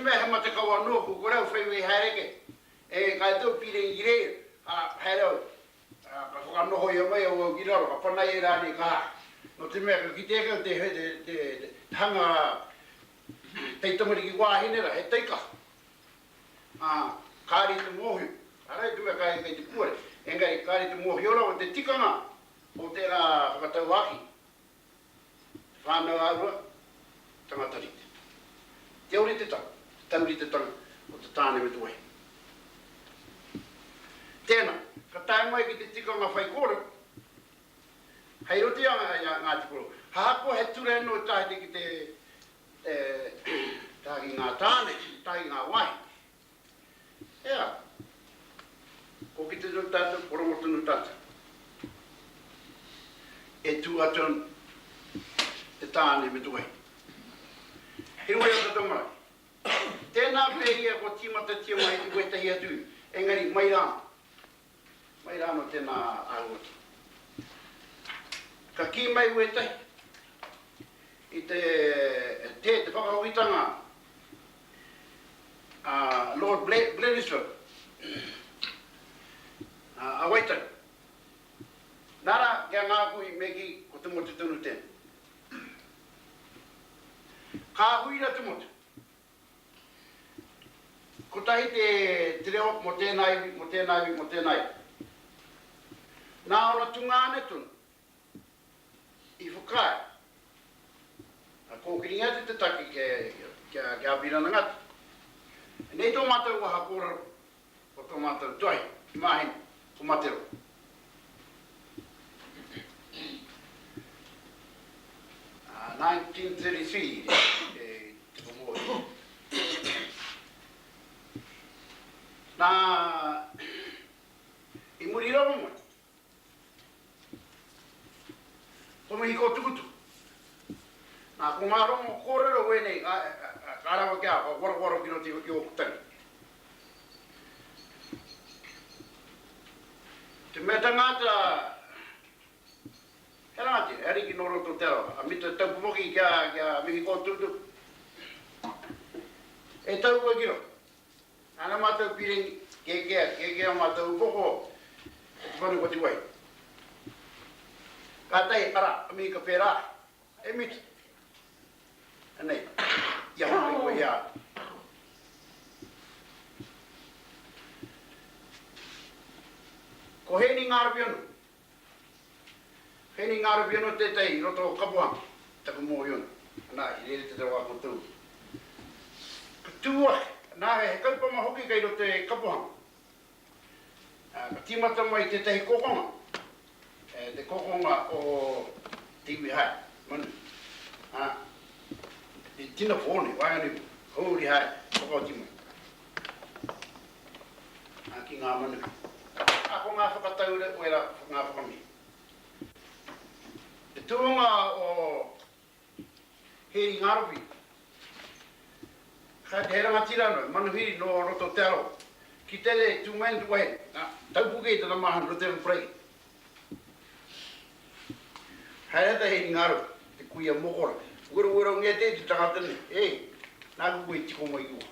mea he mate kau anō, ko kore au whai wei haere ke. E, ka e tau pīrangi ki reira, ā, haere au, ā, ka whakanohoia mai au au ki raro, ka panaia rānei ka hā. Nō te mea ka kite ake au te, te, te, te hanga taitamariki wāhine rā, he taikaha. Ā, kāre i te mōhio, arā i te mea kāre kei te puare, engari kāre i te mōhio rawa te tikanga o tērā whakatauākī, te whānau āhua, tangata rite. Te ōritetanga, te tauritetanga o te tāne me te wahine. Tēnā, ka tae mai ki te tikanga whaikōrero, hei roto i a Ngāti Porou, ahakoa he ture anō i tāhite ki te E tahi ngā tāne, tahi ngā wāhine. Ea, ko kite tonu tātou, ko rongo tonu tātou. E tū atu ana te tāne me te wahine. He wai o tātou marae. Tēnā pea ia kua tīmatatia mai i wētahi atu, engari mai rā, Mai rā anō tēnā āhuatanga. Ka kī mai wētahi i te te te whakahokitanga a Lord Bledisloe a Waitangi. Nā rā, ki a Ngāpuhi me kī ko te motu tonu tēnā. Ka huira te motu. Kotahi te te reo mō tēnā iwi, mō tēnā iwi, mō tēnā iwi. Nā ōna tungāne tonu i whakaae, ka kōkiringia atu te take ki a, ki a Apirana Ngata. Nei tō mātou waha kōrero, ko tō mātou tuahi, Maheni, ko Materoa. Uh, 1933, e te whakamōhio. Nā, i muri rawa mai, ko mihi kōtukutuku. Nā, ko ngā rongo kōrero wēnei, ka, ka rawa ki a, ka warowaro ki roto i ōku tangi. Te mea tangata, he rangatira, he ariki nō roto o Te Arawa, a Mita Taupoki ki a, ki a Mihi Kōtutu. E tau koe ki roto. Ana mātou piringi, kēkēa, kēkēa mātou upoko o te whare whati wai. Kātahi, arā, a Mihi ka pērā, e Mita. Anei, i ahu mai koe i a au. Ko Hēni Ngārapi anō. Hēni Ngārapi anō tētahi i roto o Kapohanga, taku mōhio nei. Anā, i rere te rawa ko tōu. Ka tū ake, anā, he kaupapa hoki kei roto i Kapohanga. Ka tīmata mai tētahi kokonga, te kokonga o te iwi haere, manu, ā, i tino pō nei, waenganui pō, huri haere, whakaoti mai, ā, ki ngā manu. Ā, ko ngā whakataura, wera, ngā whakamihi. Te tūnga o Hēri Ngaropi. Kai te he rangatira anō, he manuhiri nō roto o Te Arawa. Ki tere tū mai ana te wahine, nā, taupuke i tana mahana, roto i Parei. Haere ata Hēri Ngaropi, te kuia mokora, werowerongia te te tangata nei, e, nāku koe i tiko mai ki waho.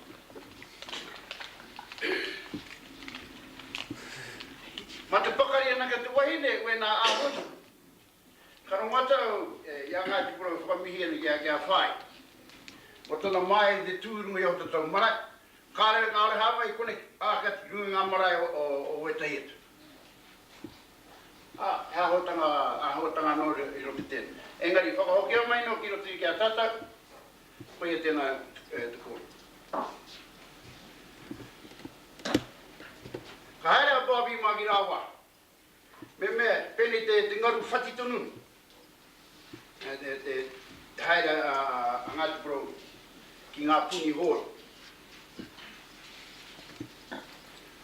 Mā te pakari anake te wahine, wēnā āhuatanga. Ka rongo atu au i a Ngāti Porou e whakamihi ana ki a, ki a Whai. Ko tana māia i te tū i runga i a Hotatau marae. Kāre, kāore hāngai i konei, ā, kia i runga i ngā marae o, o, o wētahi atu. Ā, he āhuatanga, āhuatanga anō i roto i tēnā. Engari, whakahokia mai nō ki roto ki a tātou, koia tēnā te kōrero. Ka haere a Bobby mā ki rāwāhi. Me mea, pēnei te, te ngaru whati tonu, te, te, te haere a, a Ngāti Porou ki ngā puni hōiho.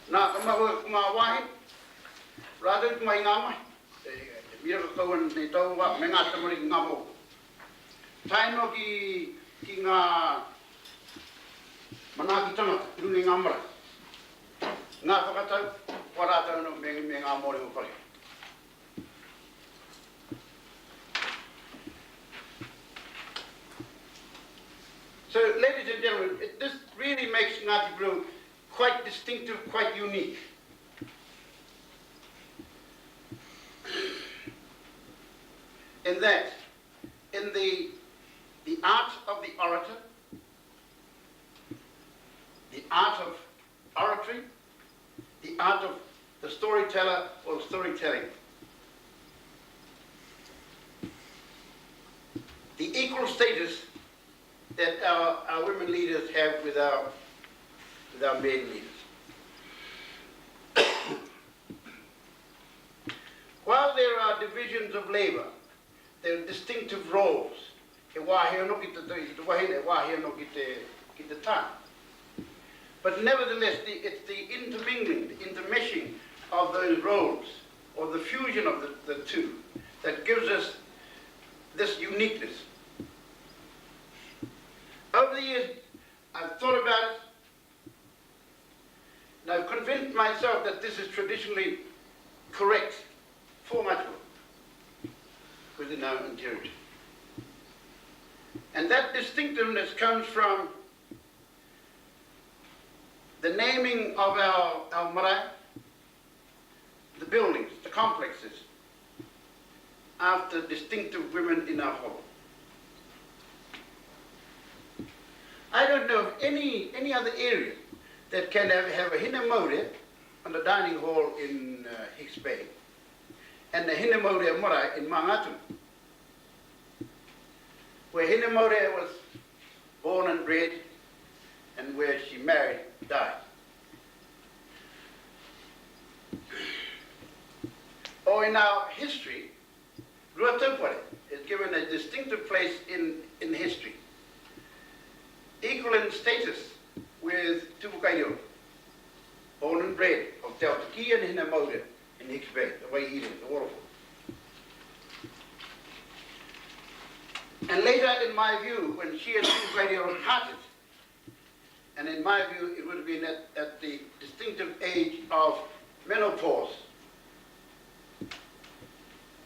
Nā, ka mahue ko ngā wāhine, rātou te mahi ngā mahi, te, te miraka kau ana nei taua wā, me ngā tamariki ngā mō. Tae noa ki, ki ngā manaaki tangata i runga i ngā marae. Ngā whakatau, kua rātou anō me, me ngā mōrehu whare. So, ladies and gentlemen, it, this really makes Ngāti Porou quite distinctive, quite unique. In that, in the, the art of the orator, the art of oratory, the art of the storyteller or storytelling. The equal status that our, our women leaders have with our, with our men leaders. While there are divisions of labour, there are distinctive roles. He wāhi anō ki te, ki te wahine, he wāhi anō ki te, ki te tāne. But nevertheless, the, it's the intermingling, the intermeshing of those roles, or the fusion of the, the two, that gives us this uniqueness. Over the years, I've thought about it, and I've convinced myself that this is traditionally correct for Matua within our own territory. And that distinctiveness comes from the naming of our, our marae, the buildings, the complexes, after distinctive women in our hall. I don't know of any, any other area that can have, have a hinemaure on the dining hall in uh, Hicks Bay and the hinemaure marae in Mangatuna, where hinemaure was born and bred and where she married, died. Or in our history, Ruataupare is given a distinctive place in, in history, equal in status with Tupukaireo, born and bred of Te Aotaki and Hinemaura in Hicks Bay, the Waiire, the waterfall. And later, in my view, when she and Tupukaireo parted, and in my view, it would have been at, at the distinctive age of menopause,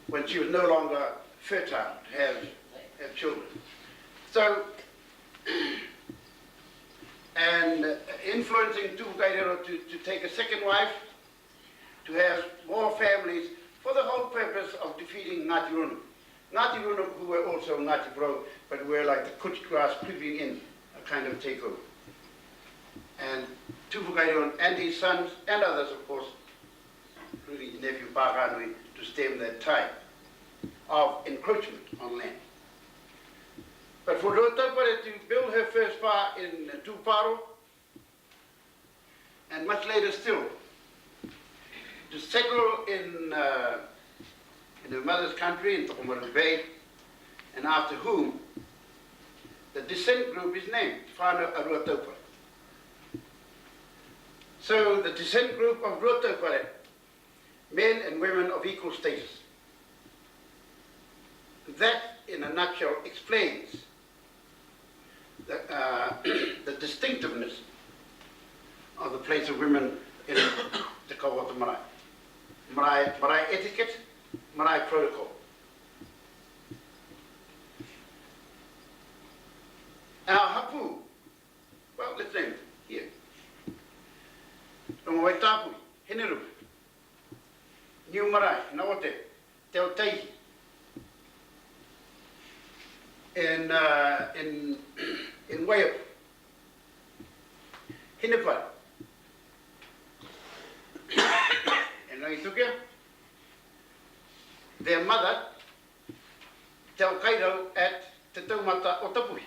when she was no longer fertile to have, have children. So, and influencing Tupukairero to, to take a second wife, to have more families, for the whole purpose of defeating Ngāti Runu. Ngāti Runu, who were also Ngāti Porou, but were like the couch grass creeping in, a kind of takeover. And Tupukairero and his sons, and others, of course, including his nephew Pākānui, to stem that tide of encroachment on land. But for Ruataupare to build her first pa in Tuparo, and much later still, to settle in, uh, in her mother's country, in Tokomaru Bay, and after whom the descent group is named, Whānau a Ruataupare. So the descent group of Ruataupare, men and women of equal status. That, in a nutshell, explains the, uh, the distinctiveness of the place of women in Te Kawa o Marae. Marae, marae etiquette, marae protocol. Our hapu, well, let's name it here. Rongowaitapui, Hinerupe, Niu Marae, Naote, Te Aoteihi. In, uh, in, in Waiapu, Hinepai. In Rangitukia, their mother, Te Aokairau at Te Taumata o Tapuhi.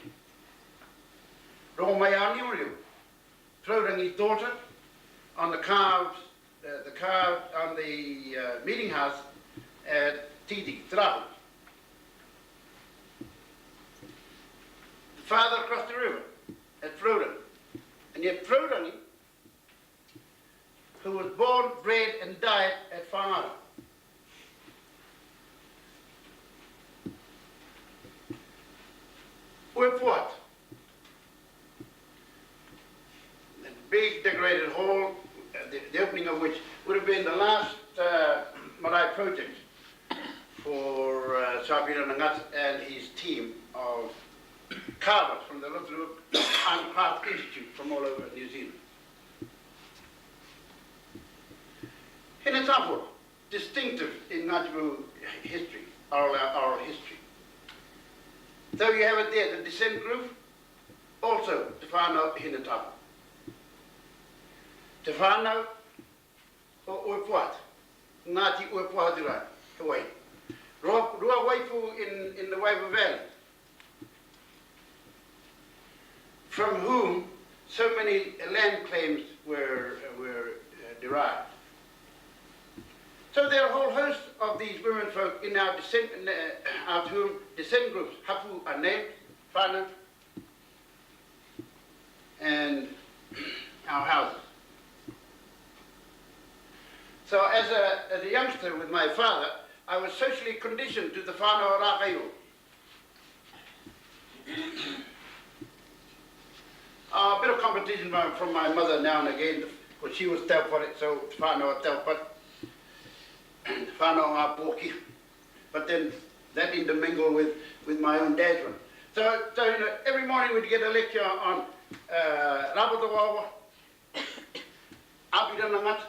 Rongomaiāniorio, Taurangi's daughter, on the carved, uh, the carved on the uh, meeting house at Titi, Te Rahu. The father across the river at Frodo. And yet Frodangi, who was born, bred and died at Whangara. Uepoat, the big decorated hall, uh, the, the opening of which would have been the last uh, marae project for uh, Sir Apirana Ngata and his team of carvers from the Rotorua Hearth Institute from all over New Zealand. Hinetapora, distinctive in Ngāti Mahu history, oral, oral history. So you have it there, the descent group, also Te Whānau Hinetapora. Te Whānau o Uepohatu, Ngāti Uepohatu rā, he wahine. Rua, Ruawaipu in, in the Waipa Valley, from whom so many land claims were, were uh, derived. So there are a whole host of these women folk in our descent, uh, out whom descent groups, hapu are named, whānau, and our houses. So as a, as a youngster with my father, I was socially conditioned to the whānau o Rākaiō. A bit of competition from my mother now and again, because she was Taupare, so te whānau a Taupare, te whānau o ngā pōki. But then that intermingled with, with my own dad's one. So, so you know, every morning we'd get a lecture on uh, Rāpata Apirana Ngata.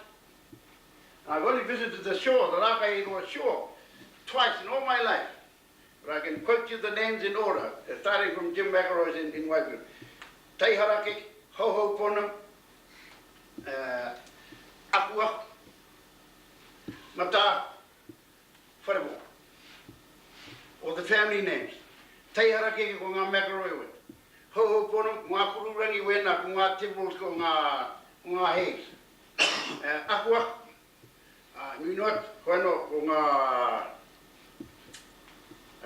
I've only visited the shore, the Rākairoa shore, twice in all my life. But I can quote you the names in order, starting from Jim McElroy's in, in Waipu. Teiharakeke, Ho Ho Pono, uh, Aku Aku, Mata, Wharepō. Or the family names. Teiharakeke ko ngā McElroy wena. Ho Ho Pono, ngā Kururangi wena, ko ngā Tibbles, ko ngā, ko ngā Hayes. Uh, aku Aku, Ā, nui noa atu, koe anō, ko ngā,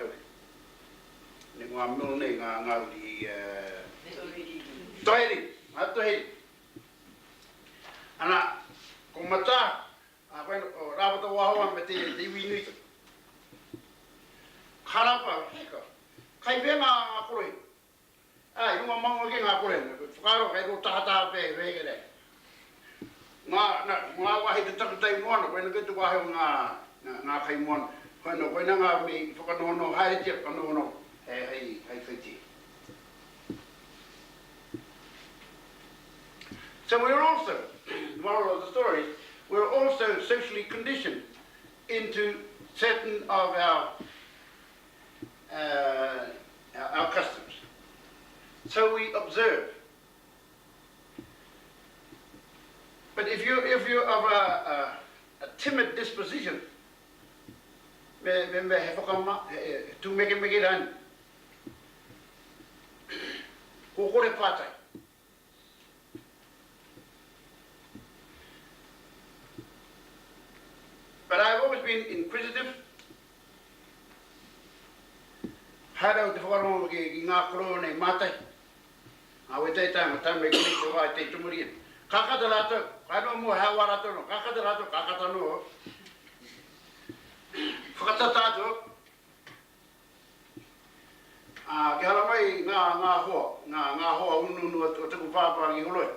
aue, me ngā mill nei, ngā, ngā uri, Toheri, ngā Toheri. Ana, ko Matā, ā, koe anō, ko Rāpata Wahoa me te, te iwi nui. Ka rapa, heka, kai whea ngā, ngā korohi? Ā, i runga maunga kē ngā kore, whakaaro kei rō tahataha pea he whēkerei. Ngā, nā, ngā wāhi te takutai moana, koina kē te wāhi o ngā, ngā, ngā kai moana. Koina, koina ngā mea i whakanohonoho haeretia, whakanohonoho hei, hei, hei kaitī. So we're also, the moral of the story is, we're also socially conditioned into certain of our uh, our customs. So we observe. But if you if you're of a, a, a timid disposition, me, me, me he whakama, he, he tūmekemeke rānei, ko kore pātai. But I've always been inquisitive. Haere au te whakarongo ki, ki ngā koroua nei mātai. Ngā wetai tānga, tā me kore te wā i te tumuria. Ka kata rātou, ka noa mō hea wā rātou no, ka kata rātou, ka kata noa. Whakatata atu, Ā, kia haramai ngā, ngā hoa, ngā, ngā hoa unuunu o, o taku pāpā ki Horoi.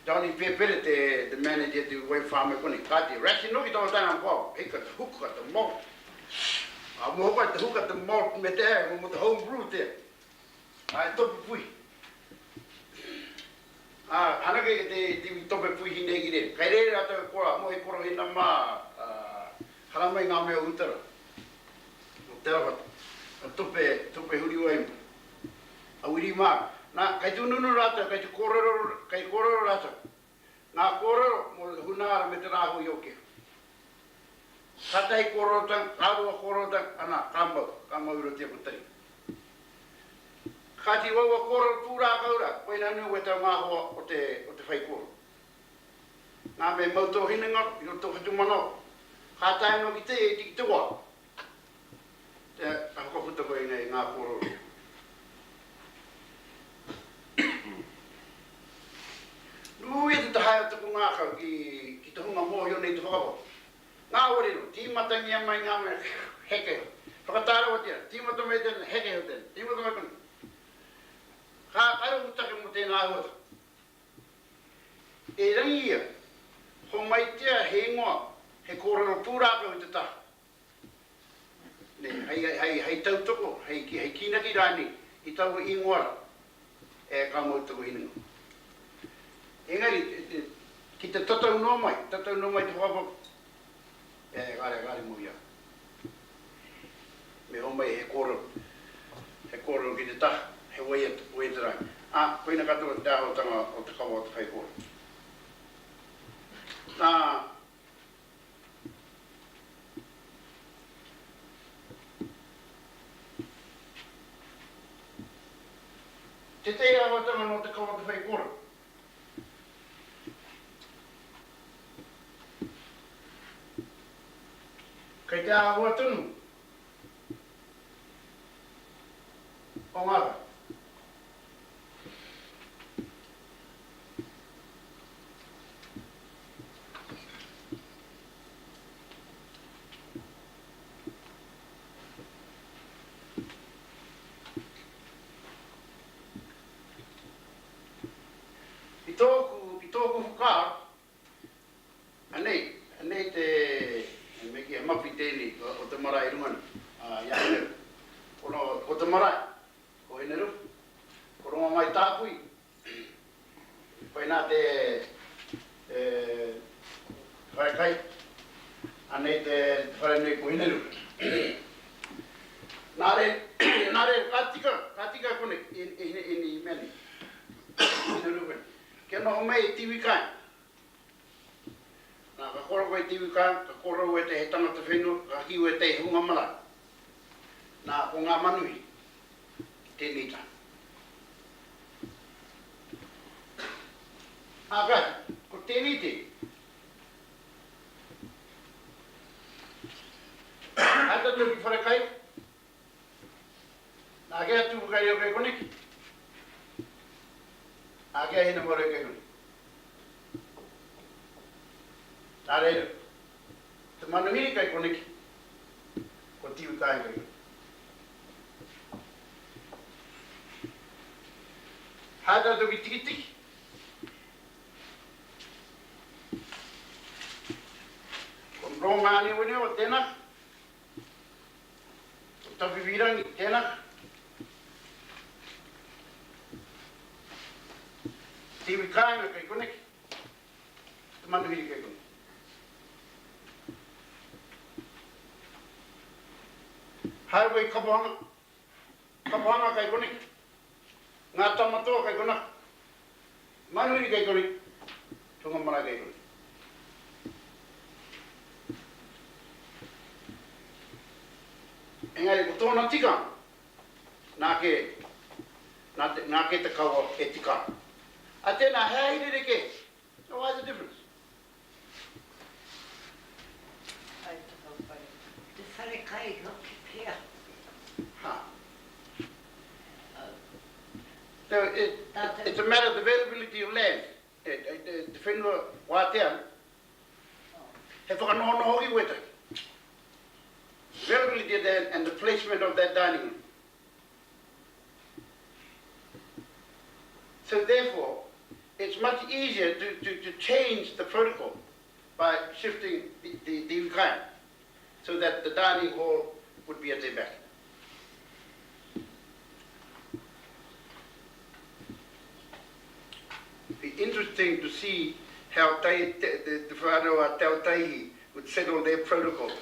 Johnny Pēpere te, te manager te wai whāmai konei. Kāti, ration hoki tōna taenga pao. Hei ka te huka te malt. Ā, moho koe te huka te malt me te ae, mo te home brew te. Ā, e tope pui. Ā, hanake te, te iwi tope puihi nei ki reira. Kei reira rātou e kora, mohi korohina mā, ā, haramai ngā mea o utara, o Te Arawhata, a tope, tope huriwai mā, a wiri mā. Nā, kei te ununu rātou, kei te kōrero, kei kōrero rātou. Ngā kōrero mō te hunaara me te rāhui o Kehu. Kātahi kōrerotanga, ka roa kōrerotanga, ana, ka mau, ka mau i roto i aku taringa. Kāti waua kōrero pūrākau rā, koinā nui wetau ngā hoa o te, o te whaikōrero. Ngā me mau tō hinengaro i roto tō whatumanawa. Ka tae noa ki te, ki te wā, te, ka whakaputa koe i ngā kōrero. Nui te tahae o taku ngākau ki, ki te hunga mōhio nei te whakapapa. Ngāwari noa, tīmatangia mai ngā mea, heke iho. Whakatārawatia, tīmata mai tēnā, heke iho tēnā, tīmata mai konei. Ka, ka rongo take mō tēnā āhuatanga. Erangi ia, homaitia he ingoa, he kōrero pūrākau i te taha. Nei, hei, hei, hei tautoko, hei, hei kīnaki rānei. i taua ingoa ra, e ka mau taku hinengaro. Engari, ki te tatau noa mai, tatau noa mai te whakapapa, e kare, kare mau i a. Me homai he kōrero, he kōrero ki te taha, he waiata, waiata rānei. Ā, koina katoa te āhuatanga o te kawa o te whaikōrero. Nā, Tētehi āhuatanga nō te kawa o te whaikōrero. Kei te āhua tonu o ngā whare. I tōku, i tōku whakaaro, anei, anei te, me kī, he mapi tēnei o te marae i runga nei, ā, i a Hineru. Ko, ko te marae, ko Hineru, ko Rongomaitāpui, koinā te, te wharekai, anei te, te wharenui ko Hineru. Nā reira, nā reira, ka tika, ka tika konei, i, i, i, i mea nei. Kia noho mai e Tiwi Kāinga. Nā, ka koro koe Tiwi Kāinga, ka koro ētahi he tangata whenua, ka kī ētahi he hunga marae. Nā, ko ngā manuhiri ki tēnei taha. Ā, kāti, ko tēnei te. Haere tātou ki wharekai. Nā kei a Tūwhakareo kei koneki. Nā kei a Hinemāreo kei koneki. Nā reira, te manuhiri kei koneki, ko Tiwi Kāinga kei koneki. Haere tātou ki Tikitiki. Ko Rongāneweneo tēnā. Ko Tawhiwhirangi, tēnā. Te iwi kāinga kei koneki, te manuhiri kei koneki. Haere koe i Kapohanga, Kapohanga kei koneki, Ngā Tamatoa kei konaka, Manuhiri kei koneki, Tunga marae kei koneki. Engari ko tōna tikanga, nā kē, nā te, nā kē te kawa e tika ana. A tēnā, he ahi rerekē. So why the difference? Ai te whawhai. Te wharekai hoki pea. Ha. So it, it's a matter of availability of land. Te whenua wātea, he whakanohonoho hoki wētahi. Availability of land and the placement of that dining room. So therefore, it's much easier to, to, to change the protocol by shifting the, the, the Ukraine so that the dining hall would be at their back. Be interesting to see how te, te, te, te whānau a Te Aotaihi would settle their protocol.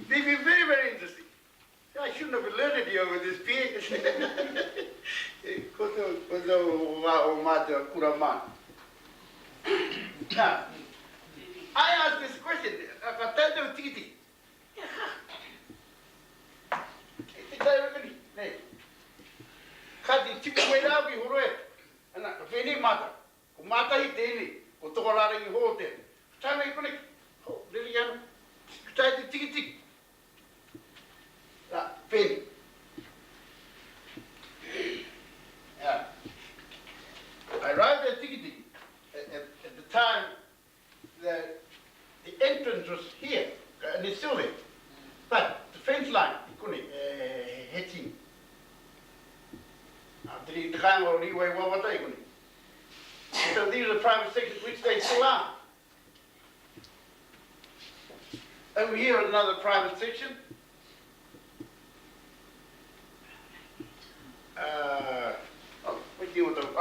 It'd be very, very interesting. I shouldn't have alerted you over this beer. Ko tō, ko tō wā o mātua kura mā. Now, I asked this question, ka tautau tikitiki. Kei te tae wekani, nei. Kāti, tipu mai rā ki Horoe. Ana, ka whēnei mātou. Ko Mātahi tēnei, ko Tokorārangi Hō tēnei. Ka tae mai koneki, ho, rere ana. Ka tae te tikitiki. Rā, whēnei. Yeah. I arrived at Tikitiki at, at, at the time that the entrance was here, and it's still there. But the fence line, i konei, he tini. Te te kāinga o Rīwai Wawata i konei. So these are private sections which they still are. Over here is another private section.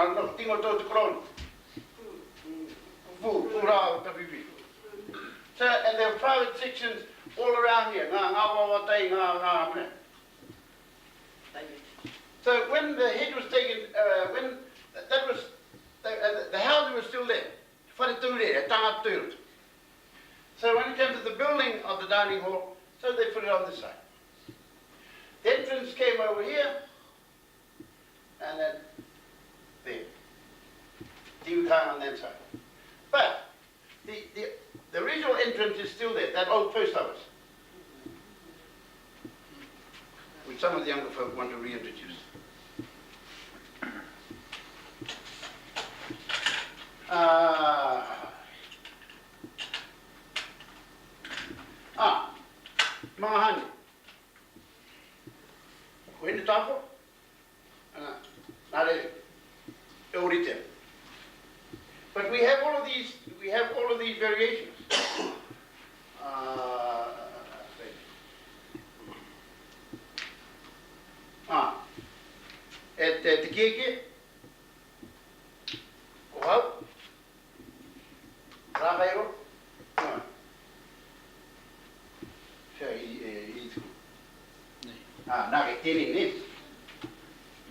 Ano, tingo tō te korona. Pū, pū rā o Tawhiwhi. So, and there were private sections all around here, ngā, ngā wawatai, ngā, ngā mea. So when the head was taken, uh, when that was, the, uh, the housing was still there. Whare tūre, e tangata tūroto. So when it came to the building of the dining hall, so they put it on this side. The entrance came over here, and then there. Tiwi kāinga on that side. But the, the, the original entrance is still there, that old post office, which some of the younger folk want to reintroduce. Uh, ah, Mangahani. Ko Hinetāpo, ana, nā reira, e ōrite ana. But we have all of these, we have all of these variations. Uh, ah, e te, te kēkē, ko hau, Rākairo, ah, Whia i, e, i tuku. Nei. Ah, nā, kei tēnei, nē.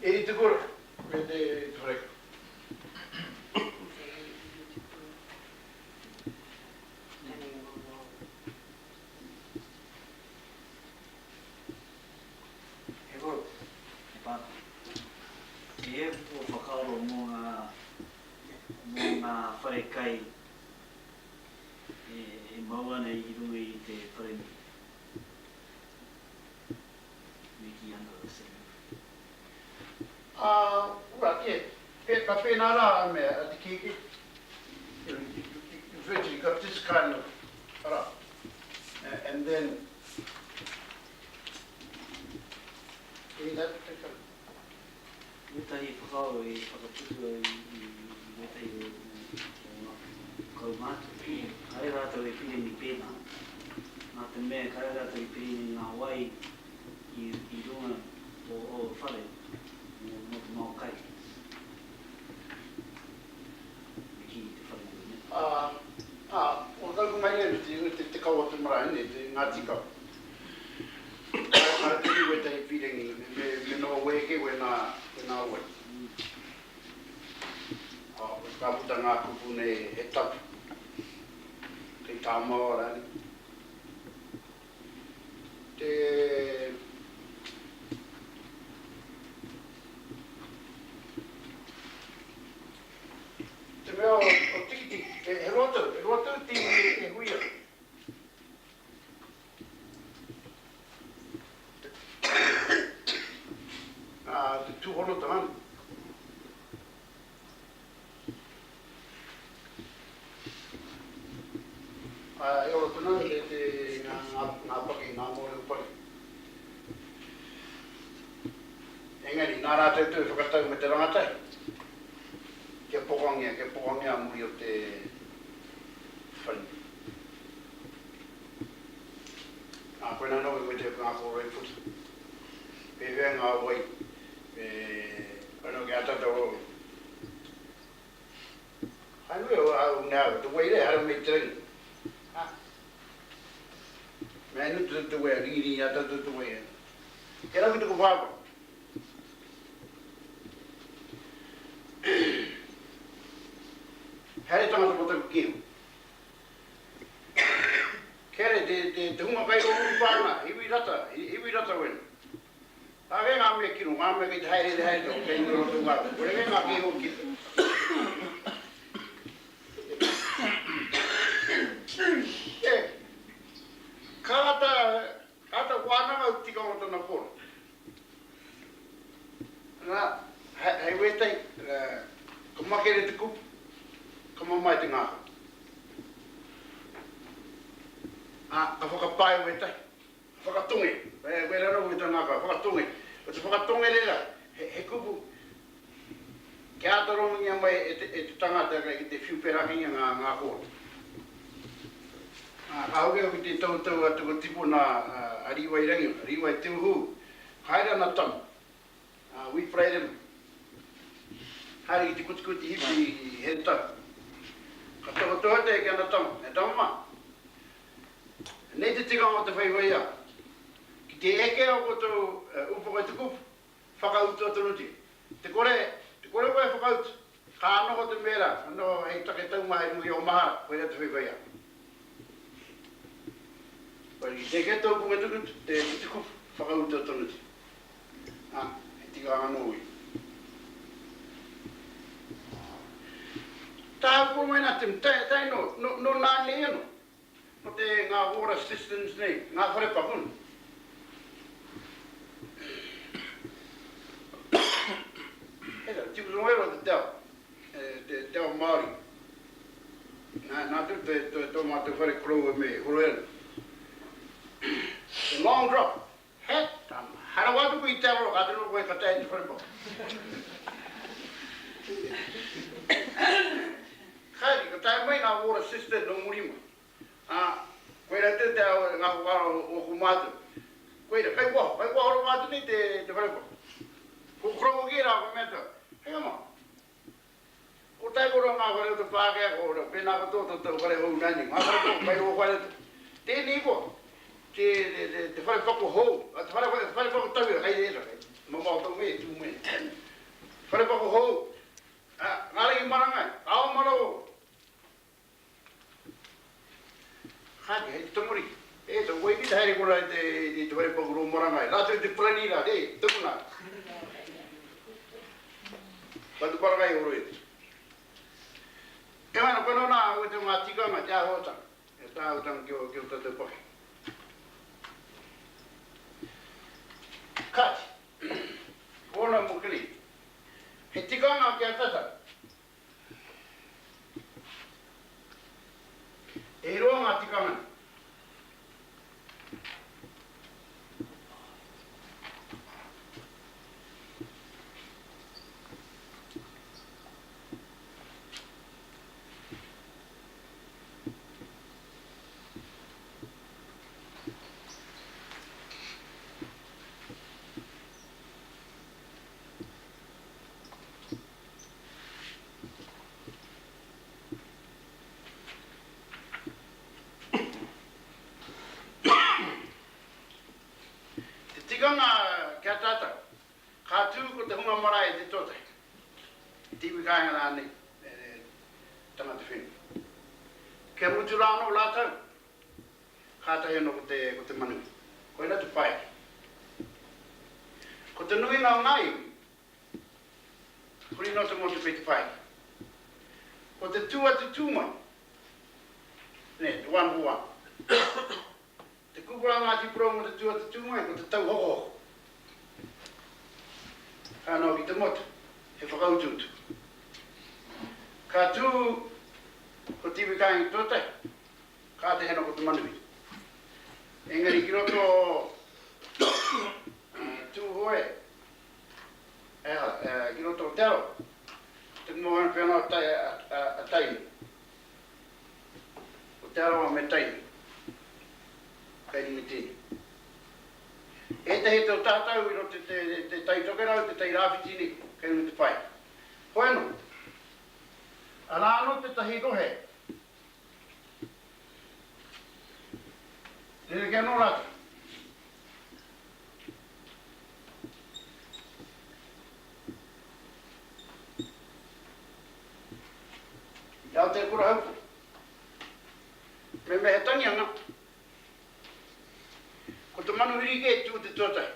E i tuku, me te whareka. He koro, he pātai. I hea tō whakaaro mō ngā, mō ngā whare kai e mau ana i runga i te wharenui. Me kī under the same roof. Ā, ora, kē, pē, ka pēnā rā a mea, a te kēkē, you know, you, you, you virtually got this kind of, arā, and then, in that particular. Wētahi whakaaro i whakaputua i wētahi o ngā kaumātua. Kāre rātou e piringi pēnā. Nā te mea kāre rātou i piringi ngā wai i runga o aua whare mō te mao kai. Me kī i te wharenui, nē? Ā, ā, o taku mai nei, te, te kawa te marae, nē, te Ngāti Kawa. Kāre tonu wētahi pīrangi me noho wēke wēnā wai. Ka puta ngā kupu nei he tapu, kei tāmao rānei. Te. Te mea o Tikitiki, he roa tau, he roa tau te iwi e hui ana. Ā, te tūhonotanga nei. Ā, e ora tonu ana te, te, ngā, ngā, ngā paki, ngā mōrehu paki. Engari, nā rātou tonu i whakatau me te rangatahi, kia pokangia, kia pokangia a muri o te wharenui. Ā, koinā anō i wete ngā kōrero i puta. Pēwhea ngā wai e anō ki a tātou o Haere o au now, te wai re, haere mai te rangi. Ha? Mea inu te te wai, ringi ringi a tātou te wai. Ke rau ki taku whāpā. Haere tangata mo taku kiho. Kere, te, te, te hunga kai o urupā ana, iwi rata, iwi rata wena. Nā kei ngā mea kino, ngā mea kei te haereere haere tō, kei runga roto ngā, kore kei ngā kīho kino. E, ka ata, ka ata wānanga u tikanga o tana koro. Nā, hei wētahi, ka makere te kupu, ka mamae te ngākau. Ā, ka whakapae wētahi, ka whakatonge, wērā anō wētahi ngākau, whakatonge. Ko te whakatonge rera, he kupu kia āta rongongia mai e te tangata ki te whiu perakingia ngā kōrero. Ā, ka hoki au ki te toutou a taku tipuna a Rīwai Rangi, Rīwai Te Uhu, Haere ana tama, a Wi Paraire mai. Haere ki te kutikuti hipi i Heretahu. Ka tohatoha te ki ana tama, E tama ma, nei te tikanga o te whaiwhaiā. Ki te eke o koutou upoko i te kupu, whakautua tonutia. Te kore, te kore koe e whakautu, ka noho te mēra, ka noho hei take taumaha i runga i ō mahara, koirā te whaiwhaiā. Koe ki te eke tō upoko i te kupu, whakautua tonutia. Ā, he tikanga anō ia. Tāpua mai nā te, tae, tae nō, nō, nō nāianei anō, nō te, ngā water systems nei, ngā whare paku. He rā, tipu tonu ero te ao, te, te ao Māori. Nā, nā tū te, te, tō mātou whare koroua me Horoera. The long drop. He tama. Haere rawa atu koe i te aro, ka tino koe ka tae te whare paku. Kāti, ka tae mai ngā water cistern nō muri mai. Ā, koirā te te ao, ngā whakaaro o ōku mātua. Koira, kai waho, kai waho rawa atu nei te, te whare paku. Ko koroua kē rā, ko mea atu, hei ama, ko tae koroua ngā whare o te Pākehā, ko ora, pēnā ko tō tātou whare hou nāianei, ngā whare paku, kai rō whare atu. Tēnei koa, te, te, te, te whare paku hou, te whare, te whare paku tauira, kai reira, kai mamao tau mai e tū mai. Whare paku hou, ā, ngā rangi marangai, ao marawa. Kāti, hei te tamariki. E, te wai ki te haere kora i te, i te whare paku rō marangai. Rātou te parani rā, e, tukuna. Ka te marangai horo e. E ana, koe nō nā, au e te ngā tikanga, te āhuatanga. E tā āhuatanga ki o, ki o tātou paki. Kāti, kōna mokiri. He tikanga ki a tātou. E roa ngā tikanga nei. Te tikanga ki a tātou, ka tū ko te hunga marae te tuatahi, te iwi kāinga rānei, tangata whenua. Kia mutu rā anō rātou, kātahi anō ko te, ko te manuhiri. Koirā te pae. Ko te nuinga o ngā iwi, Huri noa te motu kei te whai. Ko te tū atu tū mai. Nē, te one for one. Te kupu a Ngāti Porou mō te tū atu tū mai, ko te tauhokohoko. Ka noho ki te motu, he whakautuutu. Ka tū ko te iwi kāinga tuatahi, ka te heno ko te manuhiri. Engari ki roto o Tūhoe, E aha, ki roto o Te Arawa, te moana whenua a Tainui. Ko Te Arawa me Tainui, kei runga i tēnei. Ētahi o tātou i roto i te Tai Tokerau, te Tai Rāwhiti nei, kei runga i te pae. Hoi anō, arā anō tētahi rohe, rerekē anō rātou. I Aotearoa Kura Haupu. Me mea he tangihanga, ko te manuhiri kē tū te tuatahi,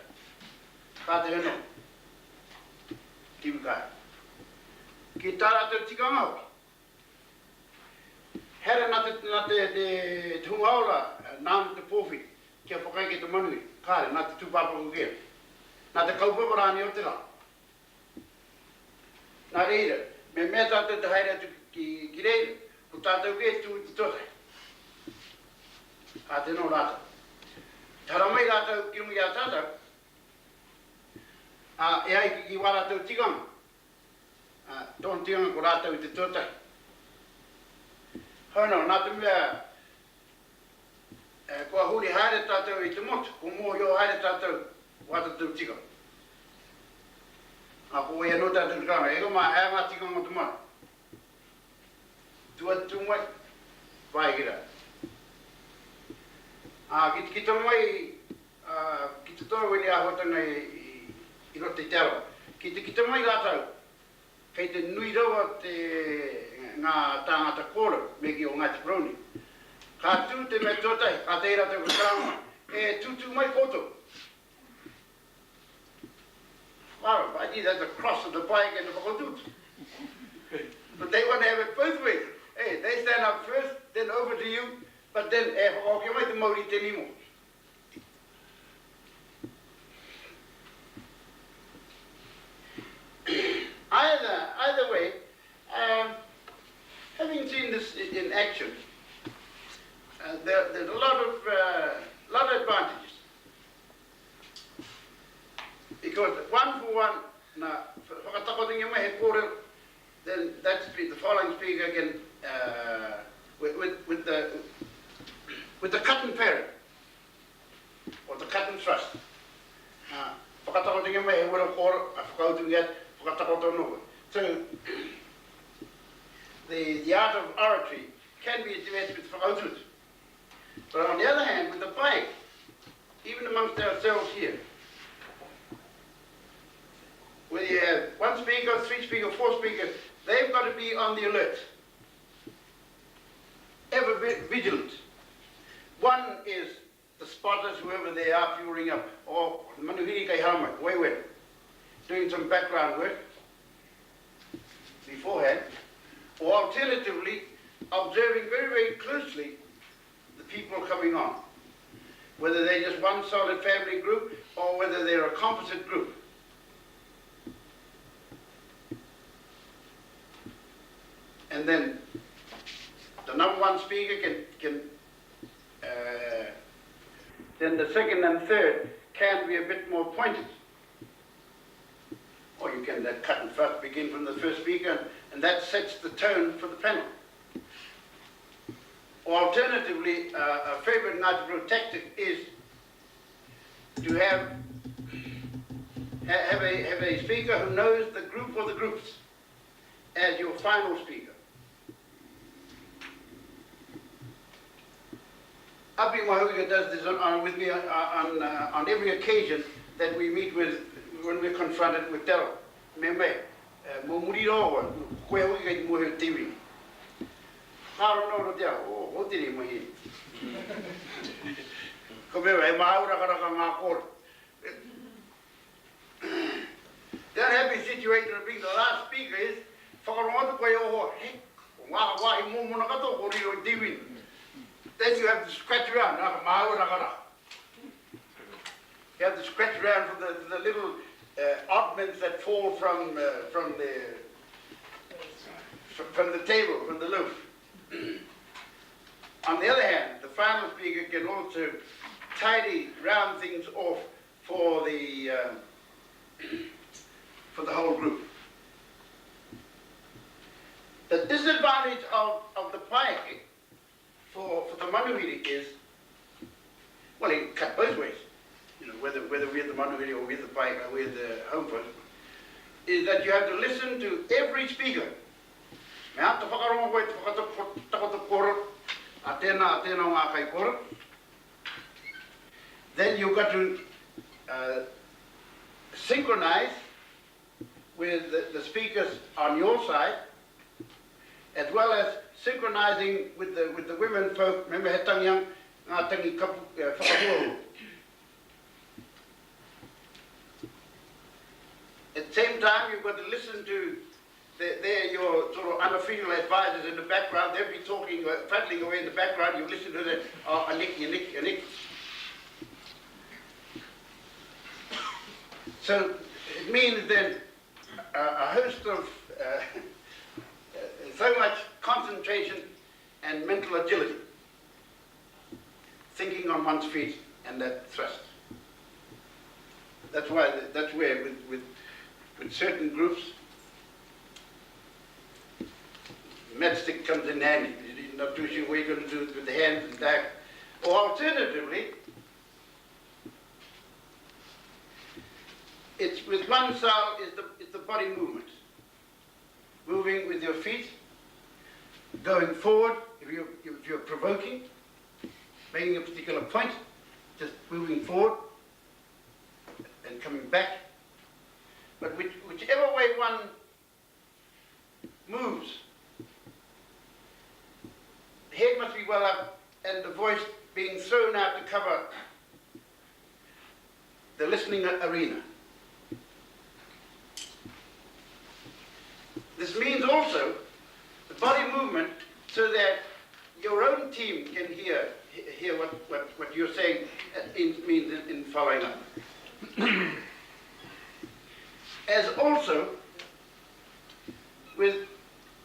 kātahi anō, te iwi kāinga. Ki tā rātou tikanga hoki, Here nā te, nā te, te, te hunga ora, nāna te pōwhiri, kia whakaeke te manuhiri, kāre, nā te tūpāpaku kē. Nā te kaupapa rānei o te rā. Nā reira, me mea tātou te haere atu ki, ki reira, ko tātou kē tū i te tuatahi. Ka tino rātou. Te haramai rātou ki runga i a tātou, ā, e ai ki, ki wā rātou tikanga, Ā, tōna tikanga ko rātou i te tuatahi. Hoi anō, nā te mea kua huri haere tātou i te motu, kua mōhio haere tātou wā tātou tikanga. Ā, ko wai anō tātou te kāinga? E rua mā, hea ngā tikanga o te marae? Tu atu, tu mai, whāia ki rā. Ā, ki te kita mai, ā, ki te tono wēnei āhuatanga i, i roto i te arawa, ki te kita mai rātou, kei te nui rawa te, ngā tāngata kōrero, me kī o Ngāti Porou nei. Ka tū te mea tuatahi, kātahi rātou ka karanga mai, E tūtū mai koutou! Wow, I did have the cross of the bike and the whakatūtū. But they want to have it both ways. Hey, they stand up first, then over to you, but then e whakahokia mai te mauri i te nimo. Either, either way, um, having seen this in action, uh, there, there's a lot of, uh, lot of advantages. Because one for one, na whakatakotingia mai he kōrero, then that the following speaker can, uh, with, with, with, the, with the cut and parry, or the cut and thrust. Uh, whakatakotingia mai he wero kōrero, a whakautungia atu, whakatakoto anō koe. So, the, the art of oratory can be advanced with whakautuutu. But on the other hand, with the bike, even amongst ourselves here, whether you have one speaker, three speaker, four speakers, they've got to be on the alert, ever vigilant. One is the spotters, whoever they are, fueling up, or manuhiri kai haramai, wait, doing some background work beforehand, or alternatively, observing very, very closely the people coming on, whether they're just one solid family group or whether they're a composite group. And then the number one speaker can, can uh, then the second and third can be a bit more pointed. Or you can uh, cut and thrust begin from the first speaker, and, and that sets the tone for the panel. Or alternatively, uh, a favorite Ngāti tactic is to have, have, a, have a speaker who knows the group or the groups as your final speaker. Api Mahuika does this on, on, with me on, on, uh, on every occasion that we meet with, when we're confronted with Te Me me, mō muri rawa, koe hoki kei te mōhio te iwi. Whakaaro noa no te ao, oh, ko tēnei mahi. Ko mea, he māurakaraka ngā kōrero. The unhappy situation of being the last speaker is, whakarongo atu koe oho, he, ko ngā wāhi mōmona katoa ko riro i te iwi. Then you have to scratch around, nā, ka māurakaraka. You have to scratch around for the, for the little uh, oddments that fall from, uh, from, the, from the table, from the loaf. On the other hand, the final speaker can also tidy, round things off for the, uh, for the whole group. The disadvantage of, of the pike for, for the manuhiri is, well, it cut both ways, you know, whether, whether we're the manuhiri or we're the pike or we're the home folks, is that you have to listen to every speaker. Me āta whakarongo koe te whakatakoto kōrero, a tēnā, a tēnā o ngā kaikōrero. Then you've got to uh, synchronize with the, the speakers on your side, as well as synchronizing with the, with the women folk, remember he tangi ang, ngā tangi kapu, uh, whakahuahua. At the same time, you've got to listen to the, they're your sort of unofficial advisors in the background. They'll be talking, uh, prattling away in the background. You listen to them, oh, a nick, a nick, a nick. So it means then a, a host of uh, so much concentration and mental agility, thinking on one's feet and that thrust. That's why, that's where with, with, with certain groups, matchstick comes in handy. You're not too sure what you're going to do with the hands and back. Or alternatively, It's with one style is the, is the body movement. Moving with your feet, going forward if you're, if you're provoking, making a particular point, just moving forward and coming back. But which, whichever way one moves, the head must be well up and the voice being thrown out to cover the listening arena. This means also the body movement so that your own team can hear hear what, what, what you're saying uh, in, means in, in following up. As also with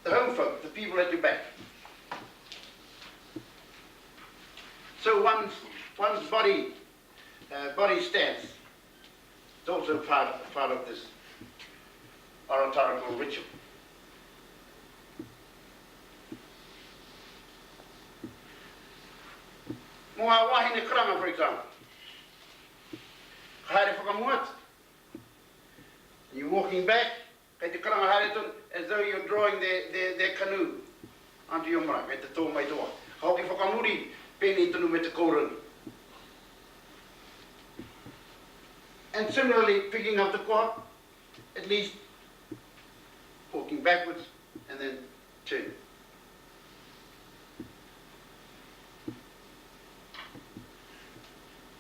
the home folk, the people at your back. So one's, one's body, uh, body stance is also part, part of this oratorical ritual. Mō ngā wāhine karanga, for example, ka haere whakamua atu. You're walking back, kei te karanga haere tonu, as though you're drawing their, their, their canoe onto your marae, kei te tō mai te waka. Ka hoki whakamuri, pēnei tonu me te kōrero. And similarly, picking up the koha, at least walking backwards and then turning.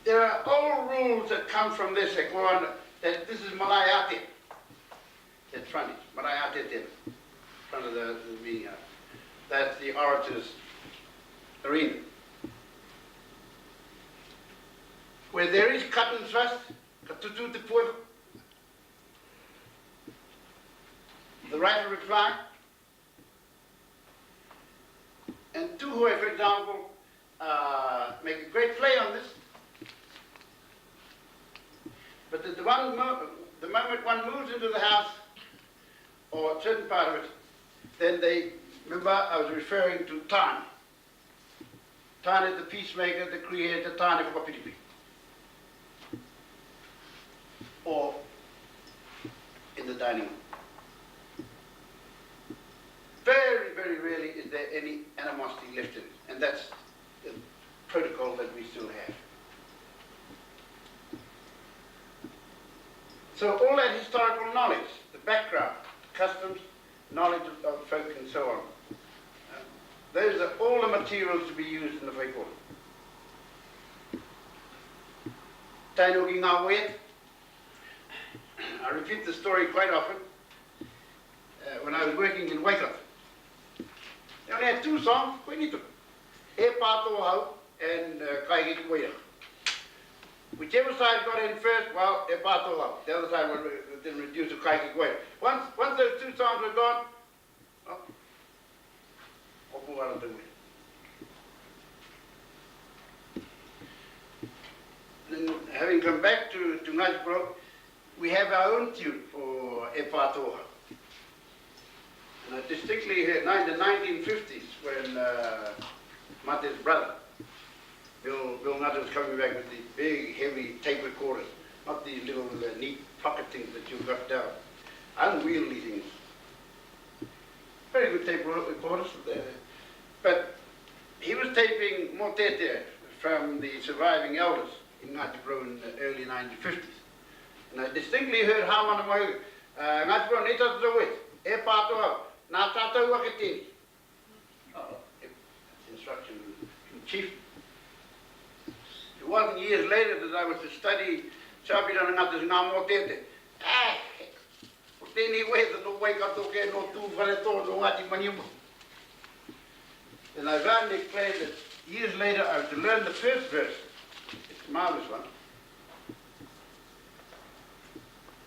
There are old rules that come from this, that this is marae ātea, that frontage, marae ātea tēnā, front of the, the meeting house. That's the orator's arena. Where there is cut and thrust, ka tutu te puehu, the right of reply, and Tūhoe, for example, uh, make a great play on this. But the, the, one mo the moment one moves into the house, or a certain part of it, then they, remember I was referring to Tāne. Tāne the peacemaker, the creator, Tāne whakapiripi. Or in the dining room. Very, very rarely is there any animosity left in it. And that's the protocol that we still have. So all that historical knowledge, the background, customs, knowledge of, of folk and so on, uh, those are all the materials to be used in the whaikōrero. Tae noa ki ngā waiata. I repeat the story quite often. Uh, when I was working in Waikato, they only had two songs, koinei tonu. E pā tō hau and uh, Kaige ki Wairaka. Whichever side got in first, well, e pā tō hau. The other side would then reduce to Kaige ki Wairaka. Once, once those two songs were gone, well, kopu ana te wera. Then, having come back to, to Ngāti Porou, we have our own tune for E Pā Tō Hau. And I distinctly heard, in the 1950s, when uh, Mate's brother, Bill, Bill Ngata was coming back with these big, heavy tape recorders, not these little uh, neat pocket things that you've got now, unwieldy things. Very good tape recorders, uh, but he was taping mōteatea from the surviving elders in Ngāti Porou in the early 1950s. And I distinctly heard Hāmana Mahuika, uh, Ngāti Porou, nei tātou tau wait, e pā tō hau, nā tātou ake tēnei. Oh, instruction from chief. It wasn't years later that I was to study Te Apirana Ngata's Ngā Mōteatea. Ah, ko tēnei waiata nō Waikato kē, nō Tūwharetoa, nō Ngāti Maniapoto. And I roundly explained that years later I was to learn the first verse. It's a marvelous one.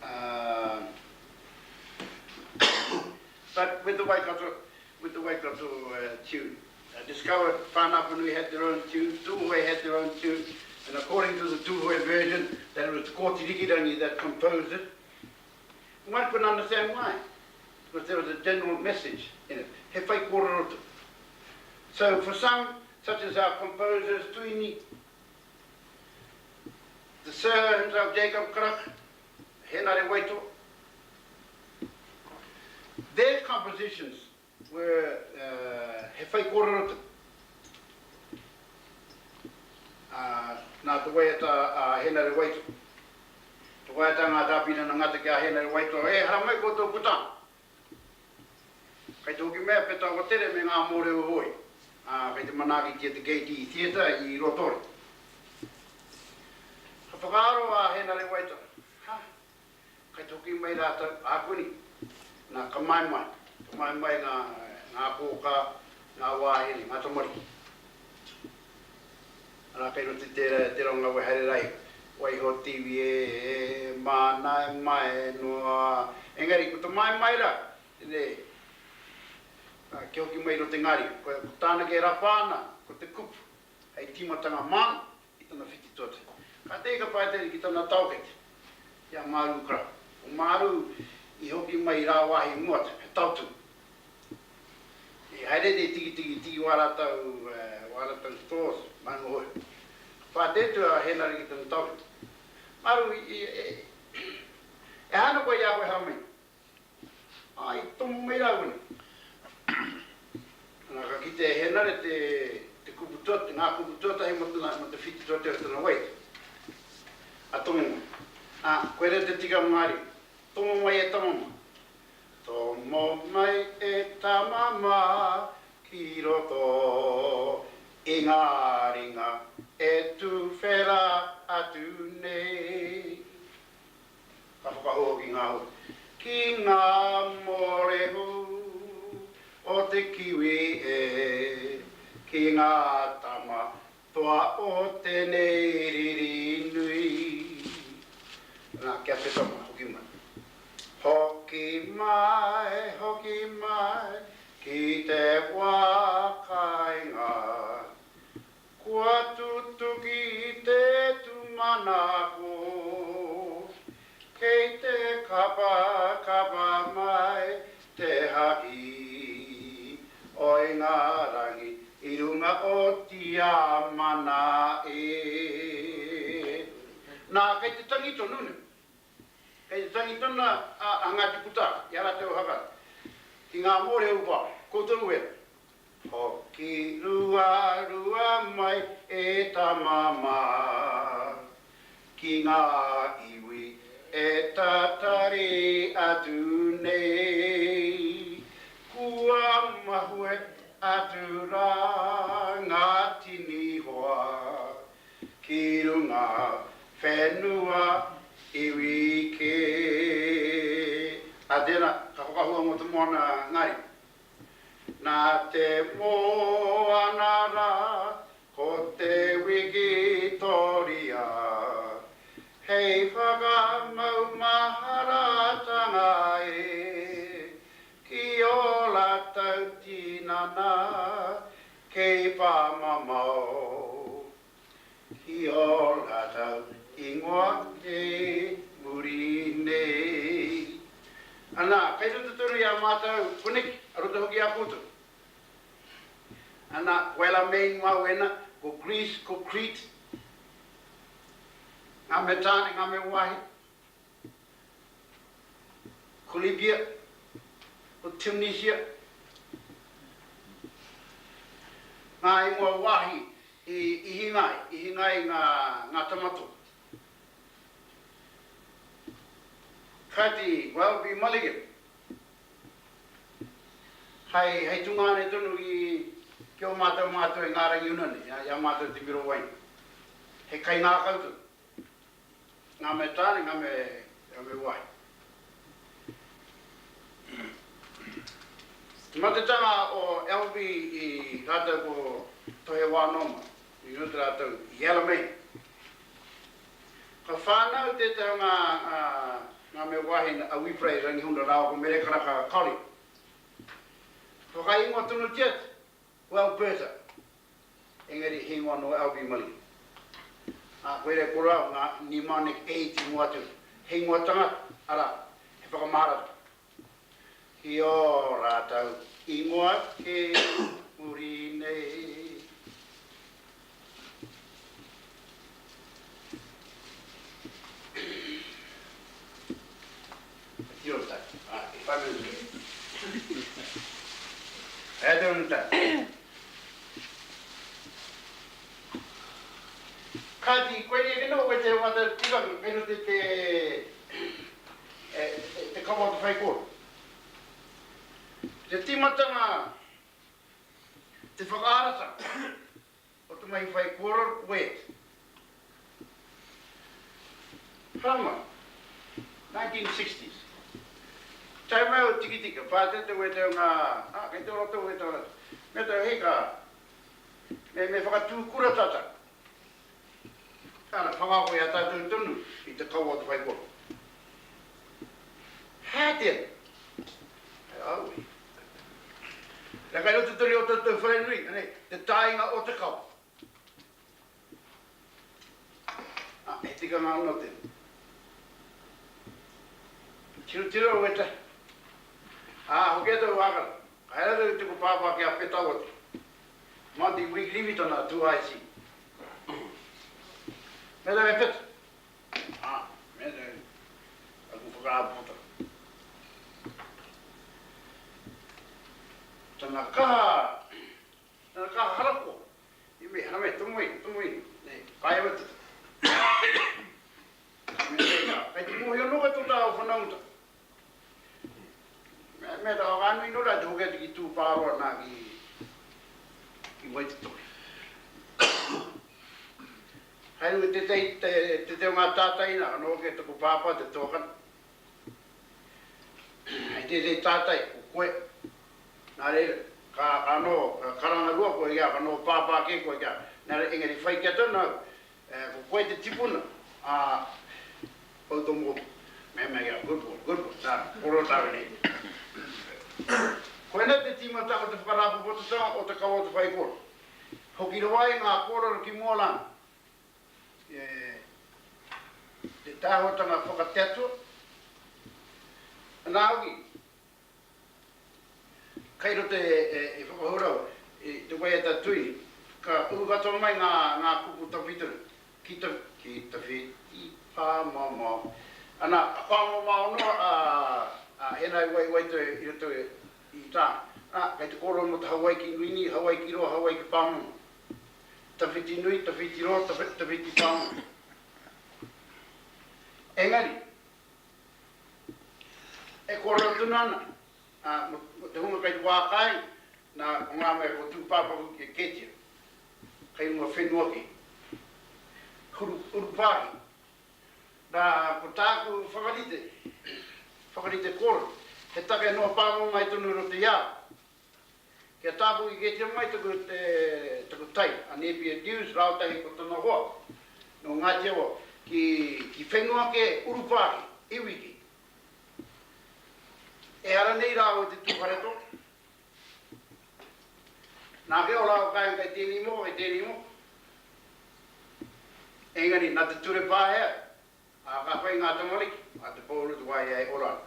Uh, but with the Waikato, with the Waikato uh, tune, I discovered Whānau-Apanui had their own tune, Tūhoe had their own tune, and according to the Tūhoe version, that it was Kooti Rikirangi that composed it. One couldn't understand why, because there was a general message in it. He whai kōrero tonu. So for some, such as our composers, Tuini, the Sir himself, Jacob Krach, Henare Waito. Their compositions were he whaikōrero te nā te waiata a Henare Waito. Te waiata a ngā Tāpirana Ngata ki a Henare Waito, E haramai koutou ko tāna. Kei te hoki mai a Peta Awatere me ngā mōrehu hoi, ā, kei te manaakitia te Gaiety Theatre i Rotori. Ka whakaaro a Henare Waitara, Ha, kei te hoki mai rātou, ākuni, nā, ka maemae, ka maemae ngā, ngā kōkā, ngā wāhine, ngā tamariki. Arā, kei roto i tērā, tērā o ngā wai haere rai, waiho te iwi e, e, māna e mae noa. Engari, ko te maemae rā, nē, ā, kia hoki mai i roto i ngā ringa. Ko, ko tāna kē rapa ana, ko te kupu, hei tīmatanga māna i tana whiti tuatahi. Kātahi ka whāiteria ki tana taokete, ki a Māru Kara. Ko Māru i hoki mai i rāwāhi i mua atu, he taotū. I haere te tikitiki tiki wā rātou, wā rātou stores, maunga hoi. Ka pātai atu a Henare ki tana taokete. Māru, i, e, e aha ana koe i a koe haramai? Ā, i tomo mai rāua nei. Ana, ka kite e Henare te, te kupu tua, ngā kupu tuatahi mō tana, mō te whiti tuatahi o tana waiata. A tomo mai. Ā, koirā te tika o ngā ringa. Tomo mai e tama mā. Tomo mai e tama mā ki roto i ngā ringa e tuwhera atu nei. Ka whakahou hoki ngā hua. Ki ngā mōrehu o te kiwi e, ki ngā tama toa o tēnei riri nui. Nā, kia te tama, hoki mai. Hoki mai, hoki mai, ki te wā kāinga. Kua tutuki te tūmanako, kei te kapakapa mai te haki o Ingarangi i runga o Tiamana e. Nā, kei te tangi tonu nei. Kei te tangi tonu a Ngāti Puta i a rātou haka ki ngā mōrehu pā, koutou wera. Hoki ruarua mai e tama mā, ki ngā iwi e tatari atu nei. Kua mahue atu rā ngā tini hoa, ki runga whenua iwi kē. Ā tēnā, ka whakahua mō te moana ngari. Nā te moana rā ko te wikitoria hei whakamaumaharatanga e ki ō rātou tinana kei pāmamao ki ō rātou ingoa kei muri nei. Ana, kei roto tonu i a mātou koneki, a roto hoki i a koutou. Ana, ko Alamein Mawena, ko Greece, ko Crete, ngā mea tāne, ngā mea wāhi, ko Libya, ko Tunisia, ngā ingoa wāhi i hinga ai, i hinga ai ngā, ngā tamato. Kāti, Welby Mulligan, hei, hei tungāne tonu ki, ki ō mātou mātua i ngā rangi una nei, i a mātou te miro waina. He kaingākau tonu. Ngā mea tāne, ngā mea, ngā mea wāhine. Te matetanga o Elvie i rātou ko Tohe Wānoma, i roto rātou i Alamein. Ka whānau tētahi o ngā, ngā mea wāhine a Wī Rangihuna rāua ko Mere Karaka Colley. Whakaingoa tonutia ko Alberta. Engari he ingoa nō Alby Mulligan. Ā, koirā e kore au ngā mnemonic aids i mua atu, he ingoa tangata, arā, he whakamaharatanga ki ō rātou ingoa kē muri nei. Hea te unu tae. Kāti, koinei ake noho koe te wā te tikanga, kei roto i te, te kawa o te whaikōrero. Te tīmatanga, te whakaarata o te mahi whaikōrero, wet. Haramai, 1960s. Tae mai o Tikitika, pātete wete o ngā, ah, kei te ora tō wete o rātou. Me tau, hei ka, Me, me whakatū kura tātou. Kāna, whakaako i a tātou tonu i te kawa o te whaikōrero. Hea tēnā? Hei aue. Nā kai roto tonu i o tātou wharenui, anei, te tāinga o te kawa. Ah, he tikanga anō tēnā. Tirotiro wētahi. Ā, hoki atu au Ākara. Ka haere atu ki taku pāpā ki a Petawati. Monty Week Limitana 2IC. Me taku e Peta. Ā, me taku aku whakaāpōtanga. Tana kaha, tana kaha harakoa. I me, hara me, tomo i, tomo i, nei, kai au e Peta. Me nei ka, kei te mōhio anō koe tō tāua whanaunga. Me ta whakanui no ra te hoki atu ki Tūpāroa nā ki ki Waititoki. Hai runga tētahi tētahi o ngā tātai nā ka noho kē taku pāpā te tuakana. Hei tētahi tātai ko koe. Nā reira ka ka noho ka karanga rua koe ki a ka noho pāpā kē koe ki a. Nā reira engari whai kia tonu au ko koe te tipuna a Koutou tō mō me mea kia good boy, good boy, nā, kōrero tāu nei. Koinei te tīmatanga o te whakarāpopototanga o te kawa o te whaikōrero. Hoki rawa ai ngā kōrero ki mua rā, e, te tāhuatanga whakateatua, nā hoki, Kei roto e whakahou rawa i te waiata tuini, ka ū katoa mai ngā ngā kupu tawhito ki ta, ki tawhiti pāmamao. Ana, ka pāmamao noa a, a ēnā i waiwaito i roto i tā. Ana, kei te kōrero mō te Hawaiki nui ni, Hawaiki roa, Hawaiki pāmamao. Tawhiti nui, tawhiti roa, tawhiti pāmamao. Engari, E kōrero tonu ana, ā, mō te hunga kei te wā kāinga, nā, ko ngā mea kua tūpāpaku ki a Ketia, kei runga whenua kē, huru, urupā kē. Nā, ko tāku whakarite, whakarite kōrero, he take noa pāmamae tonu i roto i a au. Kia tāpuki kētia mai taku, te, taku tai, a Nēpia Dewes rāua tahi ko tana hoa, nō Ngāti Awa, ki, ki whenua kē, urupā kē, iwi kē. Ehara nei rāua i te Tūwharetoa. Nā kē o rāua kāinga kei tēnei moko, kei tēnei moko. Engari, nā te ture pāhea, Ā, ka whai ngā tamariki a te pōuri te wāhi e ora ana.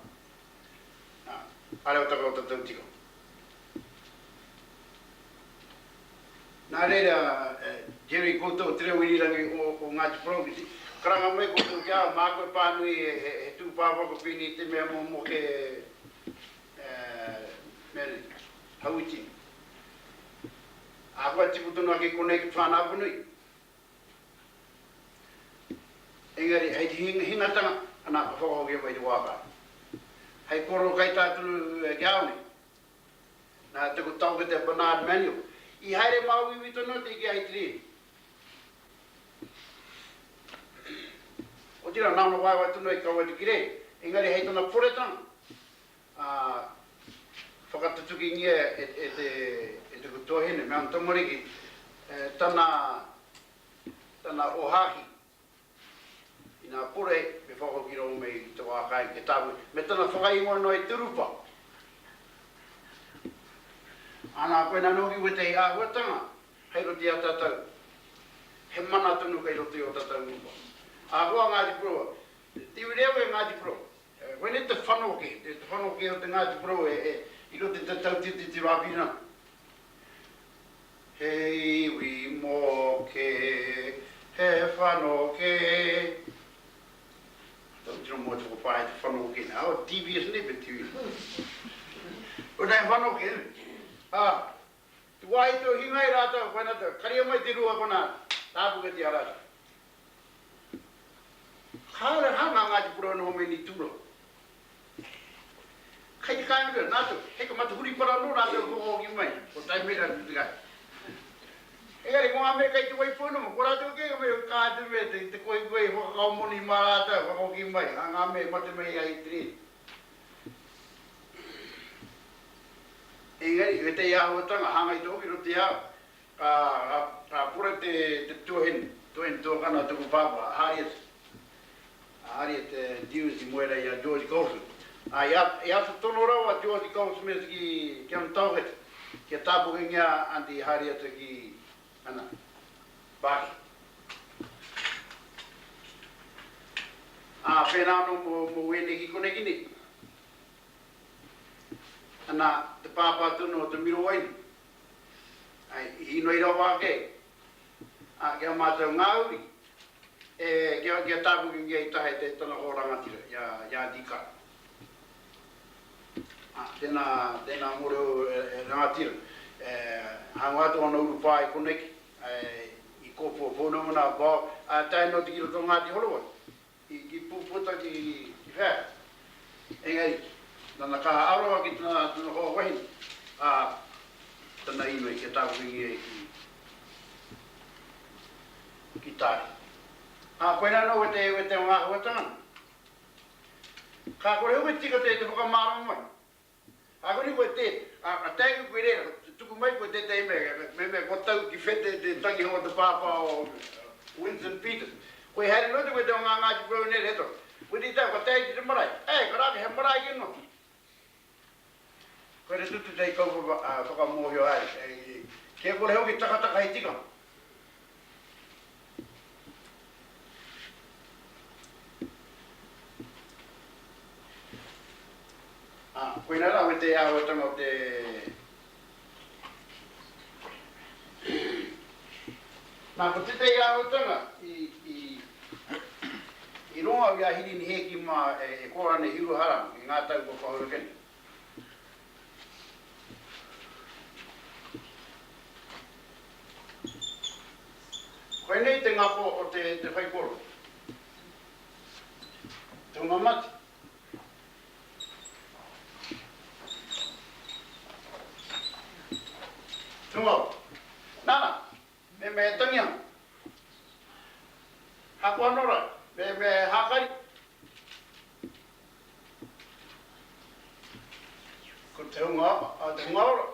Ā, kāre o taka o tatou tika. Nā reira, Jerry, koutou te reo irirangi o, o Ngāti Porou, ki te karanga mai koutou ki a au, māku e pānui he, he, he tūpāpaku pēnei i te mea mō, mō ke, e, mea nei, Hauiti. Ahakoa tipu tonu ake i konei ki Te Whānau-a-Apanui. Engari, hei te hingatanga, ana, ka whakahokia mai te wā kāinga. Hei kōrero kaitā tonu ki a au nei, nā taku taokete a Bernard Manuel, i haere māuiui tonu atu ki Ahitereiria. Otirā, nāna waewae tonu ai kaua te kirei, engari hei tana poretanga, ā, whakatutukingia e te, e taku tuahine me ana tamariki tana, tana ōhākī inā kore me whakahoki rawa mai i te wā kāinga ki a tāua, me tana whakaingoa noa i te urupa. Ana, koinā anō hoki wētahi āhuatanga hei roto i a tātou, he mana tonu kei roto i ō tātou urupa. Ahakoa Ngāti Porou, te iwi reo e Ngāti Porou, Koinei te whanoke, te whanoke o te Ngāti Porou i roto i te tau tititiro āwhina. He iwi moke, he whanoke. tino moe te whakapā he te whano hoki nei. Oh, devious nei pe tui. Ko nei whano hoki, eh? Ah, te wāhi tō hinga i rātou, koina tau, karia mai te rua kona, tāpuketia rātou. Kāore hā ngā Ngāti Porou noho me ni tūranga. Kei te kāinga tonu, nā tō, hei ka mate huripara anō rātou e whakahoki mai, ko Taimera te kai. Engari ko ngā mea kei te Waipounamu, ko rātou kē ka mea ka atu me te, te koikoi whakakao moni mā rātou, whakahoki mai, ā, ngā mea i mate mai i a Hitirēri. Engari, wētahi āhuatanga, hāngai te hoki roto i a au, ka, ka, ka pore te, te tuahine, tuahine tuakana o taku pāpā, a Harriet, A Harriet Dewes i moe ra i a George Goldsmith. A, i ata, i ata tono rawa a George Goldsmith ki, ki ana tauwhiti, kia tāpukengia a Aunty Harriet ki ana pāki. Ā, pērā anō mō, mō wēnei ki koneki nei. Ana, te pāpā tonu o te miro waina. Ai, i inoi rawa ake, ā, ki a mātou ngā uri, E, kia, kia tāpukengia i tahe te tana hoa rangatira, i a, i a Dika. Ā, tēnā, tēnā mōreo e, e rangatira. E, hanga atu ana urupā i koneki, e, i Kōpua Pounamu nā Bob, ā, tae noa ki roto o Ngāti Horowai, i, ki Pūputa, ki, ki whea. Engari, nana kaha aroha ki tana, tana hoa wahine, ā, tana inoi kia tāpukengia i ki, ki Tari. Ā, koinā anō wete, wete o ngā āhuatanga. Ka kore hoki tika te, te whakamārama mai. Ā, kore koe te, ā, ka tae koe reira, ka tuku mai koe tētahi mea, me mea kua tau ki whete te tangihanga o te pāpā o Winston Peters. Koe haere noa te wete o ngā Ngāti Porou nei, he tau. Wete i tau, ka tae ki te marae. Ē, ka rāke he marae ki noa. Koe te tutu tei kaupapa whakamōhio haere. Kia kore hoki takataka hei tikanga. Ā, koinā rā wete āhuatanga o te. Nā, ko tētahi āhuatanga i, i, i rongo au i a Hirini Hēki mā e, e kōrero ana i Hiruharama i ngā tau kua pahure ake nei. Koinei te ngako o te, te whaikōrero. Te hunga mate. Tungao. Nana, me me he tangihanga. Hako anō ra, me me he hākari. Ko te hunga, te hunga ora.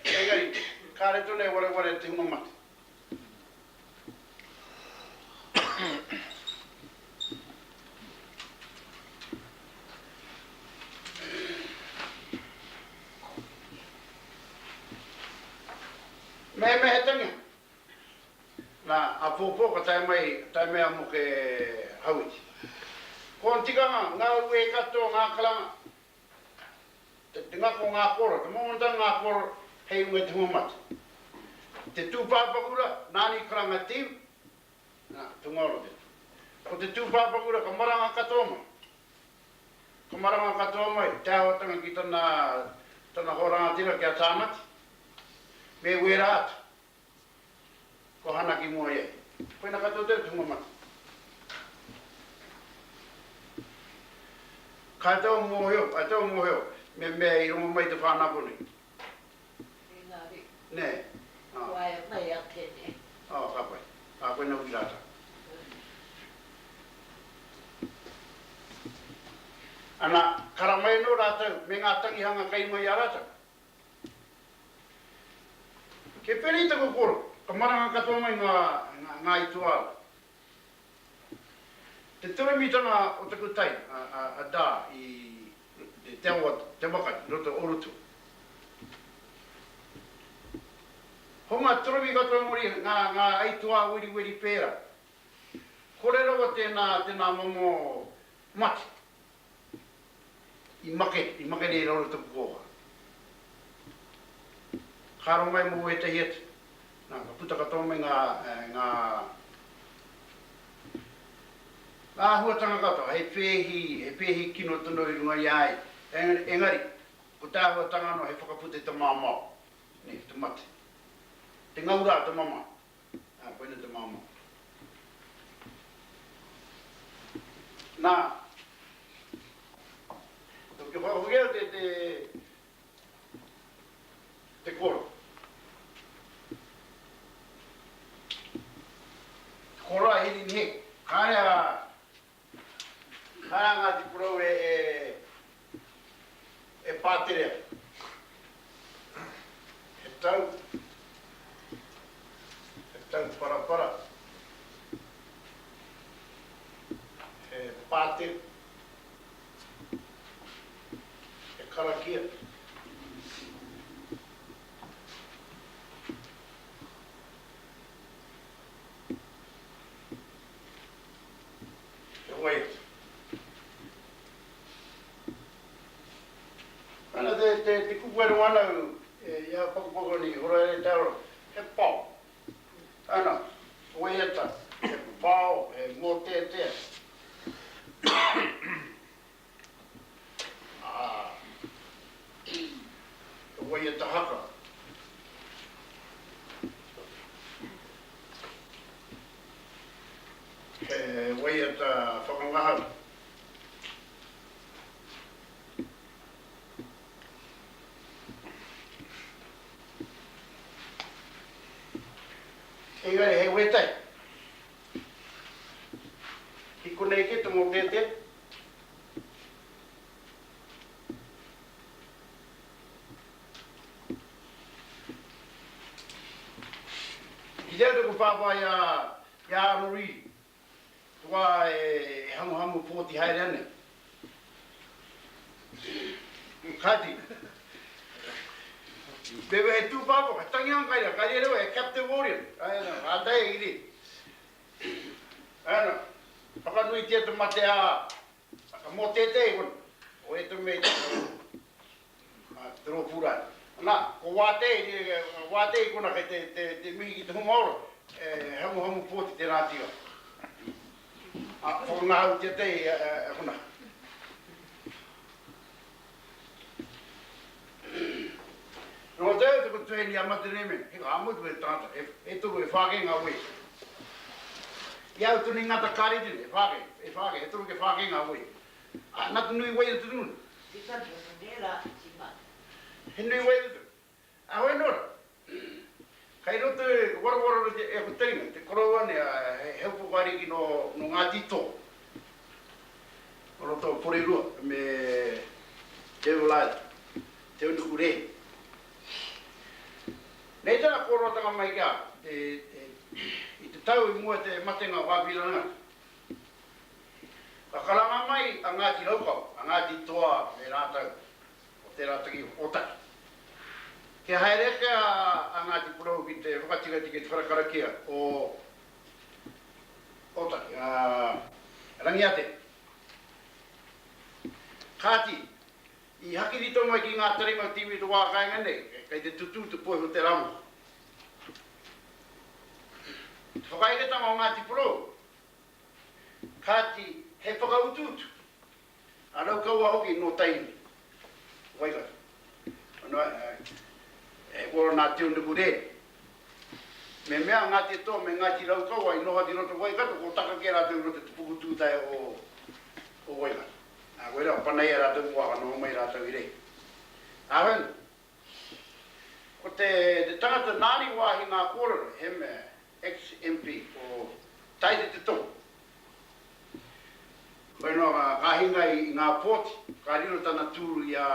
Engari, kāre tonu e wareware te hunga mate. Mehemea he tangi, na, apōpō ka tae mai, tae mai a Moke Hauiti. Ko ana tikanga, ngā ue katoa, ngā karanga, Te ngako o ngā koro, te momonotanga ngā koro hei runga i te hunga mate. Te tūpāpakura, nāna i karanga tiu, nā, te hunga ora tēnā. Ko te tūpāpakura ka maranga katoa mai. Ka maranga katoa mai te āhuatanga ki tana, tana hoa rangatira ki a Tāmati, me wērā atu. Kua hana ki mua i a ia. Koina katoa te hunga mate. Ka tau mōhio, ka tau mōhio, me mea i rongo mai te whānau konei. Engari, Nē, ā. waea mai a tēnei. Ā, ka pai. Ā, koina hoki rātou. Ana, kara mai anō rātou me ngā tangihanga kei runga i a rātou. Ke pēnei taku koro, ka maranga katoa mai ngā, ngā aituā. Te toromitanga o taku tai, a, a, a Da, i te awa, te waka, i roto o Orotua. Ko ngā toromi katoa muri, ngā, ngā aituā weriweri pērā. Kore rawa tēnā, tēnā momo mate. I make, i make nei raro taku kōkā. Ka aro mai mō ētahi atu. Nā, ka puta katoa mai ngā, ngā. Ngā āhuatanga katoa, he pēhi, he pēhi kino tonu i runga i a ia, engari, ko te āhuatanga anō he whakaputa i te mamao, nē, te mate. Te ngaurā, te mamae. Ā, koinei te mamao. Nā, kia whakahoki au te, te, te koro. Te koro a Hirini Heke. Kāre a, kāre a Ngāti Porou e, e, e pāterea. He tau, he tau parapara, he pātere. He karakia. He waiata. Ana te, te, te kupu e rongo ana au e, i a Pokopoko ni Horaere Te Aro, he pao. Ana, waiata, he pao, he mōteatea. Ā, he waiata haka. He waiata whakangahau. Engari he wētahi. Ki konei kē te mōteatea. Ki te au taku pāpā i a, i a Arnold Reedy, te wā e hamuhamu pōti haere ana. Kāti. Me he tūpāpaku, he tangihanga kai reira, kai reira he captive audience. Ai, rātai e iri. Ana, whakanuitia te mate a, ka mōteatea i kona, o ētahi mea i te a, te rōpū rā. Ana, ko Wātea, Wātea i kona kei te, te, te mihi ki te hunga ora, e hamuhamu pōti te rā tika. A, whakangahautia te i a, a kona. Nō te au te kutuheni a Matereme, he ka motu e tangata, e, e toru, e whā kē ngā wē. I au tonu i ngata kāri tene, e whā kē, e whā kē, e toru ke whā kē ngā wē. A, nā te nui wai o te tunu. Tika tonu nē rā, tima. He nui wai o te tunu. A hoi nō rā, kai roto e warowaro te, e aku taringa, te koroua nei, a, he, he upoko ariki nō, nō Ngāti Tō. O roto o Porirua me Devil Island, Te Unuku Rēhi. Nei tana kōrerotanga mai ki a te, te, i te tau i mua te matenga o Āpirana Ngata. Ka karanga mai a Ngāti Raukawa, a Ngāti Toa me rātou o tērā taki o Ōtaki. Kia haere ake a, a Ngāti Porou ki te whakatikatika i te whare karakia o Ōtaki, a Rangiātea. Kāti, i hakirito mai ki ngā taringa o te iwi o te wā kāinga nei, kei te tutū te poiho te rama. Te whakaeretanga o Ngāti Porou, kāti, he whakautuutu, a Raukawa hoki nō Tainui, Waikato. Anō, he kōrero nā Te Unukurere. Me mea a Ngāti Toa me Ngāti Raukawa i noho ki roto Waikato, ko taka kē rātou i roto te puku tūtae o o Waikato. Nā, koirā, o panaia rātou mua ka noho mai rātou i reira. Nā whenu, ko te, te tangata nāna i wāhi ngā kōrero, he mea, ex-MP, ko Taite Te Tonga. Koe noa ka, ka hinga i, i ngā pōti, ka riro tana tūru i a,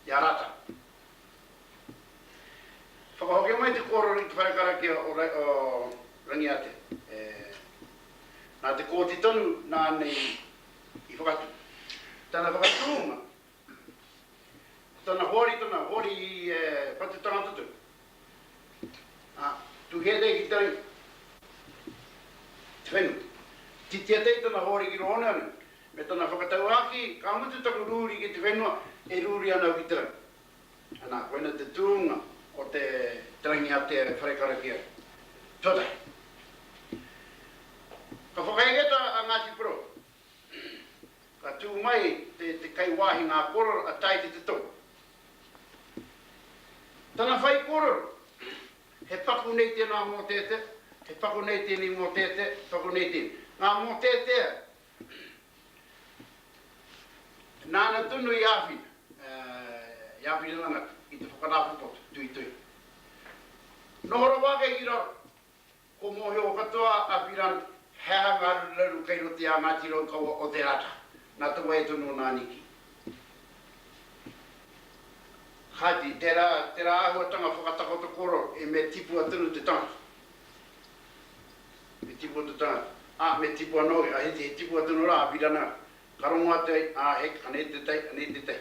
i a Rata. Whakahokia mai te kōrero i te whare karakia o Rangiātea. Nā Te Kooti tonu nāna i whakatū. Tana whakatūnga, ko tana hoari tana hoari i patu tangata tonu. Ā, tuhia nei ki te rangi, te whenua. Titia nei tana hoari ki roa oneone, me tana whakatauākī, ka mutu taku rūri ki te whenua, e rūri ana au ki te rangi. Ana, koina te tūnga o te Rangiātea whare karakia tuatahi. Ka whakaeketa a Ngāti Porou. Ka tū mai te, te kaiwāhi ngā kōrero a Taiti Te Tohu. Tana whaikōrero, he paku nei tēnā mōteatea, he paku nei tēnei mōteatea, paku nei tēnei. Ngā mōteatea, nāna tonu i āwhina, i āwhina rangata ki te whakarāpopoto, tuitui. Noho rawa ake ki raro, Ko mōhio katoa a Piran he aha ngā raruraru kei roto i a Ngāti Raukawa o te rata, nā te wai tonu o Nāniki. Kāti, tērā, tērā āhuatanga whakatakoto kōrero e me tipua tonu te tangata. Me tipua te tangata. Ā, me tipua anō, a he, he tipua tonu rā a Pirana, ka rongo atu ai, ā, he, anei te tai, anei te tai.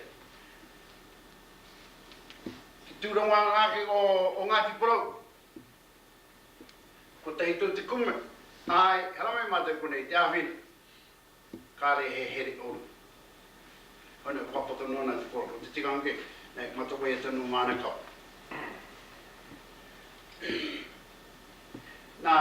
Ki Tūranga ake o, o Ngāti Porou, Kotahi tou te kume. Āe, haramai mātou konei te āwhina. Kāre he here oru. Hone whakapoto noa ana te koro. Ko te tikanga kē, nei, matawaia tonu māna kau. Nā,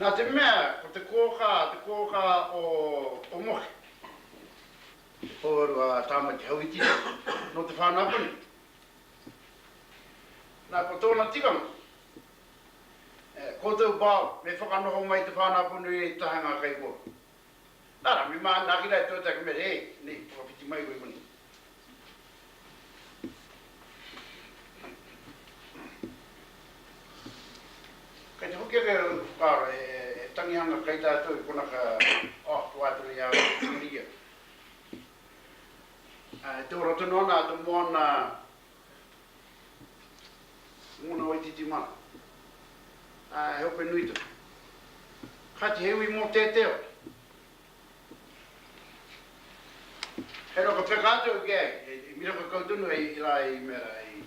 nā te mea, ko te kōkā, te kōkā o, o Mohi, Te pouaru a Tāmati Hauiti, nō Te Whānau-a-Puni. Nā, ko tōna tikanga, e, koutou bao, me whakanoho mai Te Whānau-a-Puni i taha ngā kaikōrero. Nā rā, me mā, nā ki rā e tō tāku mea, e, nei, whakawhiti mai koe konei. Kei te hoki ake au whakaaro, he tangihanga kei tātou i kona ka, oh, kua atu i a au te tumuria. E te ora tonu ana te moana, moana Waititi mā. He ope nui tonu. Kāti he ui mōteatea hoki. He roka peka atu au ki a ia, i miraka kau tonu ai i rā i mea rā i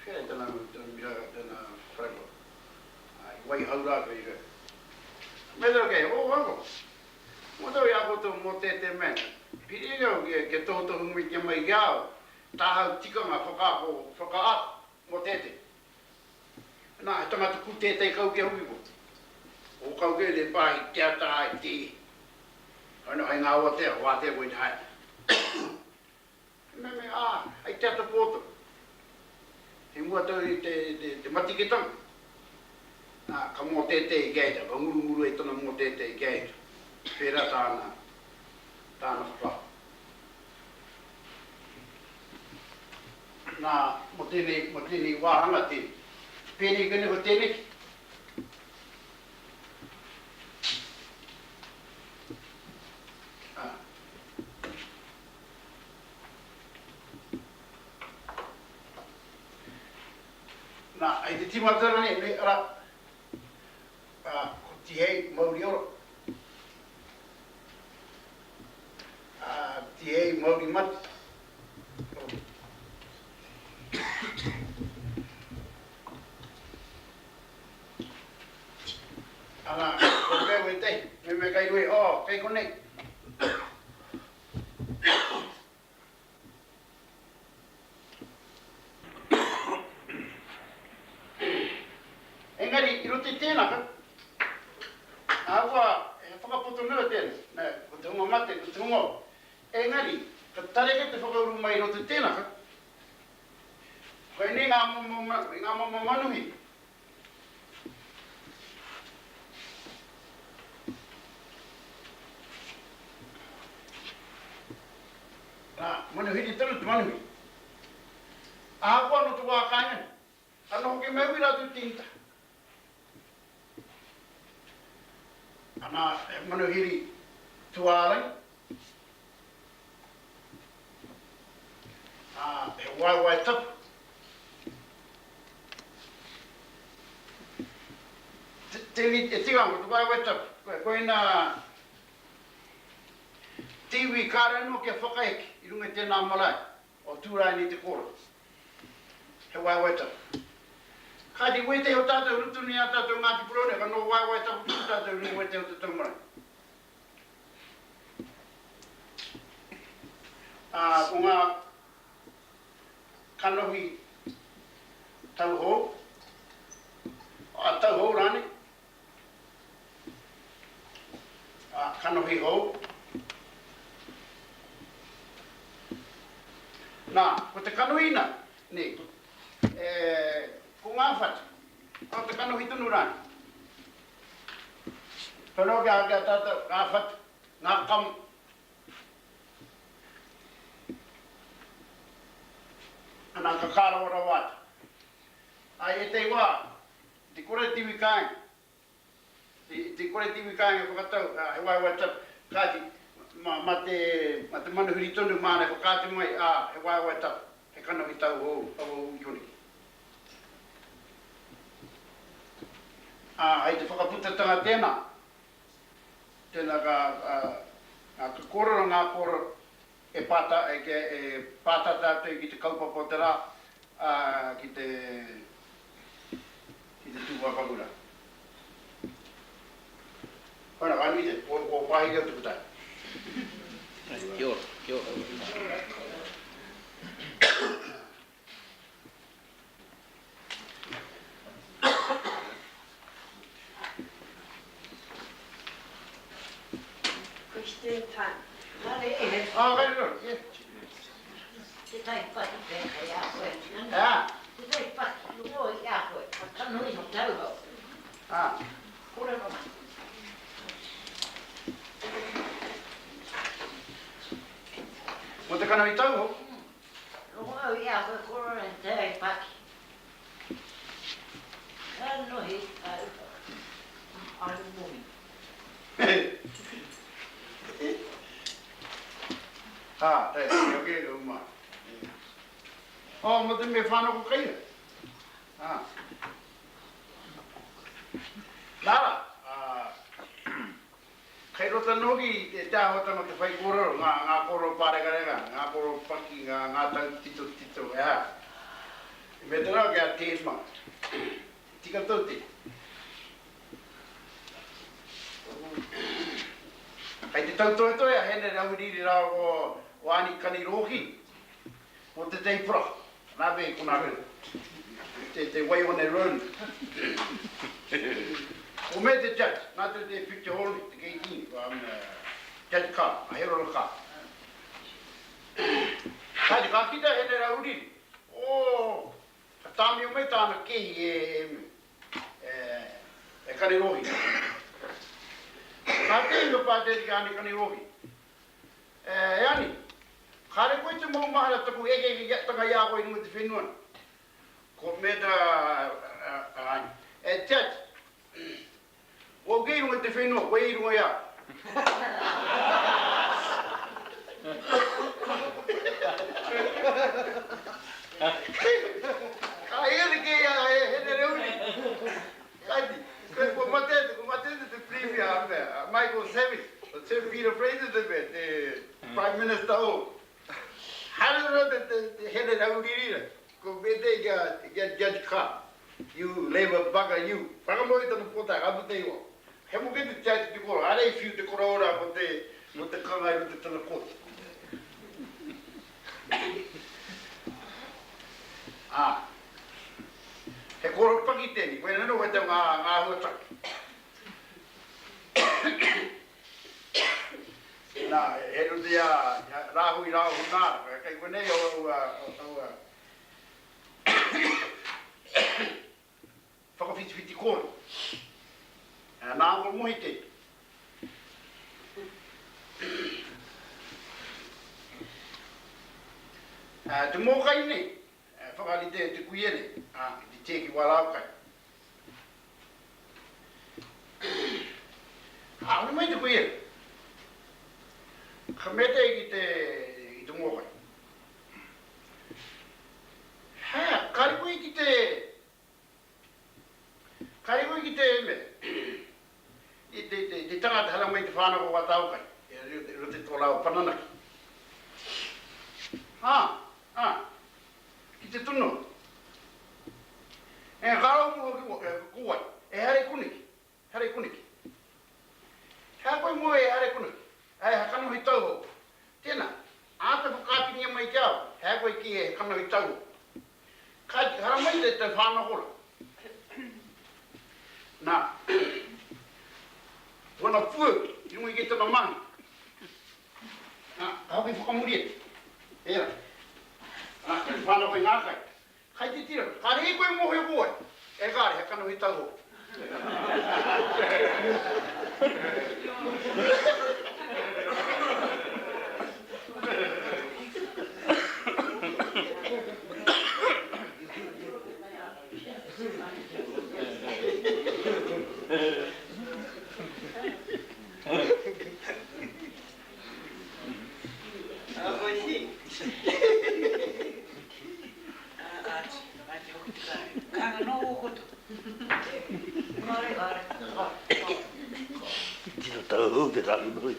whea i tana, tana miraka, tana whareroa. I Waihau rā koe i reira. Mea tau ki a ia, oh uncle, mō tau i a koutou mōteatea man, piri au kia, kia tohutohu mai kia mai ki a au, tāhau tikanga whakaako, whakaako mōteatea. Nā, he tangata kūtētei kau kē hoki koe. Ko kau kē nei pā i te ata i te Ano hei ngā awatea, wātea koe i te haere. He mea mea, ā, hei te ata pō tonu. Hei mua tau i te, te, te matiketanga. Nā, ka mōtetea i kia ita, ka ngurunguru ai tana mōtetea i kia ita. Pērā tāna, tāna whakaaro. Nā, mō tēnei, mō tēnei wāhanga tēnei. Pēnei koe nei ko tēneki. Ā. Nā, hei te tīmatanga nei, nei, arā, ā, ko Tihei Mauri Ora. Ā, Tihei Mauri Mate. Ana, ko mea wētehi, me mea kai rue, oh, kei konei. Engari, i roto i tēnā, ahakoa he whakapoto noa tēnā, nē, ko te hunga mate, ko te hunga ora. Engari, ka tareka te whakauru mai i roto i tēnā, koinei ngā momo, ngā momo manuhiri. Nā, manuhiri tonu te manuhiri. Ahakoa nō te wā kāinga nei, ka noho ki Maui rātou te ita. Ana, he manuhiri tūārangi, ā, he waewae tapu. Te, te tikanga ko te waewae tapu, koinā te iwi kāre anō kia whakaeke i runga i tēnā marae o Tūraini Te Kōrero. He waewae tapu. Kāti wētehi o tātou rutu nei a tātou Ngāti Porou nei, ka noho waewae tapu tonu tātou i runga i wētehi o te taumarae. Ā, ko ngā kanohi tauhou. kanohi hou. Nā, ko te kanohi nā, nē, e, ko ngā whatu, o te kanohi tonu rānei. Whanau kia ake a tātou, ngā whatu, ngā kamo. Ana, ka kārawarawa atu. Ai, ētehi wā, te kore te iwi kāinga, Te kore te iwi kāinga e whakatau, he waewae tapu, kāti, mā te, mā te manuhiri tonu māna e whakaatu mai, ā, he waewae tapu, he kanohi tauhou, aua ū i konei. Ā, hei te whakaputatanga tēnā, tēnā ka, ka kōrero ngā kōrero e pāta, e pātata atu ki te kaupapa o te rā, ā, ki te, ki te tūpāpaku rā. Whana, ka nui te, ko, ko pāheke o te putai. Kia ora, kia ora. Question time. Kāre e he. Ah, kai raro, yeah. Tētahi paki pea kei a koe. Ah. Tētahi paki rongo i a koe. Ka kanohi ho tauhou. Ah. Kōrero mai. Mo te kanohi tauhou? Rongo au i a koe kōrero he tētahi paki. Kanohi tauhou. Aru mohi. Ah, te, te, te, uma. Oh, mo te me whānau ko kaira. Ah. Nā, kei roto anō hoki i te āhuatanga o te whaikōrero, ngā, ngā kōrero pārekareka, ngā kōrero paki, ngā, ngā tautitotito, e hā. I mea te rā ki a Tēma, tika tou te. Kei te tautohetohe a Henare Ahuriri rāua ko Ani Kani Rōhi mō tētehi poraka. Nā whea i konā reo? Te, te Waione Road. Ko me te judge, nā te te picture hall, te kei ki, judge ka, a Herora ka. Kāti, ka kita he nera uriri. Oh, ka tāmio mai tāna kehi e, e, e, e Kanirohi. Ka te inga pāteri ki āne Kanirohi. E Ani, kāre koe te maumahara taku ekeeketanga i a koe i runga i te whenua nei. Ko Meta a Ani. E Judge, ko au kei runga i te whenua, koe i runga i a au. Ka ere kei a Henereuri. Kāti, kua mate atu, kua mate atu te Premier a mea, a Michael Savage, o Sir Peter Fraser te mea, te Prime Minister o. Haere rawa te, te, te here rauriri ra, ko mete ki a, ki a Judge Carr, you Labour bugger you. Whakamoe i tana pōtae, ka puta i waho. He moke te judge te koro, haere i whiu te koroura mo te, mo te kanga i roto i tana koti. Ā. He kōrero paki tēnei, koinei anō wētau ngā āhuatanga. Nā, he roto i a Rāhui rāua ko Nāra, kei konei aua whakawhitiwhiti kōrero. Nā Uncle Mohi tēnei. Te mōkai nei, Whakarite e te kuia nei, ā, ki te tieki wā rāo kai. Ā, huri mai te kuia. Ka mete ki te, ki te mōkai. Hā, kare koe ki te, kare koe ki te mea, i te, te, te tangata hara mai te whānau o wā tāo kai, e roto i tō rāua pananaki. Ā, Ā, ki te tono. E ka rau mua ki ko wai, e haere koneki, haere koneki. He aha koe mua e haere koneki? Ā, he kanohi tauhou. Tēnā, āta whakaatungia mai ki a au, he aha koe ki he kanohi tauhou. Ka haramai te, te whānau hora. Nā, tōna pua i runga i tana. whakamahi. Nā, ka hoki whakamuri atu. Ērā. Nā, kei te whānau koe ngā kai. Kai te tira, kāre i koe mōhio ko wai. E kāre, he kanohi tauhou. Tino tauhou te ranginui.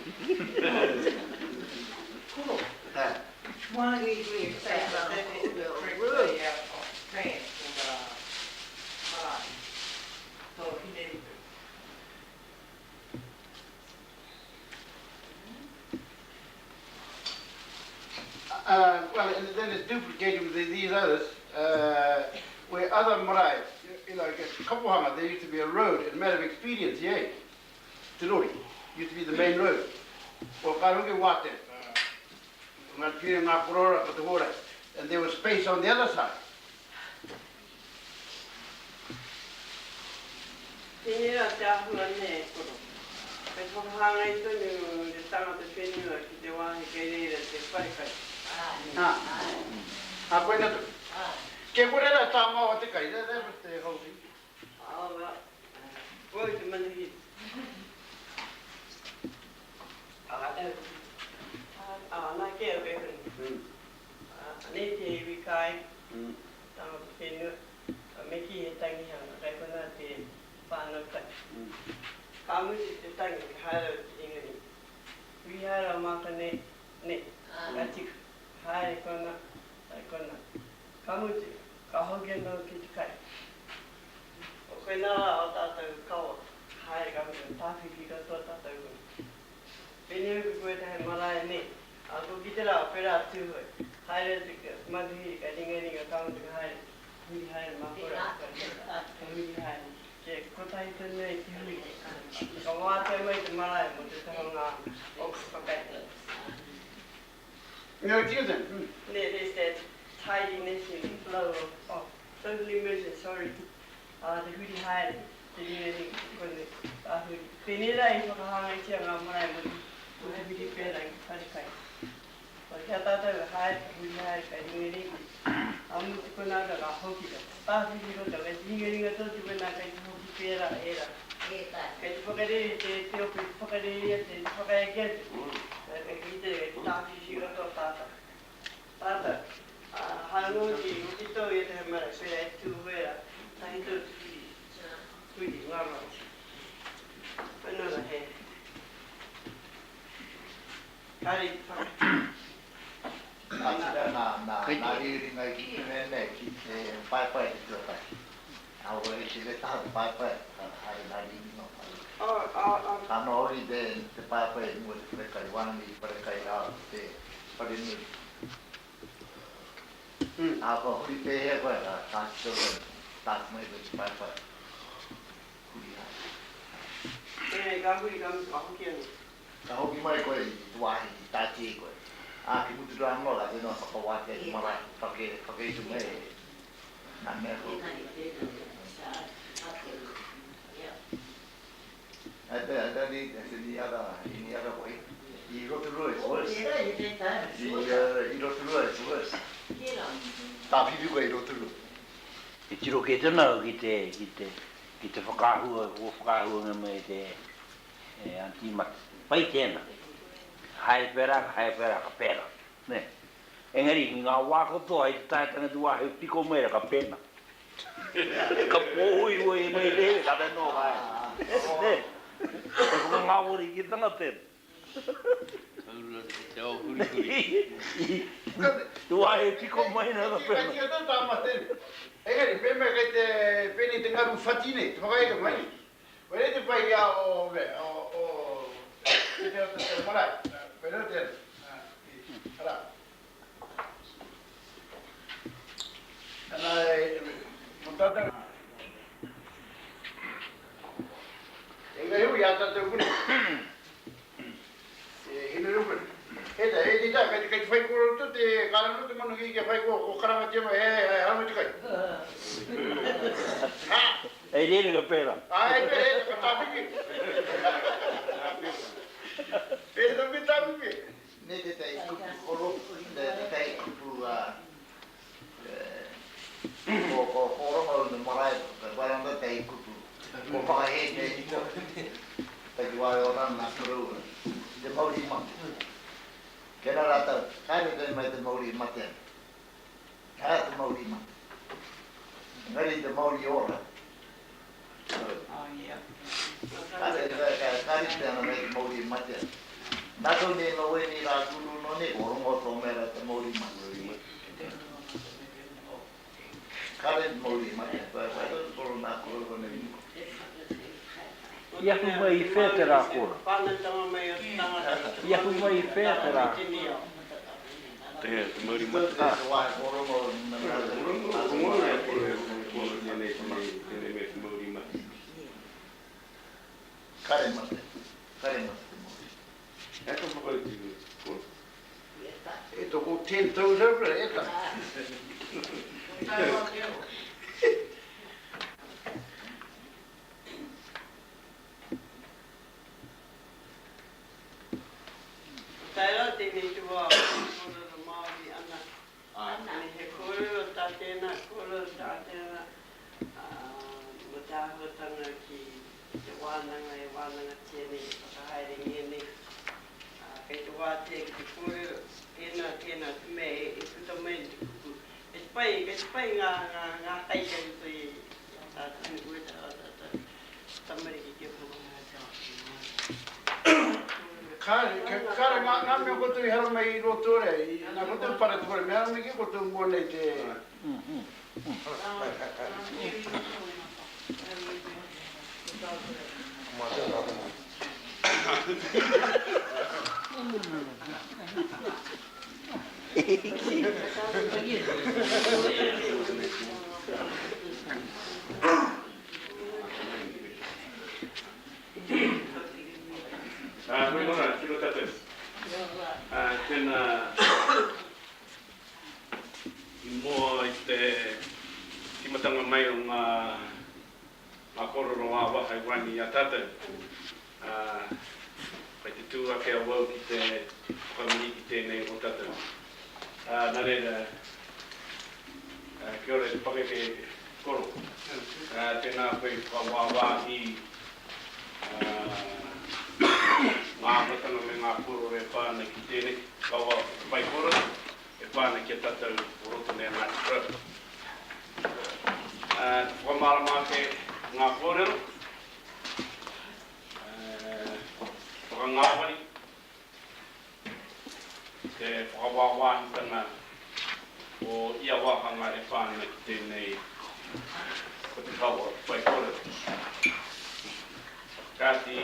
Uh, well, and then it's duplicated with these others, uh, where other marae, you know, like at Kapohanga, there used to be a road, in matter of expedience, yeah, Te Rori, used to be the main road. Well, ka rungi wātea, ngā tira, ngā korora, ko te hōrai, and there was space on the other side. Tēnei rā te āhua nē, koro. Kei te whakahāngai tonu te tangata whenua ki te wāhi kei reira te wharekai. Ā, ā, koina tonu. Kia kore rā tā māua te kai, that, that was the whole thing. Ā, well, koe te manuhiri. Ā, ā, nā kē au kei konei. Anei te iwi kāinga, tangata whenua, me kī he tangihanga, kei konā te whānau tahi. Ka mutu te tangi, ka haere au te ringaringa. Huri haere au māka nei, nei, ka tika, haere konā, haere konā. Ka mutu, ka hoki anō ki te kai. O koinā rā o tātou kawa, haere ka mutu, tāwhiwhi katoa tātou konei. Pēnei hoki koe tahi marae nei, A ko ki te ra, pera a Tuhoe, haere atu ki Manuhiri, ka ringaringa, ka mutu ka haere, huri haere ma kora, ka huri haere, kia kotahi tonu ai te hui, ka wātea mai te marae mo te taha o nga oka whakaeke. No, excuse me. Ne, there's that tidiness and flow of, oh, totally immersion, sorry, te huri haere, te ringaringa, konei, ka huri. Pēnei rā i whakahāngaitia ngā marae mō te huri pērā i te wharekai. Ko ki a tātou ka haere, ka huri haere, ka ringaringa, ka mutu konā ka ka hoki, ka tāwhiri koutou, kei te ringaringa tō te wena, kei te hoki pērā, ērā. Kei te whakarere te, te ope, te whakarere atu, te whakaeke atu, kei te kite, kei te tāwhiri katoa tātou. Tātou, hāunga hoki, hoki tō i ētahi marae, pērā i Tūhoe rā, tahi tō te huri, huri, ngā marae. Whenua rā, he, kāre i te whakatika. Nā tika, nā, nā, nā rīringa i ki te mea nei, ki te paepae te tuatahi. Nā wai i te taha te paepae, ka haere nā rīringa o whare. Ka noho hoki te, te paepae i mua i te wharekai, wānanga i te wharekai rā o te wharenui. Ahakoa huri pēhea koe, ka tākito koe, tāki mai koe te paepae. Huri haere. Engari ka huri, ka mutu, ka hoki anō. Ka hoki mai koe i te wāhi i tāti ai koe. Ā, ki mutu rā anō, ka tino whakawātea te marae, whake, whakaitu mai e ngā mea kua. I don't, I don't need any other, any other way. I Rotorua it's worse. I, uh, i Rotorua it's worse. Tāwhiwhi koe i Rotorua. Te tiro kē tēnā ki te, ki te, ki te whakaahua, kua whakaahua mai te, e Aunty Mati. Pai tēnā. Haere pērā, ka haere pērā, ka pērā. Nē. Engari, i ngā wā katoa, i te taetanga te wā hei piko mai rā, ka pēnā. Ka pōhuihui mai te here, kātahi noa ka haere. Nē. He whakangāwari ki tanga tēnā. Taurua ki te ao hurihuri. Te wā e piko mai ana ka pēnā. Ka tika tonu tā Mate. Engari, pēmea kei te pēnei te ngaru whati nei, te whakaeke mai nei. Koinei te pai ki a o, o, o, te te o te marae. Koinei tēnā. Arā. Ana e, mo tātou. Engari hoki a tātou kune. te, kāre anō te manu kīkī e whai ko, ko karangatia mai, he, he, haramai te kai. Ha! Hei reira ka pērā. Āe, pērā, he, ka tāpipi. Pērā me tāpipi. Me tētahi kupu koro, tētahi kupu ko ko rongo i te marae, whai ana tētahi kupu, ko whakahē nei i te takiwā e ora ana koroua, te mauri mate. Tēnā rātou, haere tonu mai te mauri mate ana. He aha te mauri mate? Engari te mauri ora. Ka rite ana me te mauri mate ana. Nā tō nei nō wēnei rā tūru nō nei, ko rongo tō mea te mauri mate. Kāre te mauri mate, whai tō koro nā koroua nei muku. I ahu mai i whea te rā kora? I ahu mai i whea te rā? Te mauri mate. Kare mate, kare mate te mauri. E toko ten toes over e ta. Tae rā tēnei te wā o te kōrero Māori ana. Me he kōrero tā tēnā, kōrero tā tēnā, ā, mō te āhuatanga ki te wānanga e wānangatia nei, e whakahaerengia nei. Ā, kei te wātea ki te kōrero, tēnā, tēnā, te mea e puta mai te kupu. Kei te pai, kei te pai ngā, ngā, ngā kai kei roto i a tātou, i ētahi o ā tātou tamariki kia whakamatea ake mai. Kāre, kāre ngā, ngā mea koutou i haramai i roto re, i, nā koutou para te whare, me haramai ki koutou mua nei te. Hui ora, tiro tatou. Tena i mua i te timatanga mai o nga korero a-waha i waenga i a tatou, kei te tu ake awau ki te whakamihi ki tenei o tatou. Na reira, kia ora e te pakeke koro. Tēnā koe i whakawāwā i ngā āhuatanga me ngā kōrero e pā ana ki tēnei kawa o te whaikōrero e pā ana ki a tātou o roto nei a Ngāti Porou. Te whakamārama ake ngā kōrero, whakangāwari, te whakawāwāhitanga o ia wāhanga e pā ana ki tēnei ko te kawa whaikōrero. Kāti,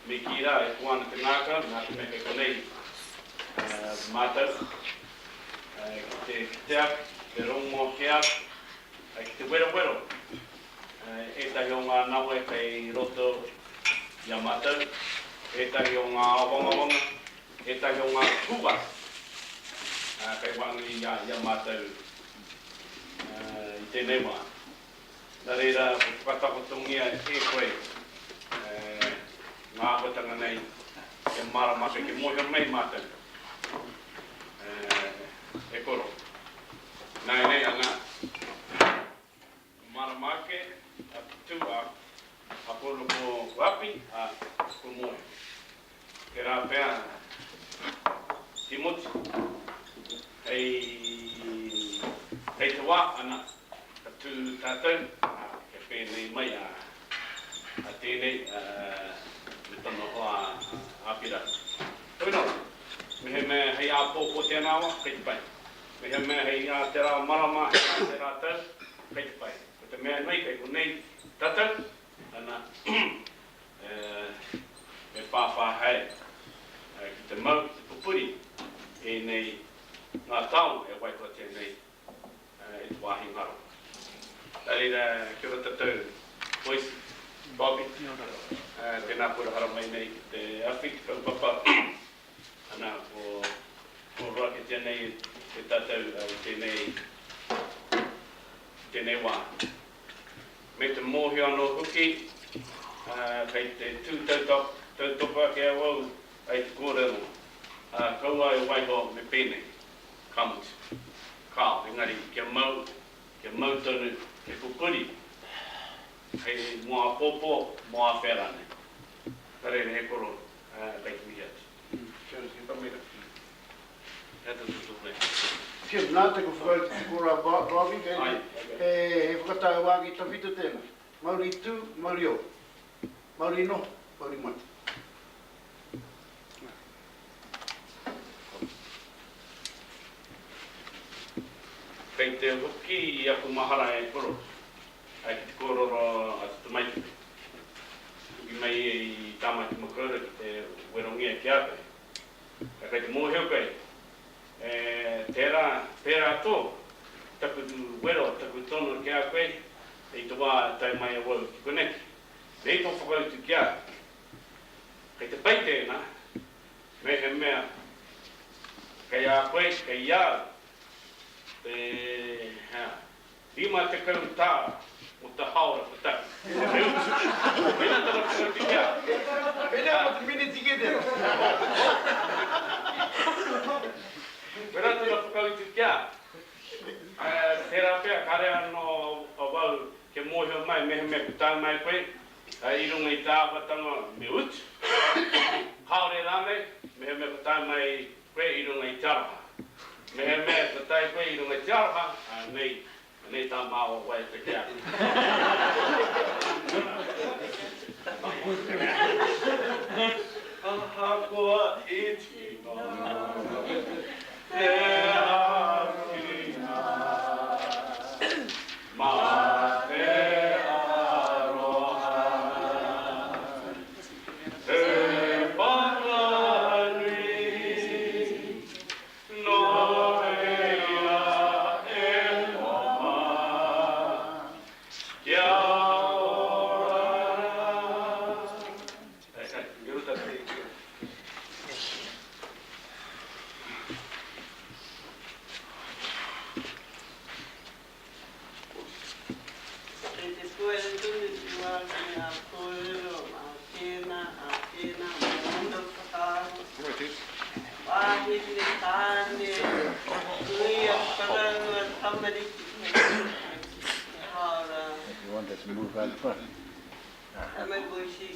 me kī rā, e koa ana te ngākau, nā te mea kei konei mātou, ki te kitea, ki te rongo ake, ki te werowero ētahi o ngā nawe kei roto i a mātou, ētahi o ngā āwangawanga, ētahi o ngā hua kei waenganui i a mātou i tēnei wā. Nā reira, kua whakatakotongia e koe ngā āhuatanga nei kia mārama ake, kia mōhio mai mātou e koro. Nāianei, ana. Ka marama ake a te tū a a kōrua ko Api, a ko Moe. Tērā pea Timoti, hei, hei te wā, ana, ka tū tātou, ā, kia pēnei mai a, a tēnei, ā, me tana hoa a Apira. Hoi nō, mehemea hei āpōpō tēnā wā, kei te pai. Mehemea hei ā te rā marama, hei ā te rā tau, kei te pai. Ko te mea nui kei konei tatou, ana, me whāwhā haere ki te mau, ki te pupuri ēnei ngā taonga e waihotia nei e te wāhi ngaro. Nā reira, kia ora tatou, boys, Bobby, tēnā koe haramai nei ki te awhi, te kaupapa, ana, ko. hiahiatia nei e tātou i tēnei, i tēnei wā. Me te mōhio anō hoki, kei te tū tautoko ake awau i te kōrero, kaua e waiho me pēnei, ka mutu. Kāo, engari kia mau, kia mau tonu te pupuri hei mō āpōpō, mō āwhea rānei. Ka reira he koro kei te mihi atu. Kia ora, kia pamera. He aha tō tō Kia nā te ko whakautu te kora Bobby, kei he whakatauākī tawhito tēnā. Mauri tū, mauri ora. Mauri noho, mauri mate. Kei te hoki i aku mahara e koro, ki te kōrero a te tamaiti nei. Hoki mai ia i Tāmaki Makaurau ki te werongia ki a koe. Kei te mōhio koe, e, tērā, pērā tō, taku wero, taku tono ki a koe, i te wā e tae mai awau ki koneki. Nei tō whakautu ki a au. Kei te pai tēnā, mehemea kei a koe, kei a au, te, hea, 50 tāra mō te hāora kotahi. He utu. Koinā tana whakautu ki a au. Pēnā mō te miniti kē tērā. Koinā tana whakautu ki a au. Tērā pea kāre anō awau kia mōhio mai mehemea ko tae mai koe i runga i te āhuatanga me utu, kāore rānei mehemea ko tae mai koe i runga i te aroha. Mehemea kua tae koe i runga i te aroha, anei, anei tā māua waiata ki a koe. Ahakoa iti noa te āwhina, mā te aroha. Te whakanui, nō reira e hoa, kia ora rā. Kei te puere tonu te wā ki ngā kōrero a tēnā, a tēnā mō ōna whakaaro. Wāhine, tāne, kuia, whanaunga, tamariki, he hāora. If you want us to move out front. Mai boy si.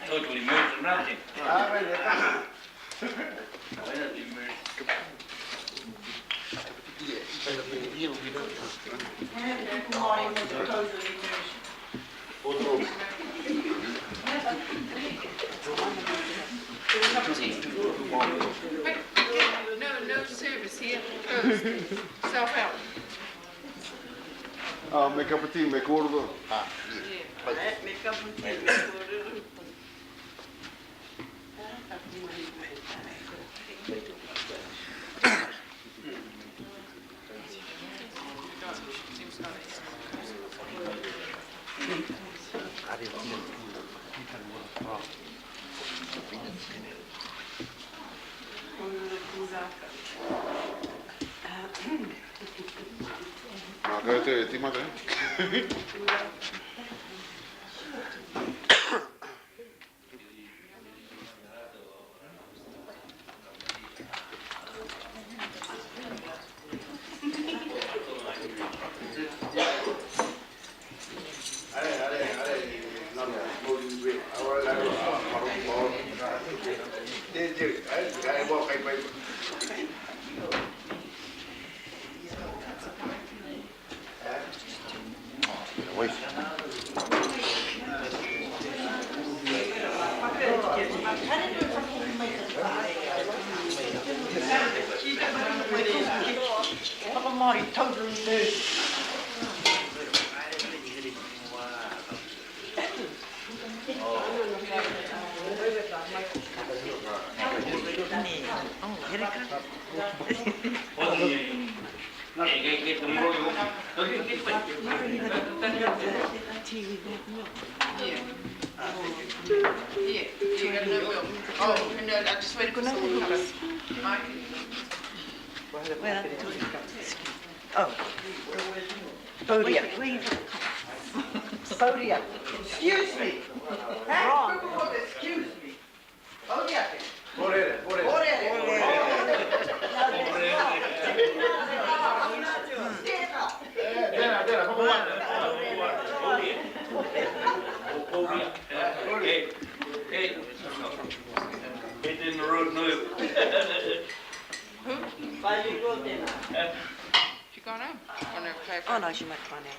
Totally moved to nothing. No, no service here. Closed. Self help. Ah, me cup of tea, me kōrero. Ah, Yeah. Me cup of tea, me kōrero. Nā, kei te tīmata, eh? Excuse me. Wrong. Excuse me. She gone home? Oh no, she might find out.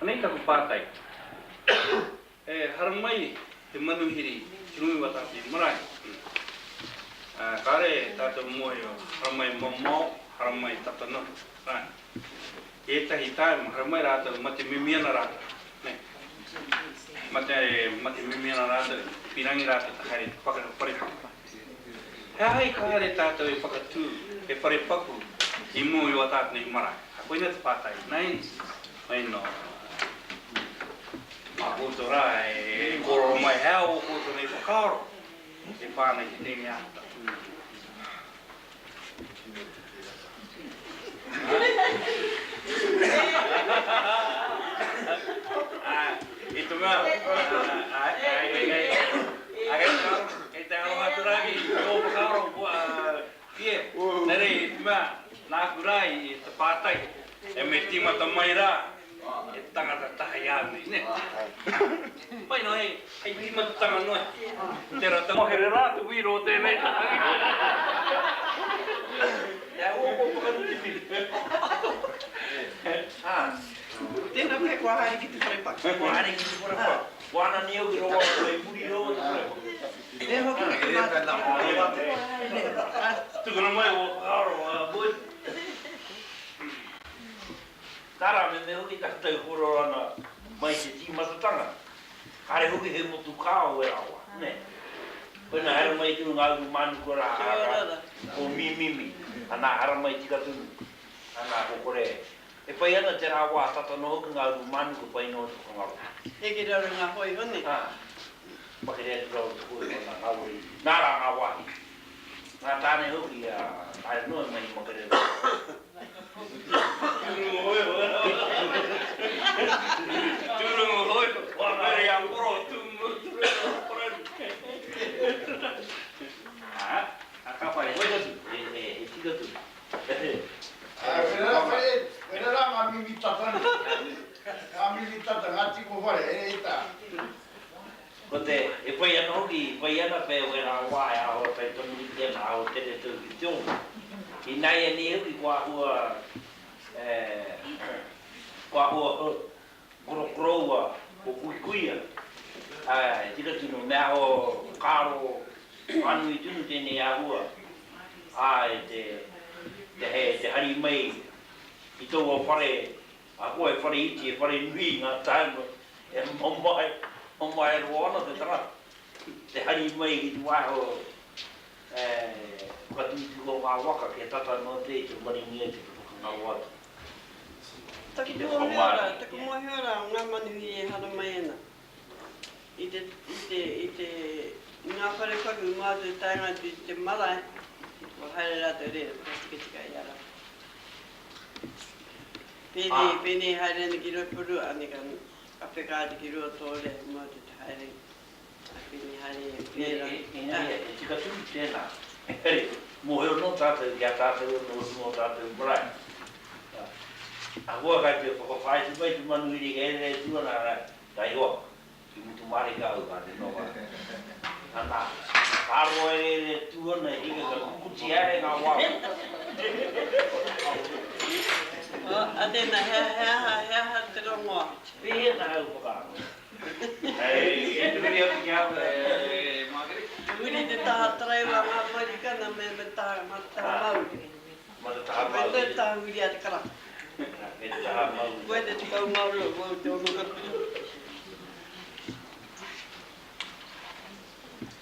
Anei taku pātai. E haramai te manuhiri ki runga i wā tātou marae. Kāre tātou mōhio, haramai mamao, haramai tata noho. Āe. Ētahi tāima, haramai rātou, mate mimi ana rātou. Nē. Mate, mate mimi ana rātou, pīrangi rātou te haere te whakatū whare paku. He aha i kāre tātou e whakatū he whare paku i mua i wā tātou nei marae? Koina te pātai. Nine, mai no. Mā koutou rā e kōrero mai he aha ō koutou nei whakaaro e pā ana ki tēnei āhuatanga. I te mea, kei te aroha atu rā ki tō whakaaro, Pierre, nā reira, i te mea, nāku rā i te pātai, e me tīmata mai rā e te tangata taha i a au nei, nē? Pai noa, hei tīmatatanga noa, tērā te mahere rā te wīro o tēnei taha. He aha ō whakarutipiri? Tēnā pea kua haere ki te whare paku. Kua haere ki te whare paku. Kua ana nei au ki roa o e muri roa o te whare paku. Me hoki ki te mātua. Tukuna mai o whakaaro, boys. Tara, me me hoki tātou kōrero ana mai te tīmatatanga. Kāre hoki he motukā o wērā wā, nē. Koina haere mai tonu ngā uru mānuku rā, arā, ko Mimimi, anā, haramai tika tonu, anā, ko kore, e pai ana tērā wā, tata noa hoki ngā uru mānuku pai noa te whakangaro. Heke raro ngā hōiho nei. Ā, makere atu rau te hōiho nā ngāwari, nā rā ngā wāhi. Ngā tāne hoki, ā, taea noa e mahi makere rau. Tūrunga hōiho. Tūrunga hōiho, whakare a koro, tūrunga koro. Ā, ka whai hoi atu, he tika tonu. Wera rā ngā mimi tata nei. Ngā mimi tata, ngā tiko whare, e tā. Ko te, e pai ana hoki, e pai ana pea wērā wā e āhua taitamariki ana, āhua tere tau ki te oma. Ināianei hoki kua āhua, e, kua āhua korokoroua o kuikuia, ā, e tika tonu, me āhua whakaaro whānui tonu tēnei āhua, ā, e te, te, te hari mai. i taua whare, ahakoa he whare iti, he whare nui ngā taonga e mamae, mamae roa ana te tangata, te hari mai ki te wāhi o e whakatūtū o ngā waka kia tata noa te i te maringi atu, te whakangaro atu. Taku Ki te mōhio rā, whakamārie. taku mōhio rā o ngā manuhiri e haramai ana i te, i te, i te, i ngā whare paku mātou taenga atu i te marae, kua haere rātou reira whakatikatika i a rātou. Pēnei, pēnei haere ana ki Rotorua, ane ka, ka wheka atu ki Ruatōrea i mātou te haere, a pēnei haere pērā. Engari, e tika tonu tēnā. Engari, mōhio anō tātou ki a tātou anō runga o tātou marae. Ahakoa kai te whakawhāiti mai te manuhiri kei reira e tū ana, arā, taihoa, i mutu mārika au ka te noho ana. Ka roa e reira e tū ana e hika ka kukuti haere ngā wao. A tēnā, he aha, he aha te rongoa? Pēhea tāu whakaaro? Hei, e te huri atu ki a koe, e Margaret. Te huri te taha taraiwa ngā Amerikana me me taha, ma te taha Māori. Ma te taha Māori. Koe te taha huri a te karaka. Me te taha Māori. Koe te 12, wau te ono karaka.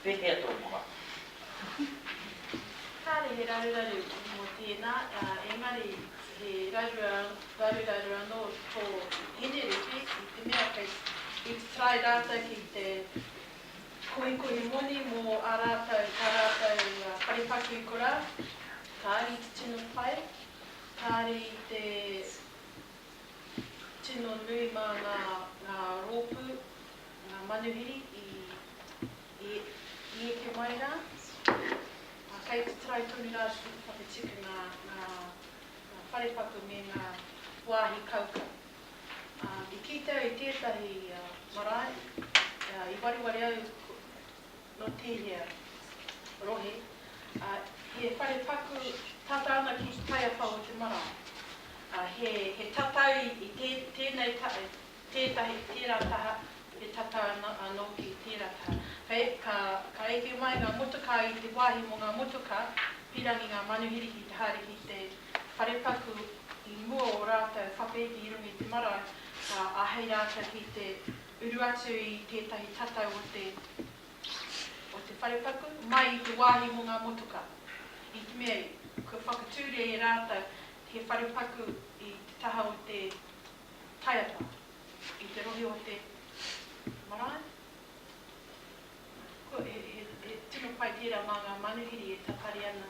Pēhea tō whakaaro? Kāre he raruraru mō tēnā, engari he raruraru anō tō Hinerupi i te mea kei i te try rātou ki te kohikohi moni mō ā rātou, tā rātou wharepaku i korā, kāre i te tino pai, kāre i te tino nui mā ngā, ngā rōpū, ngā manuhiri i, i, i eke mai rā. Ā, kei te try tonu rātou ki te whakatika ngā, ngā, ngā wharepaku me ngā wāhi kaukau. Ā, i kite au i tētahi marae, ā, i wareware au nō tēhea rohe, ā, he whare paku tata ana ki te taiapa o te marae. Ā, he, he tatau i, i tē, tēnei ta, tētahi, tērā taha, he tatau ana, anō ki tērā taha. Hei, ka, ka eke mai ngā motokā i te wāhi mō ngā motokā, pīrangi ngā manuhiri ki te haere ki te wharepaku i mua o rātou whakaeke i runga i te marae, ka āhei rātou ki te uru atu i tētahi tatau o te o te wharepaku, mai i te wāhi mō ngā motokā. I te mea kua whakatūria e rātou he wharepaku i te taha o te taiapa, i te rohe o te marae. Ko, he, he, he tino pai tērā mā ngā manuhiri e tatari ana,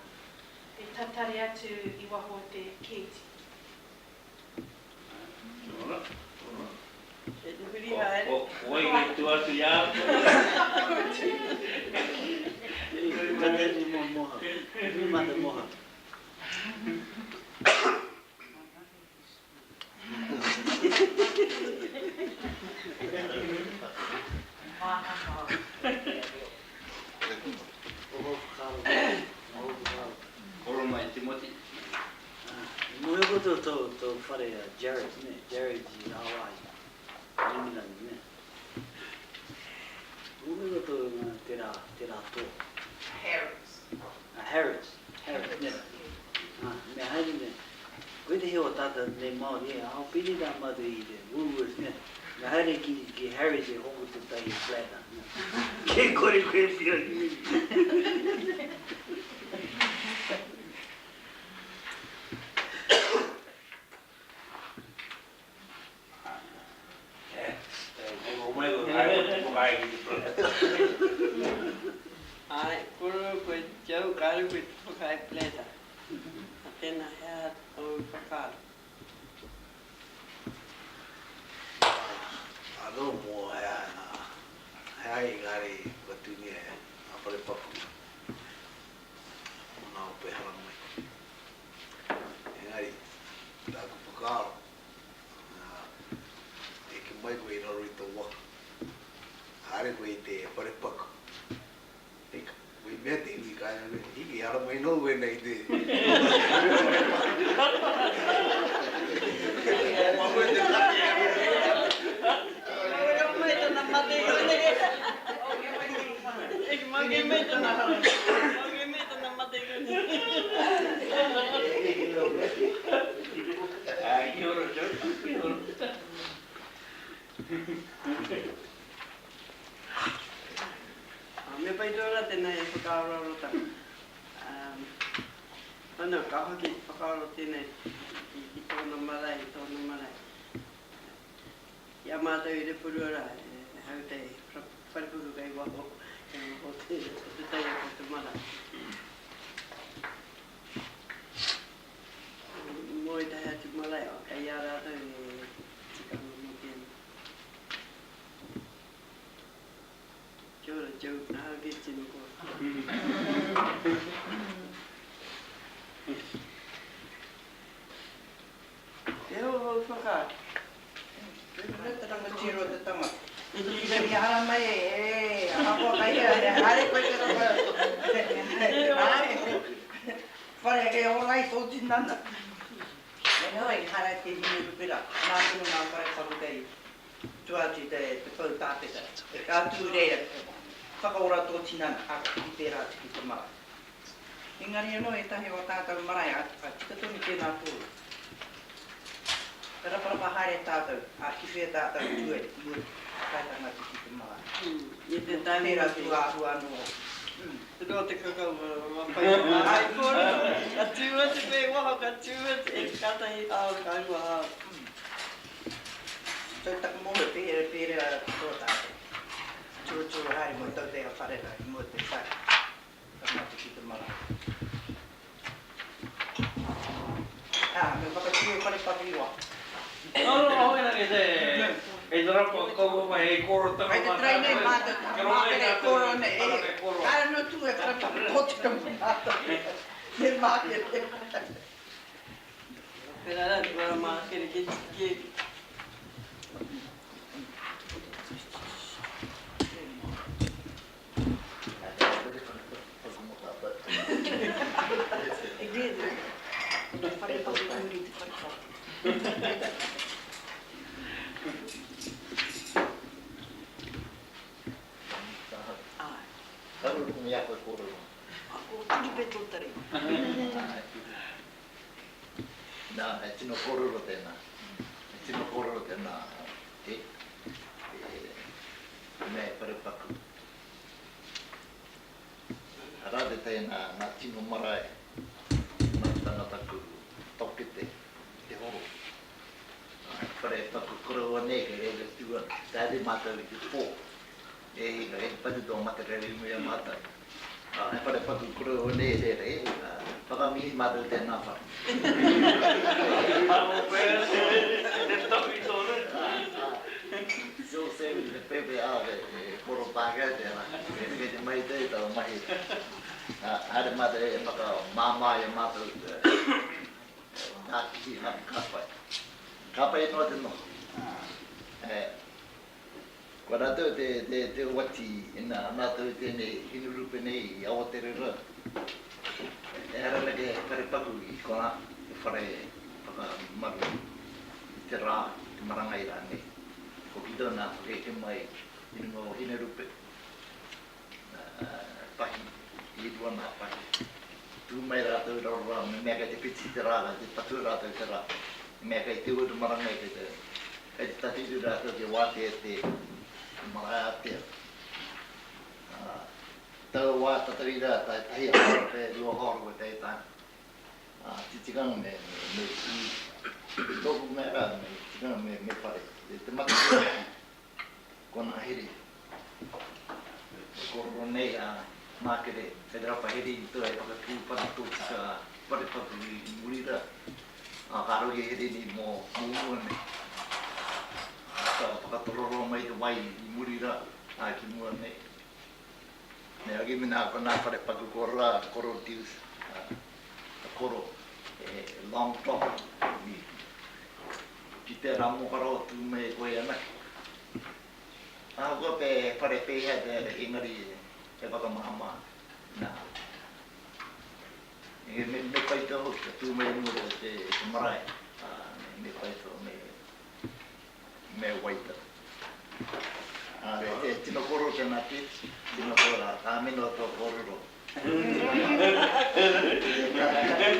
e tatari atu i waho o te kēti. Ora, ora. Kei te huri haere. Ko wai kei tua atu i a koe? Tatari mo moha. Huri ma te moha. Koro mai Timoti. I mōhio koutou tō, tō whare a Jared's, nē? Jared's i Hawaii, New Zealand, nē? Mōhio koutou ngā, tērā, tērā tō. Harrods. A Harrods, Harrods, nē? Ā, me haere nē. Koe te heo o tātou nei Māori, e, ao pēnei tā mātou i te Woolworths, nē? Me haere ki, ki Harrods e hoko tētahi platter, nē? Kei kore koe e whia ki. Āe, koro koe Joe, kāre koe te whakaae platter. A tēnā, he aha tōu whakaaro? Anō mō he aha ngā, he aha engari whakatūngia e ngā whare paku. O ngā ope haramai. Engari, tāku whakaaro, eke mai koe i raro i tō waka, haere koe i te wharepaku, eka, koe mea te iwi kāinga koe, hiki, haramai nō koe nei te Oma koe te take. Mai tana mate i konei. Mange mai tana Mange mai tana mate i konei. Me pai tōna tēnā e whakaaroarotanga. Ana, ka hoki te whakaaro tēnei ki tōna marae, i tōna marae. I a mātou i Repurua rā, e hau te wharepuku kei waho, kei waho o te taiapa o te marae. Mō ētahi atu marae, kei a rātou he tikanga mō tēnā. Kia ora Joe, ahau kei tino koa. Te hou hou whakaari. Pēhea te rangatira o te tangata? Kia haramai e, ahakoa kai hea, he haere koe te rawa. Āe, whare kei ora ai tō tinana. Heoi, haere te Hinerupera, nā tonu ngā whare paku kei tua atu i te pou tāpeta. Ka tū reira, whakaora tō tinana, ā, ka hoki pērā atu ki te marae. Engari anō ētahi o ā tātou marae, ā, tika tonu tēnā kōrero. Ka raparapa haere tātou, ā, ki whea tātou tū ai, mua i te taetanga atu ki te marae. I te taenga Tērā tū āhua anō. Nō te kakau wa pai te marae kōrero, ka tū atu koe i waho, ka tū atu, e, kātahi hao, ka rua hao. Tau taku mōhio, pēhea, pēhea katoa tātou. Turuturu haere mō tau te whare rā, i mua te whare. Ka mate ki te marae. Ā, me whakatū e whare pakiwa. No, no, no, hoi rangi te, kei te rapa kaua mai hei kōrotanga Kei te trai nei mātou, te mākere e kōrero nei, e, kāre anō tū e whare pakiwa kōtiro mō mātou, me mākere. Pērā rā te wara mākere ki te. Nā, he tino kōrero tēnā. He tino kōrero tēnā, e, e, mea e wharepaku. Arā tētahi nā, nā tino marae, nā tangata ku taukete te horo. He whare paku koroua nei kei reira tū ana. Te haere mātou i te pō. E hika, he patu tō mate rere i mua i a mātou. He whare paku koroua nei reira, e, whakamihi mātou tēnā whare. Te tawhito nei. Still same te pepe a e koro Pākehā tērā. Kei te mahi tē taua mahi. Haere mātou e whakamāmā i a mātou ngā kihi ka pai. Ka pai noa te noho. Kua rātou te oati ina mātou tēnei hinurupe nei i Awaterera. Ehara nei he whare paku i konā, he whare whakamaru i te rā, i te marangai rānei. Hoki tōna whakaheke mai i runga o Hinerupe, pahi, i rua nā pahi. Tū mai rātou i raro rā, me mea kei te whiti te rā, kei te patu rātou i te rā. Me mea kei te uru marangai, kei te, kei te tatiri rātou kia wātea te marae ātea. Taua wā tatari rā, tae tahi a hāora pea, rua hāora koe te tae. Ā, te tikanga me, me, me tū, tōku mea rā, me tikanga me, me whare. Te, te mate ki kona here. E kōrero nei a Mākere, kei te rapa here i tō e whakatū whare tō tika whare paku i muri rā. Ā, ka rohe here nei mō, mō mua nei. Ka whakatororoa mai te wai i muri rā, ā, ki mua nei. Me agi me nā ko nā whare paku ko rā, koro deus, a koro, e long top, i ki te rā moka rawa tū mai e koe anake. Ahakoa pe whare pēhea te engari he whakamāmā nā. Me, me pai tō hoki, ka tū mai i mua te, te marae, me, me pai tō, me, Me waita. Ā, e tino kōrero tēnā Pete, tino kōrero, ka mino tō kōrero.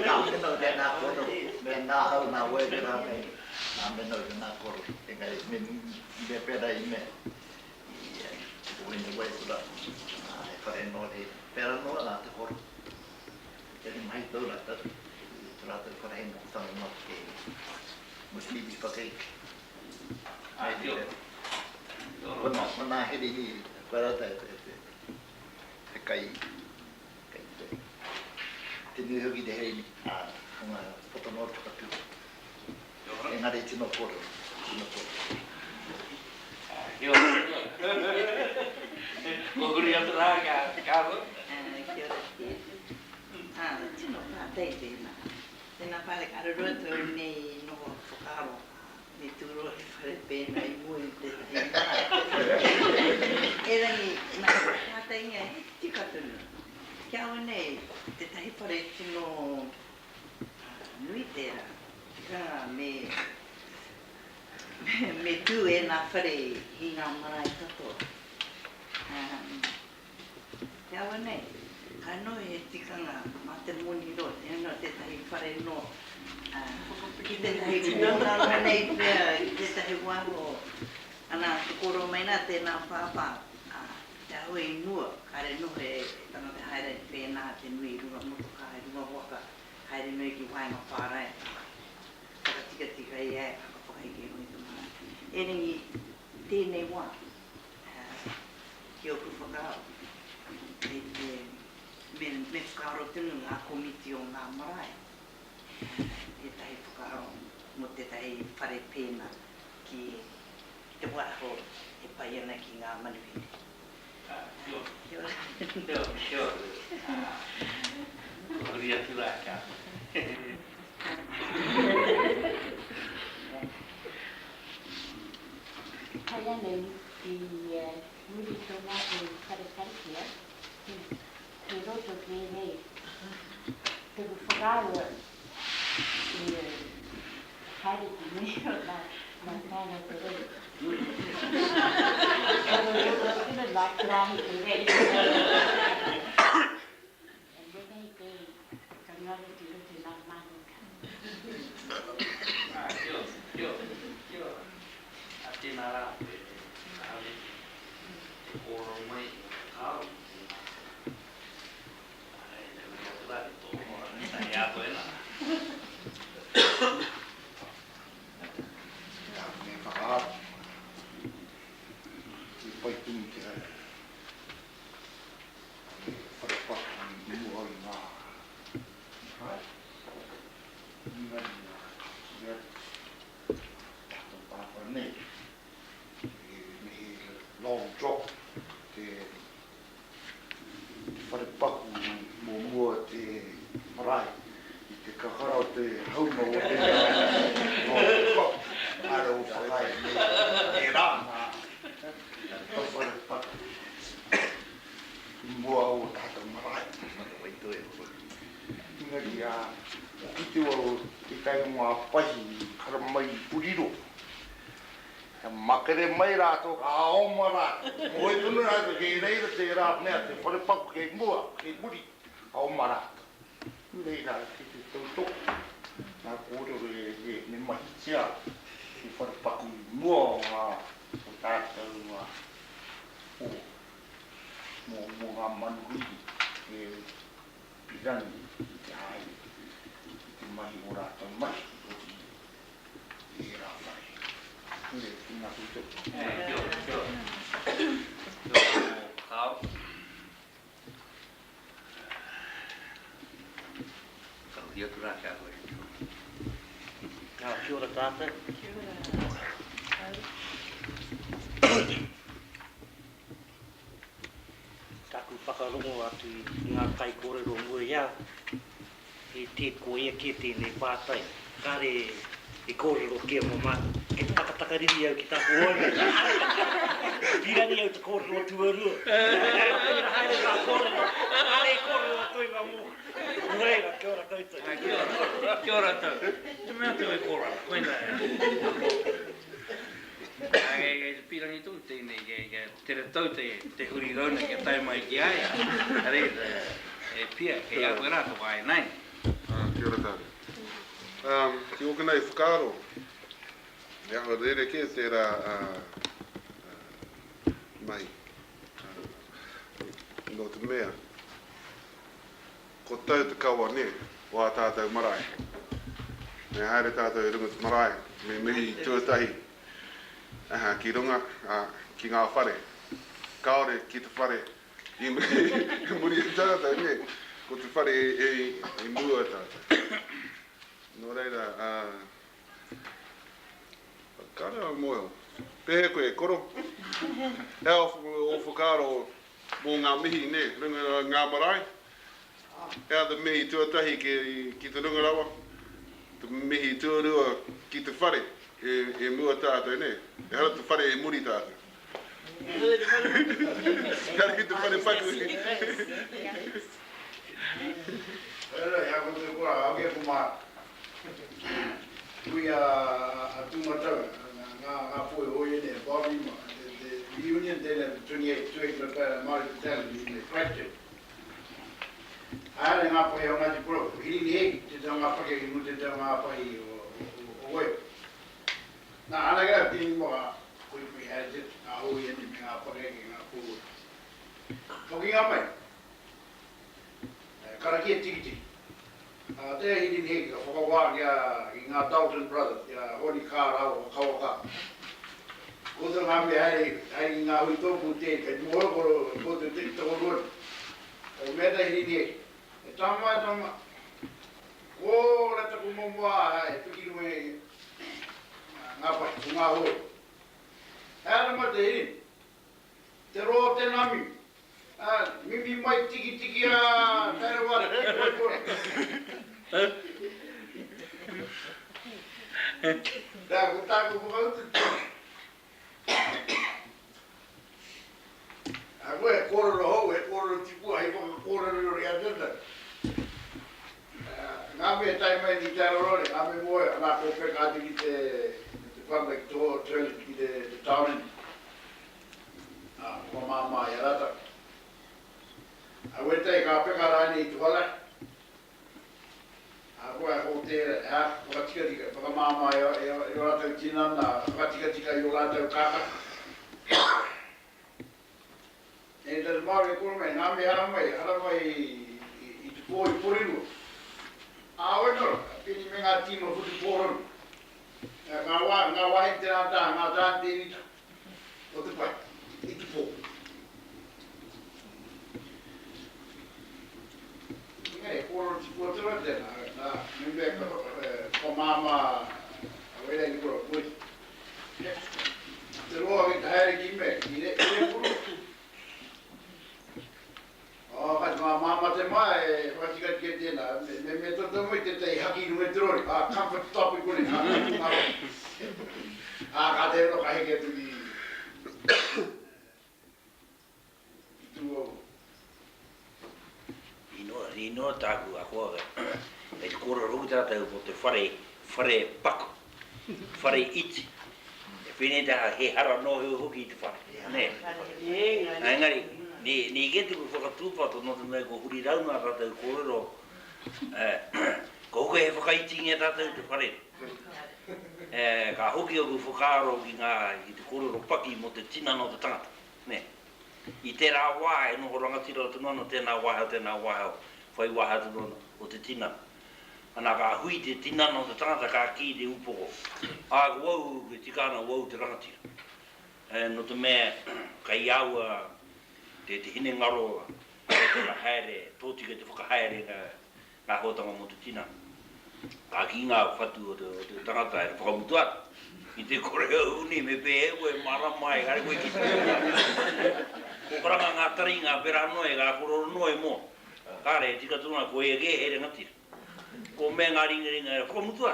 Ka mino tēnā kōrero, me nā hau, nā wēwera nei. Ā, me nau te nā koro, engari me mea pērā i mea, i te wene waikura, ā, he whare noa reira. Pērā noa nā te horo. Te mahi tau rātou, i tō rātou whare hei noho tango noa ki te mo te iwi whakaeke. Ā, kia ora. Kia ora. Ko nā, ko nā here i, koe rātou e te, te kai, kai te, te nui hoki te here, ā, ko ngā poto noa te whakatū. Engari tino kore, tino kore. Kia ora. Kua huri atu rā kia koe. Kia ora ki Ā, tino pātai tēnā. Tēnā pātai, ka rarua tau nei noho whakaaro, me tūroa he whare pēnā i mua i tētahi marae. Erangi, nā, pātaingia he tika tonu. Ki a au nei, tētahi whare tino Nui tērā. Tikanga me, me tū ēnā whare i ngā marae katoa. Te awa nei, ka noho he tikanga mā te moni roa, te hunga tētahi whare noa, ki tētahi kōnanga nei pea, ki tētahi wāho, ana, te kōrero mai nā tēnā pāpā, Te aho i mua, kāre noho e tangata haere pēnā te nui i runga motokā, i runga waka, haere noa ki waenga pārae, whakatikatika i a ia, whakaheke noa i te marae. Erangi, tēnei wā, ki ōku whakaaro, kei te, me, me whakaaro tonu ngā komiti o ngā marae, ētahi whakaaro mō tētahi whare pēnā ki Ki te wāho e pai ana ki ngā manuhiri. Kia ora. Kia ora. Kia ora, kia ora. Kua huri atu rā kia. Kai ana i muri tō mātou whare karakia, he roto pēnei. Taku whakaaro i Haere ki muri o nā, nā tāngata rei. Roto tino nā karahi te rei. E wētahi te ka ngaro te roto nā mānuka. Ah, kia ora, kia ora, kia ora. Ah, tēnā rā koe, haere te kōrero mai i ngā whakaaro mō tēnā. Ai, te huri atu rā ki tō hoa, tahi a koe nā. Me whakaaro, i pai tonu te wharepaku i mua i ngā marae, engari i a tātou pāpā nei, me he long drop te te whare paku mō mua te marae i te kakara o te haunga o te o te paku haere o whakae nei ērā ngā whare paku i mua o tātou marae. Engari a kite au tētahi o ngā pahi i haramai i Puriro. Kia makere mai rātou, ka oma rātou. Moe tonu rātou, kei reira tērā mea, te wharepaku kei mua, kei muri, ka oma rātou. Nō reira, kei te tautoko ngā kōrero e me mahitia te wharepaku i mua o ngā, o tātou, o, mō, mō ngā manuhiri e pirangi i te haere, i te mahi o rātou mahi, otirā. i ērā whare. Nō reira, tēnā koutou. Kia ora, kia ora. Kia ora mō whakaaro. Ka huri atu rā ki a koe. Kia ora tātou. Kia ora. Taku whakarongo atu i ngā kaikōrero mua i a au, E te ko ia kē tēnei pātai, kāre i kōrero kē mō mātou. Kei te takatakariri au ki tāku hoa nei. Pīrangi au te kōrero tuarua. Pēra haere ngā kōrero, kāre i kōrero atu i ngā mōku. Nō reira, kia ora koutou. Kia ora, kia ora tau. Te mea atu e kōrero ana, koinā e. Kei te pīrangi tonu tēnei, kei tere tau te huri rauna kia tae mai ki a ia. Reira, e Pia, kei a koe rā te wā ināianei. Kia ora tātou. Ki ōku nei whakaaro, He āhua rerekē tērā mahi. Nō te mea, ko tau te kawa nē, o ā tātou marae. Me haere tātou i runga te marae, me mihi tuatahi ki runga, ki ngā whare. Kāore ki te whare i muri i tātou, nē, ko te whare i mua tātou. Nō reira, Kāre au mōhio. Pēhea koe e koro? He aha ō whakaaro mō ngā mihi, nē, runga ngā marae? He aha te mihi tuatahi ki te runga rawa? Te mihi tuarua ki te whare e mua tātou, nē? Ehara te whare e muri tātou. Kāre ki te whare paku. He aha koutou kua, au kē ko Mā. Hui a Tūmatau, ngā poi hōia nei, Bobby, the reunion tēnei of the 28th 28th Māori Battalion i Christchurch. Haere ngā pahi o Ngāti Porou, ko Hirini Heki, tētahi o ngā pakeke nō tētahi o ngā pahi o Waio. Nā, ana kē au tēnei moa, kui kui haere te, ngā hōia nei me ngā pakeke, ngā kōrua. Hokinga mai, Karakia tikitiki. A te Hirini Heki ka whakawā ki a, ki ngā Dalton Brothers, ki a Honi Kaa rāua ko Kawa Kaa. Koutou ngā mea haere, haere ki ngā hui tōpū tē, kei mōhio koro, koutou te tokorua nei. Ko mea ta Hirini Heki, E tama, e tama, kore taku momo a e piki runga i ngā pahi, ko ngā hōia. He ara mai te Hirini, te roa o tēnā mimi. Ā, mimi mai tikitiki ā, tae rawa atu ki Koikora. Nā, ko tāku whakautu tēnei. Ā, koe he kōrero hou, he kōrero tipua hei whakakōrerorero i a tātou. Ā, ngā mea tae mai ki Te Araroa nei, ngā mea moe, anā kua peka atu ki te, te whanga, ki te hōtēra, ki te tāone nei. Ā, whakamāmā i a rātou. Ā, wētahi ka peka rānei i te whare, ā, kua e hōtēra, ā, whakatikatika, whakamāmā i ō rātou tinana, whakatikatika i ō rātou kākahu. Nei te Māori e kore mai, ngā mea haramai, haramai i te pō i Porirua. Ā, oi nō, pēnei me ngā tīma whutupōro, ngā wā, ngā wāhine tērā taha, ngā tāne tēnei taha. O te pai, i te pō. Engari, he kōrero tipu atu rā tēnā, nā, me mea ka whakamāmā a wērā i kura koe. Te roa ki te haere ki mea, ki re, ki Repuru. Oh, ka ngā māmā te mā e whakatikatika tēnā, me, me, me toto mai tētahi haki i runga i te rori, ah, comfort stop i konei, ah, ka tū ngā roa. Ah, ka te roa ka heke atu ki, ki tū au. I noa, i noa tāku akoa, kei te kōrero hoki tātou mō te whare, whare paku, whare iti. E pēnei te aha, he hara nō heu hoki i te whare, nē? Engari, nē, nē kē tuku whakatūpato nō te mea kua huri rauna ā tātou kōrero, ko hoki he whakaitingia tātou i te whare. Ka hoki oku whakaaro ki ngā, ki te kōrero paki mō te tinana o te tangata, nē? I tērā wā e noho rangatira tonu ana tēnā waeha, tēnā waeha, whai waeha tonu ana o te tinana. Ana ka hui te tinana o te tangata ka kī te upoko, Ā, ko au e tika ana ko au te rangatira. E, nō te mea kei aua te, te hinengaro te whakahaere, tōtika te whakahaere ngā, ngā āhuatanga mō te tinana. Ka kī ngā whatu o te, o te tangata e whakamutu atu. I te kore au nei me pēhea koe e mārama ai, kāre koe ki te. Ko karanga ngā taringa, pērā noa e, ka kororo noa e moa. Kāre e tika tonu ana, ko ia kē he rangatira. Ko me ngā ringaringa e whakamutua.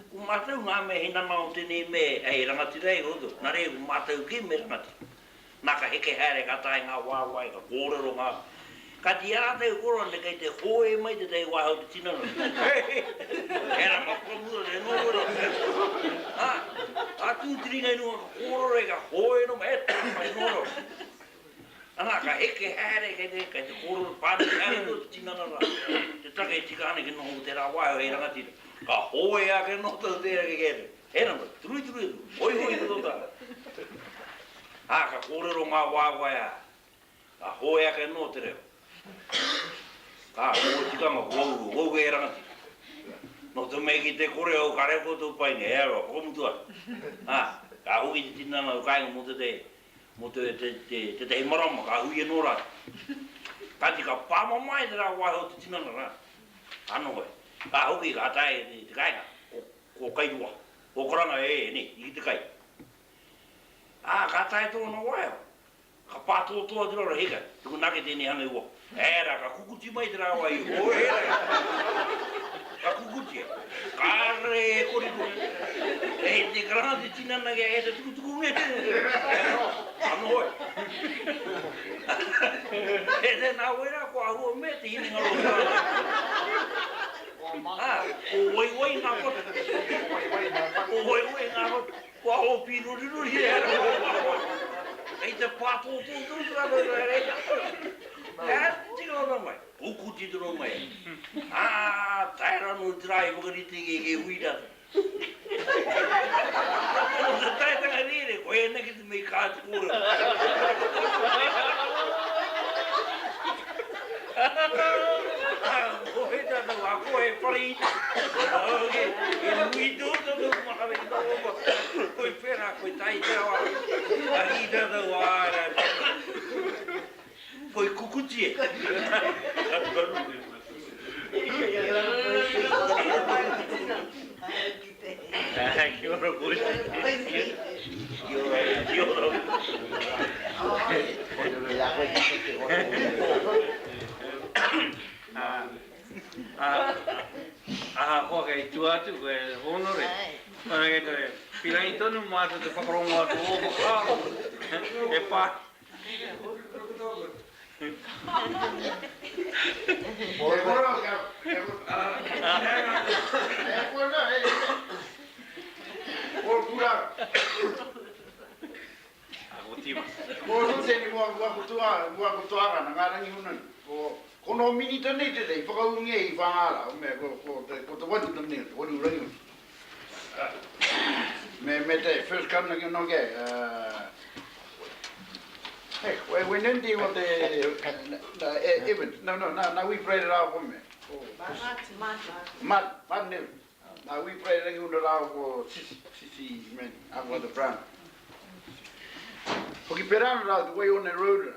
Ko mātou ngā mea he nama o tēnei me hei rangatira ai koutou. Nā reira ko mātou kē me rangatira. Nā ka heke haere ka tae ngā waewae, ka kōrero ngā. Kāti i a rātou e kōrero ana kei te hoe mai tētahi wāhi o te tinana. He rā ka whakamutua te nōwera. Ā, ka tū te ringa i runga ka kōrero e ka hoe no mai, e tāmai nō. Ana, ka heke haere, kei te, kei te kōrero pānui haere tō te tinana rā. Te take e tika ana kia noho ko tērā waewae hei rangatira. Ka hōe ake anō tau tērā ki kē atu. He nama, turuituru atu, hoihoi te tōtara. Ā, ka kōrero ngā waewae ā, ka hōe ake anō te reo. Ka, ko au tikanga, ko au, ko au kei rangatira. Nō te mea ki te kore au, ka reo koutou painga, e aroa, whakamutu ake. Ā, ka hoki te tinana o kāinga mō te, mō te, te, te, tētahi marama, ka hui anō rātou. Kāti ka pāmamae te rā waewae o te tinana rā. Ka noho e. Ka hoki, ka tae ki te kāinga, ko, ko Kairua, ko Karanga e, e, nē, i ki te kai. Ā, ka tae tōna waewae. Ka pātōtō atu rāua, Hika, tukuna ake tēnei hanga i waho. Ērā, ka kukuti mai te rāwai i hō, ērā, ka kukutia. Kāre e korikori. E te karanga te tinana kia e te tukutuku me te, ka noho e. E te nā wai rā, ko ahua me te hinengaro o te rā. Ā, ko waiwai ngā whatu. Ko waiwai ngā whatu. Kua hopi ruriruri e ara o waho. Kei te pātōtō tonu te rākau i reira. He tika ona mai. Kukuti tonu mai. Ā, tae rānō te rā i whakarite ki he hui rātou. Ko te taetanga rere, ko ēnei ki te mei kā te kōrero. Ko he tātou, a ko he whare iti. E nui tō tātou mahara i tō oma. Koi whera, koi tai te awa. A hi tātou, a rā. Koi kukuti e. Kia ora koe. Kia ora, kia ora. Ahakoa kei tua atu koe, Hōnore, pirangi tonu mātou te whakarongo atu o ō whakaaro e pā. Ko no minita nei tētahi, whakaūngia i Whāngārā, ko te waru nei, te waru rangi. Me, me te first come na no ke. Hey, we we nendi o te Evans. No, no, na na we pray ra ko me. Mat, mat ne. Na we pray rangi una ra ko sisi sisi men, ako the brown. Hoki perana ra te way on the road,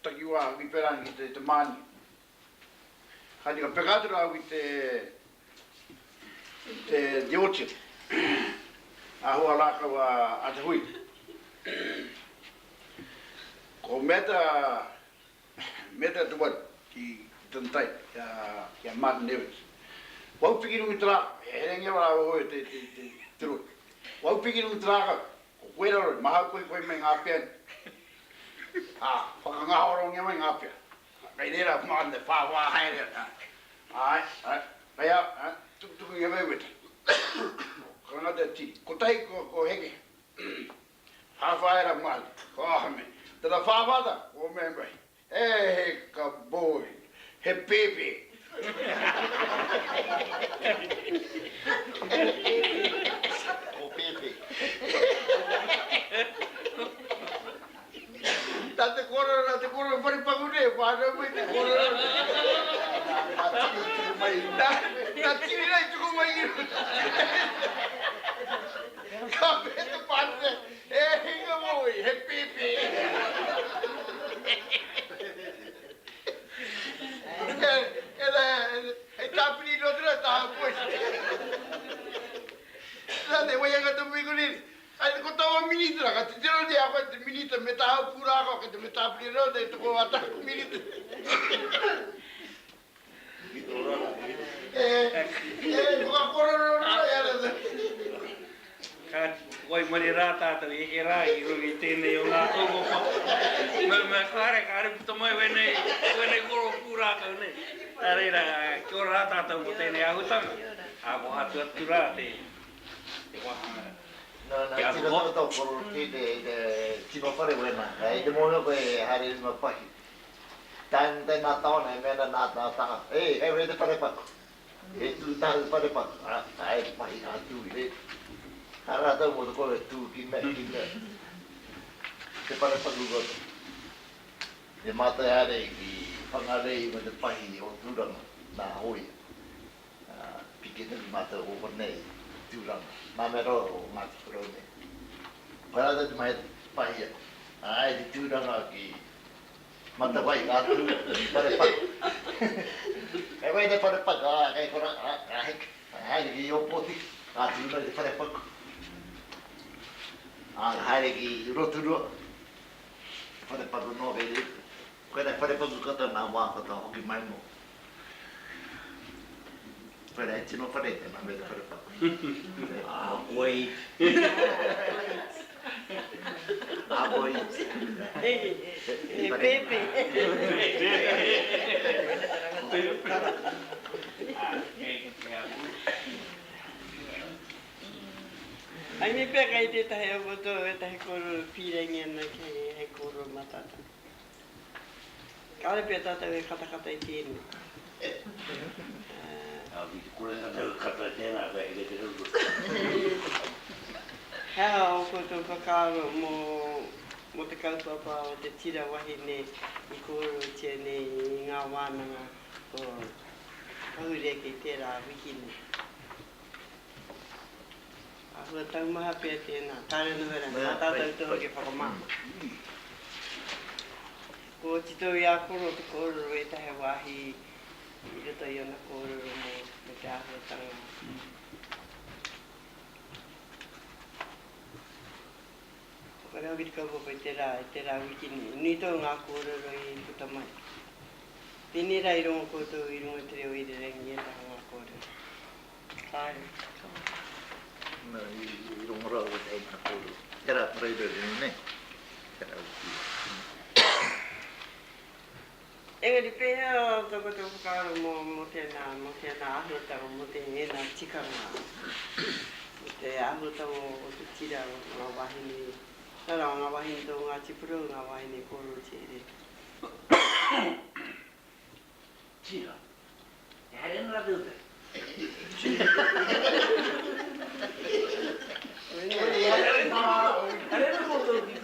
takiwa hoki perana ki te te mani. Haere ka peka atu rāua ki te, te, te orchard, a hoa rākau a, a Te Hui. Ko Meta, Meta Te Waru ki tana tai, ki a, ki a Martin Evans. Ko au piki runga i te rākau, e herengia rāua hoi te, te, te, te rori. Ko au piki runga i te rākau, ko koe raro, mahau koe koe mai ngā pea nei. Ā, whakangahorongia mai ngā pea. Kei reira mā te whāwhā haere ana. Āe, āe, kei a, āe, tukutuku i a Weweta. Karanga te tiri. Kotahi ko, ko Heke. Whāwhā era māli. Ko Ahame. Tana whāwhā ta, ko me mai. E he ka boy. He pēpē. Ko pēpē. Nā te kōrero, nā te kōrero whare paku nei, whānau mai te kōrero. Nā tiri i tuku mai. Nā, nā tiri rā i tuku mai i runga. Ka mea te pānui, e hinga moi, he pēpē. E, e, hei tāpiri noa tērā tāhau koe. Nā te waianga te mui konei, Ai, ko taua minita, ka titiro nei a koe te minita me tāu pūrākau kei te me tāpiri anō nei toko a tāku minita. E, e, whakakōrero noa i a rātou. Kāti, waimarie rā tātou i eke rā i runga i tēnei o ngā kaupapa. Me, me, kāre, kāre puta mai wēnei, wēnei koro pūrākau nei. Nā reira, kia ora rā tātou mō tēnei āhutanga. Ā, ko atu atu rā te, te wāhanga. Nā, nā, tino tau tau koro ki te, te tino whare wena. I te mōhio koe e haere runga pahi. Tae, tēnā taone e mea ana nā, nā tanga. Ei, hei whei te whare paku. He tū tahu wharepaku, ā, ka haere te pahi ā tū i reira. Ka rātou mō te kore tū ki mea, ki mea. Te wharepaku katoa. E mātai haere ki Whangarei me te pahi o Tūranga, nā hōia. Ā, piki tonu mātou o konei, Tūranga. Nā mea rawa o Ngāti Porou nei. Ko rātou te mahi pahi atu. Āe, te Tūranga ki Matawai, ka tū i Wharepaku. Kei wai te Wharepaku, ā, kei kora, ā, ka heke, ka haere ki Ōpōtiki, ka tū mai te Wharepaku. Ā, ka haere ki Rotorua, te Wharepaku noa kei reira. Koirā Wharepaku katoa ngā wā katoa hoki mai mō. Koirā he tino whare tēnā me te Wharepaku. Ā, koe iti. Ā, koe iti. He pēpi. Ai me pea kei tētahi o koutou ētahi kōrero pīrangi ana ki hei kōrero mā tātou. Kāore pea tātou e katakata i tēnei. Ā, ki te kore tātou e kata i tēnā, ka heke te ruru. He aha ō koutou whakaaro mō, mō te kaupapa o te tira wahine i kōrerotia nei i ngā wānanga o pahure ake i tērā wiki nei? Āhua taumaha pea tēnā, kāre noho rā, nā tātou te hoki whakamāmā. Ko oti tou i a Koro te kōrero ētahi wāhi i roto i ana kōrero mō te āhuatanga. Whakarau ki te kaupapa i te rā, i te rā wiki nei. Nui tonu ngā kōrero i puta mai. Pēnei rā i rongo koutou i runga i te reo irirangi i ētahi o ngā kōrero. Kāre. Nā, i rongo rā au i ngā kōrero. Tērā parererenga nei. Tērā wiki. Engari pēhea tō koutou whakaaro mō, mō tēnā, mō tēnā āhuatanga, mō te, ēnā tikanga, mō te āhuatanga o te tira o ngā wāhine, nā rā, ngā wāhine tō Ngāti Porou, ngā wāhine kōrotia e reira. Tira. E haere ana rātou te. Haere ana koutou ki.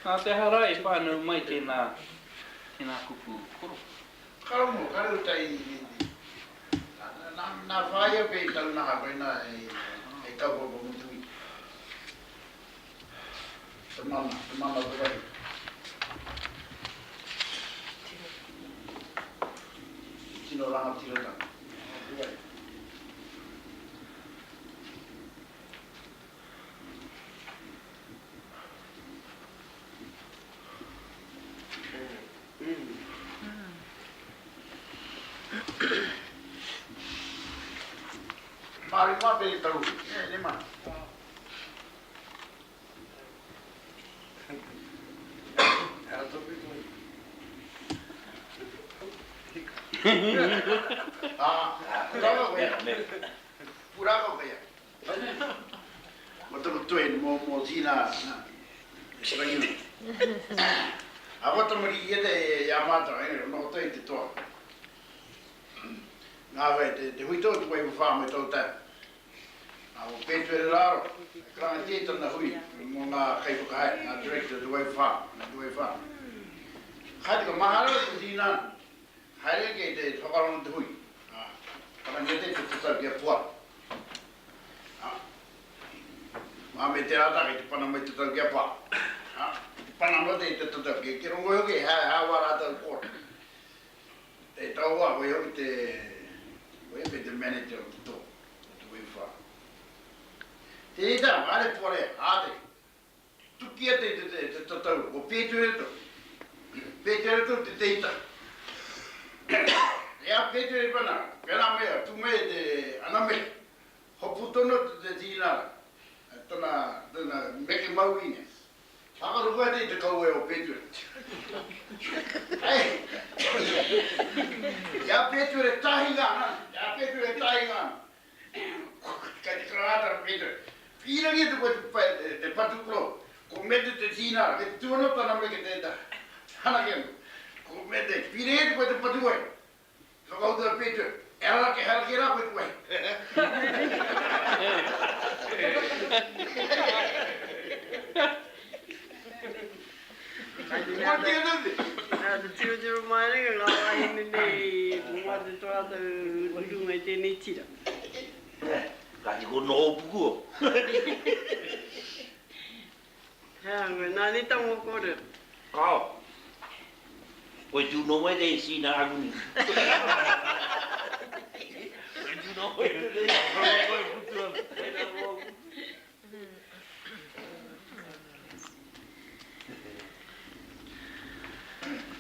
Nā te aha rā i whānau mai tēnā, tēnā kupu koro? Ka rongo, ka rauta i, nā, nā whāia pea i taunaha koinā hei kaupapa mutu i te mana, te mana o te wahine. Tino rangatiratanga o te wahine. Māori mā pēne tau, e, ne mana. Ah, purākau koe ia. Purākau koe ia. Mo taku toe mo mo tina na Rangi. A ko tamariki ia te i a mātou, e, noho toi te toa. Ngā wai, te, te hui tō te wai whā me tō tae. A o Pētuere Rāro, e karangatia tana hui mō ngā kaiwhakahaere, ngā director o te wai whā, te wai whā. Haere ka mahara te tīna, haere ke te whakarongo te hui. A, karangatia te tatau kia poa. A, mā me te rātā kei te pana mai te tau kia pā. A, te pana noa te te tatau, ke, ke rongo hoki, hā, hā wā rātau kōrero. Te taua, koe hoki te, koe me te manager o te tō, o te waiwha. Te ita, haere pore, haere. Tukia te, te, te, te tatau, ko Pētuere tō. Pētuere tō te te ita. E a Pētuere pana, pērā mea, tū mai te ana me, hopu tono te te tīnara, tana, tana meke mauī nei. Whakaaro koe nei te kauae o Pētuere. Hei! I a Pētuere tahinga ana, i a Pētuere tahinga ana. Kei te karanga a Pētuere. Pīrangi atu koe te, te patu koro. Ko Mete te tīnara, kei te tū anō tana meke te hanake anō. Ko Mete, pīrangi atu koe te patu wai. Whakautu a Peter, E harake, harake rā koe te wahi. Nā te tirotiro mai nei ngā wāhine nei mō te tō rātou urunga i tēnei tira. Kāti ko noho puku o. He aha koe, nā nei tango kōrero. Kao. Koe tū no mai nei sina aguni. Koe tū no mai nei. Koe putu ana.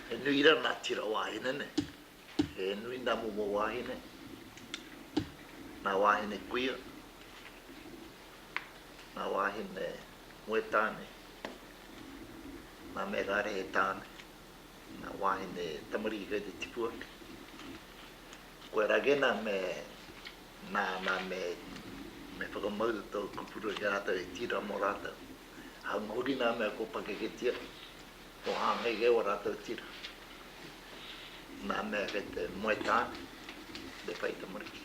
He nui ra na tira wāhine nei. He nui nā momo wāhine. Nā wāhine kuia. Nā wāhine moe tāne, nā mea kāre he tāne, nā wāhine tamariki kei te tipu ake. Koe rā kē nā me, nā, nā me, me whakamau tō kupu ki a rātou he tira mō rātou. Hāunga hoki nā mea kua pakeketia, kua hāngai kē wā rātou tira. Nā mea kei te moe tāne, te whai tamariki.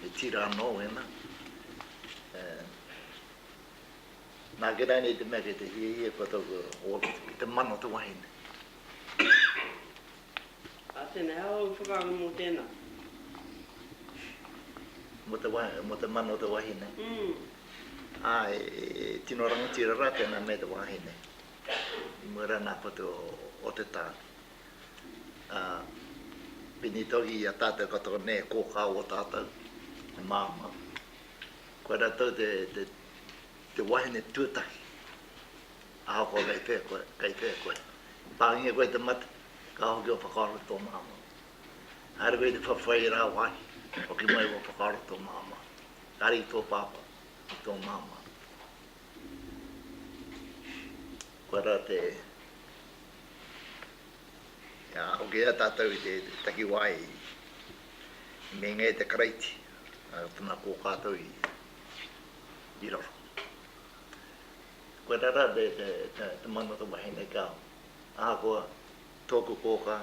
He tira anō wēnā. Nā kē rānei te mea kei te hiahia kua tau ki te mana o te wahine. Ā, tēnā, he aha ōu whakaaro mō tēnā? Mō te, mō te mana o te wahine? Āe, e tino rangatira rā tēnā me te wahine. I mua rā nā whatu o te tāne. Ā, pēnei toki i a tātou katoa nei e kōkā o tātou, he māmā. Koe rātou te, te, te wahine tuatahi. Ahakoa kei whea koe, kei whea koe. Pāngia koe te mate, ka hoki o whakaaro tō māmā. Haere koe i te whawhai i rāwāhi, hoki mai o whakaaro tō māmā. Kāre i tō pāpā, i tō māmā. Koe rā te, Ā, hoki ai tātou i te takiwā i meinga e te Karaiti, ā, tana kōkā tau i raro. Koirā rā te mana o te wahine ki a au. Ahakoa tōku kōkā,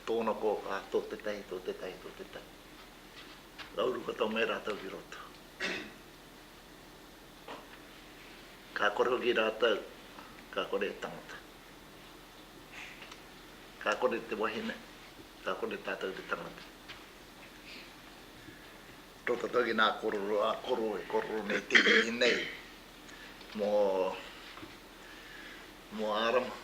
tōna kōkā, tō tētahi, tō tētahi, tō tētahi. Ka uru katoa mai rātou ki roto. Ka kore hoki rātou, ka kore e tangata. Ka kore te wahine, ka kore tātou te tangata. Roto tau ki nā korero a koro e korero nei te iwi nei mō, mō Ārama.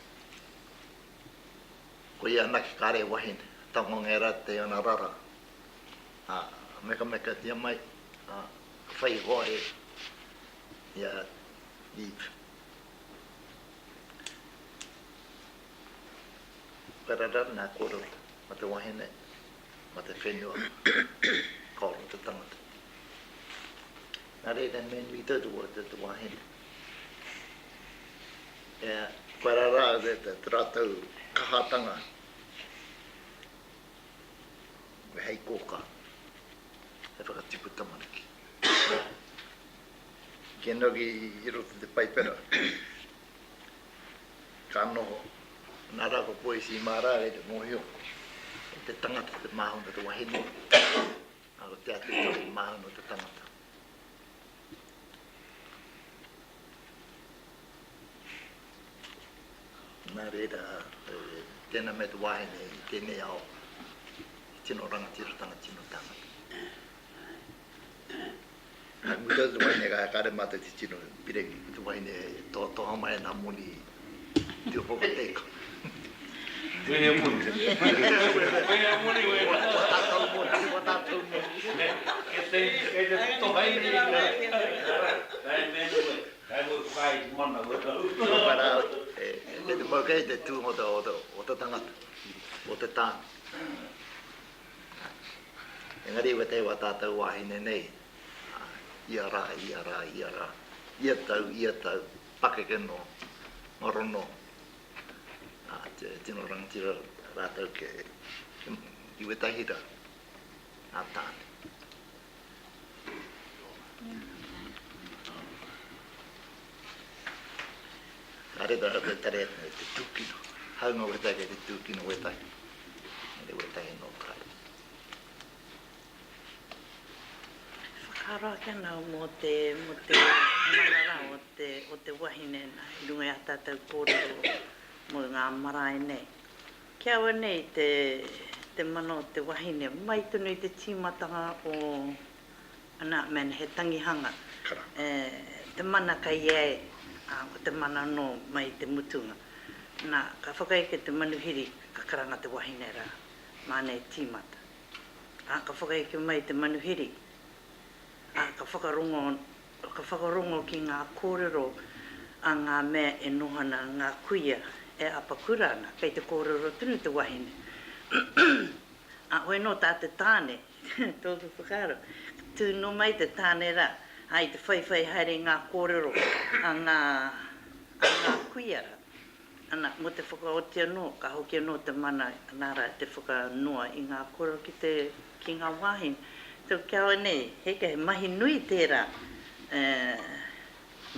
Ko ia anake kāre he wahine, tangongia rā te ana rara, ā, mekamekatia mai, ā, ka whai hoa e i a Eve. Parara nā kōrero ma te wahine, ma te whenua, ka ora te tangata. Nā reira me nui tau te te wahine. E, parara te, te, te rātou kahatanga hei kōkā, hei whakatipu tamariki. Ki noki i roto te Paipera, ka noho, nā rā ko Poisi mā rā kei te mōhio, e te tangata te māhuna te wahine, ā, ko te Atua te māhuna te tangata. Nā reira, tēnā me te wahine i tēnei ao, tino rangatiratanga, tino tangata. Ka mutu atu te wahine ka kare mātou te tino pirangi ki te wahine e tohatoha mai ana moni te upoko teika. Wehea moni. Wehea moni wehea. Wa tātou moni, wa tātou moni. Kei te, kei te toha i nei. Kai mea koe, kai koe whakae i te mana koe. Para, e, te mau kei te tūnga o te, o te tangata, o te tāne. Engari wētahi wā tātou wāhine nei, ia rā, ia rā, ia rā. Ia tau, ia tau, pakeke noa, ngaro noa. Ā, te tino rangatira rātou ke, ki wētahi rā, ngā tāne. Kāre rātou e tare atu nei te tūkino. Hāunga wētahi kei te tūkino wētahi. Engari wētahi anō kāre. Whakaaro ake ana au mō te, mō te mana rā o te, o te wahine nā, i runga i ā tātou kōrero mō ngā marae nei. Ki a au nei te, te mana o te wahine, mai tonu i te tīmatanga o, ana, mēnā he tangihanga, e, te mana kei a ia, ā, ko te mana anō mai i te mutunga. Nā, ka whakaeke te manuhiri, ka karanga te wahine rā, māna e tīmata. Ā, ka whakaeke mai te manuhiri, ā, ka whakarongo, ka whakarongo ki ngā kōrero a ngā mea e noho ana, ngā kuia e apakura ana, kei te kōrero tonu te wahine. Ā, hoi anō tā te tāne, tōku whakaaro, ka tū noa mai te tāne rā, ā, i te whaiwhai haere i ngā kōrero a ngā, a ngā kuia rā. Ana, mō te whakaoti anō, ka hoki anō te mana, nā rā, te whakanoa i ngā kōrero ki te, ki ngā wāhine. So, kia au nei, heke, he mahi nui tērā,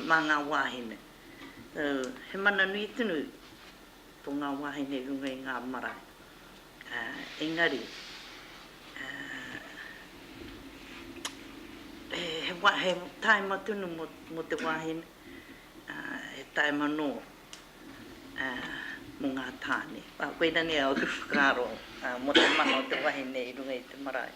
mā ngā wāhine. So, he mana nui tonu tō ngā wāhine i runga i ngā marae. Engari, he, he tāima tonu mō te wāhine, he tāima anō mō ngā tāne. Koina nei āku whakaaro mō te mana o te wahine i runga i te marae.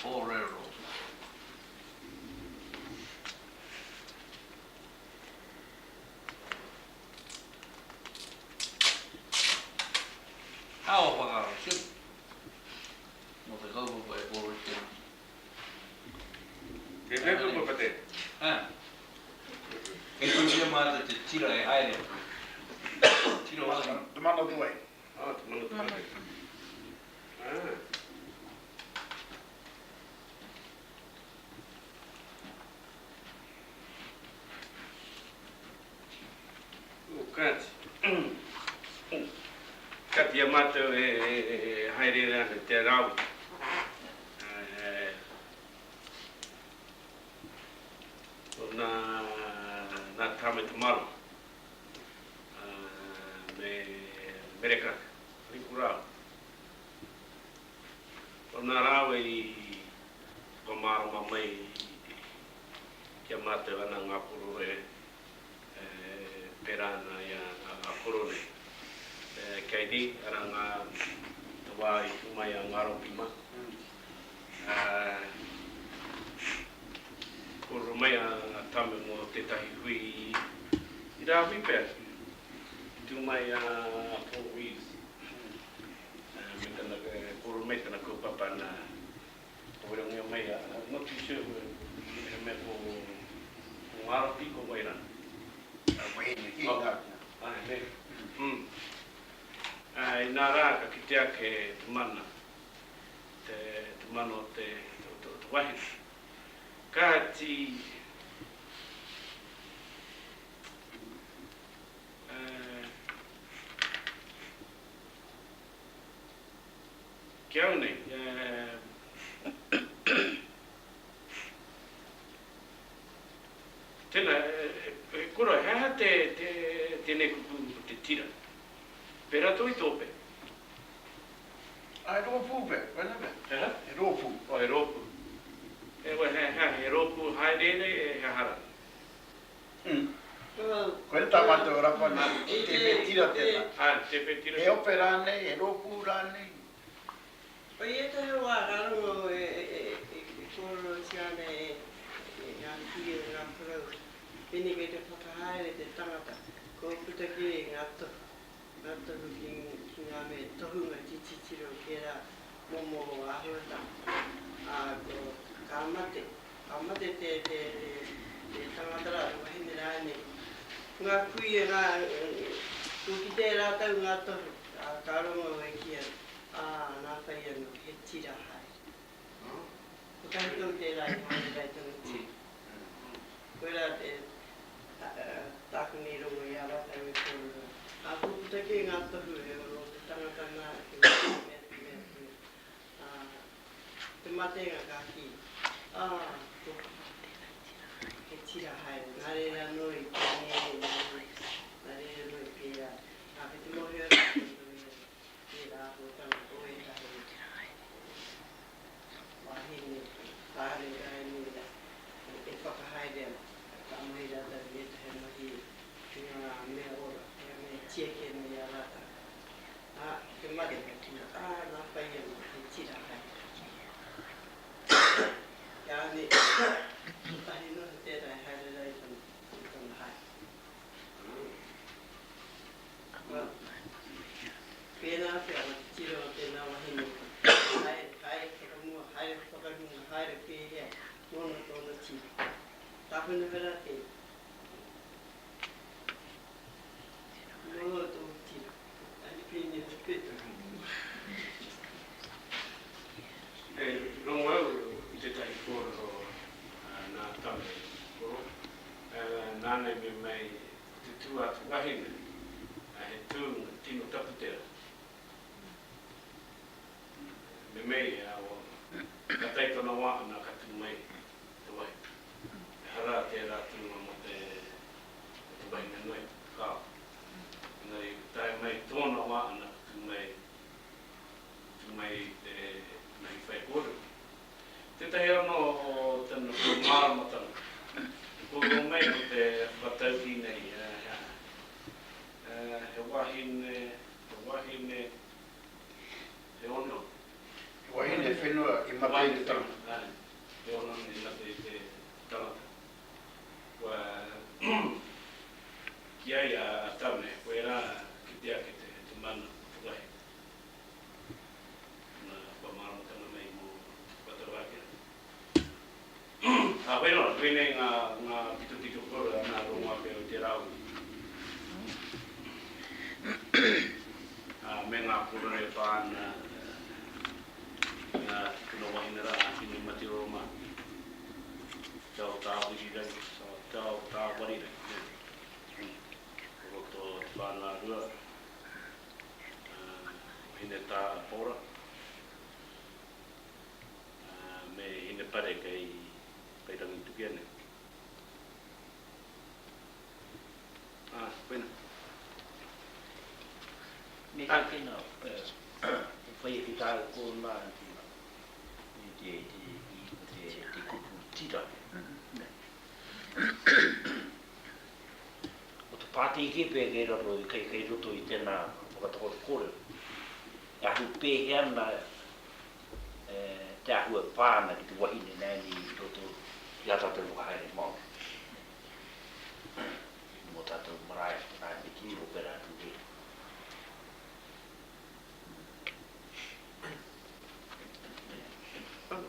Kōrero. Ao whakaaro tino mō te kaupapa e kōrerotia ana. Tēnei kaupapa tēnei. Ā. Kei tūhia mātou te tira e haere ana. Tira wāhi. Te mana o te wahine. Ā, te mana o te wahine. Ā. O, kāti. Kāti i a mātou e haereere ana i te rāwhiti. Ko nā, nā Tāme Te Maro me Mere Karaka, Riku rāua. Ko nā rāua i whakamārama mai ki a mātou ana ngā koro e pērā ana i a koro nei. KD, arā ngā, te wā i tū mai a Ngaropi mā. Kōrero mai a Tame mō tētahi hui i rāhui pea, i tū mai a Paul Reeves me tana, kōrero mai tana kaupapa nā, Ko werongia mai a, I'm not too sure he mea ko Ngaropi, ko wai rā? A wahine ki ngā. Āe, nē. Inā rā ka kite ake te mana, te mana o te wahine. Kāti, Ki au nei, tena, e koro, he aha te, te, tenei kupu o te tira? Pera atu i tō pe? A he rōpū pea, koina pea? He aha? He rōpū. Oh, he rōpū. E, he aha, he rōpū haereere, he aha rā? Koia tā mātou rapa nā, te whetira tēnā. Āe, te whetira. He ope rānei, he rōpū rānei. Ko ētahi wā ka rongo e kōrerotia ana e ngā kuia me ngā koroua, pēnei kei te whakahaere te tangata, kua puta kē ngā tohu, ngā tohu ki ngā mea tohunga te titiro ki ērā momo āhuatanga, ā, ka mate. Ka mate te tangata rā, te wahine rānei. Ngā kuia, ngā, Kua kite e rātou ngā tohu, ā, ka rongo e kī ana, Ā, nā whai anō, he tira haere. Kotahi tonu tērā i haere ai tana tira. Koirā te tāku nei rongo i a rātou e kōrero ana. Ā, kua puta kē ngā tohu e nō te tangata nā, te mea, te mea, te mea, te mea. Ā, te matenga ka kī, Ā, ko he tira haere, nā reira anō i pēnei, nā reira anō i pērā. Ā, kei te mōhio rātou tō ia, tērā āhuatanga o ētahi wāhine, kāre rānei e whakahaere ana, ka mahi rātou i ētahi mahi ki ngā mea ora, ngā mea e tiaki ana i a rātou. Ā, te mate, ā, nā whai anō, he tira haere. Kia ane, kotahi noa tērā e haere rā i tana, i tana haere. Ā, pēnā pea ma te tira o tēnā wahine, haere, haere whakamua, haere whakarunga, haere pēhea, nōna tōna tira. Tāwhena wera te, Nōna tōna tira. E rongo au i tētahi kōrero nā Tame Koro, nāna i mea mai ko te tū a te wahine he tūnga tino tapu tērā. Me mei ka tae tōna wā ana ka tū mai te wahine. Ehara tērā tūnga mō te wahine noa iho, kāo. Engari ka tae mai tōna wā ana ka tū mai, tū mai te mahi whaikōrero. Tētahi anō o tana whakamāramatanga, i kōrero mai ko te whakataukī nei, he wahine, he wahine, he oneone. He wahine whenua i mate i te tangata. Āe, he oneone i mate i te tangata. Kua ki ai a Tame, koirā kite ake te mana o te wahi. Nā, kua māramatanga mai mō te whakatauākī. Ā, whai noa, koinei ngā, ngā pitopito kōrero nā rongo ake au i te rā uri. Ā, me ngā kōrero e pā ana ki ngā tīpuna wahine rā, a Hinematioro mā. Te ao tāwirirangi, te ao tāwarirangi, nē. Ko roto o Te Whānau-a-Rua, o Hinetapora, me Hinepare kei, kei Rangitukia nei. Ā, koina. Me kake nā, e whai ake tāu kōrero nā, te, te, te kupu tira. Ko te pātīkī pea kei raro, kei, kei roto i tēnā whakatakoto kōrero. E ahu pēhea ana te āhua e pā ana ki te wahine nāianei i roto i ā tātou whakahaere Māori. Mō tātou marae, āe, me titiro pērā atu hoki.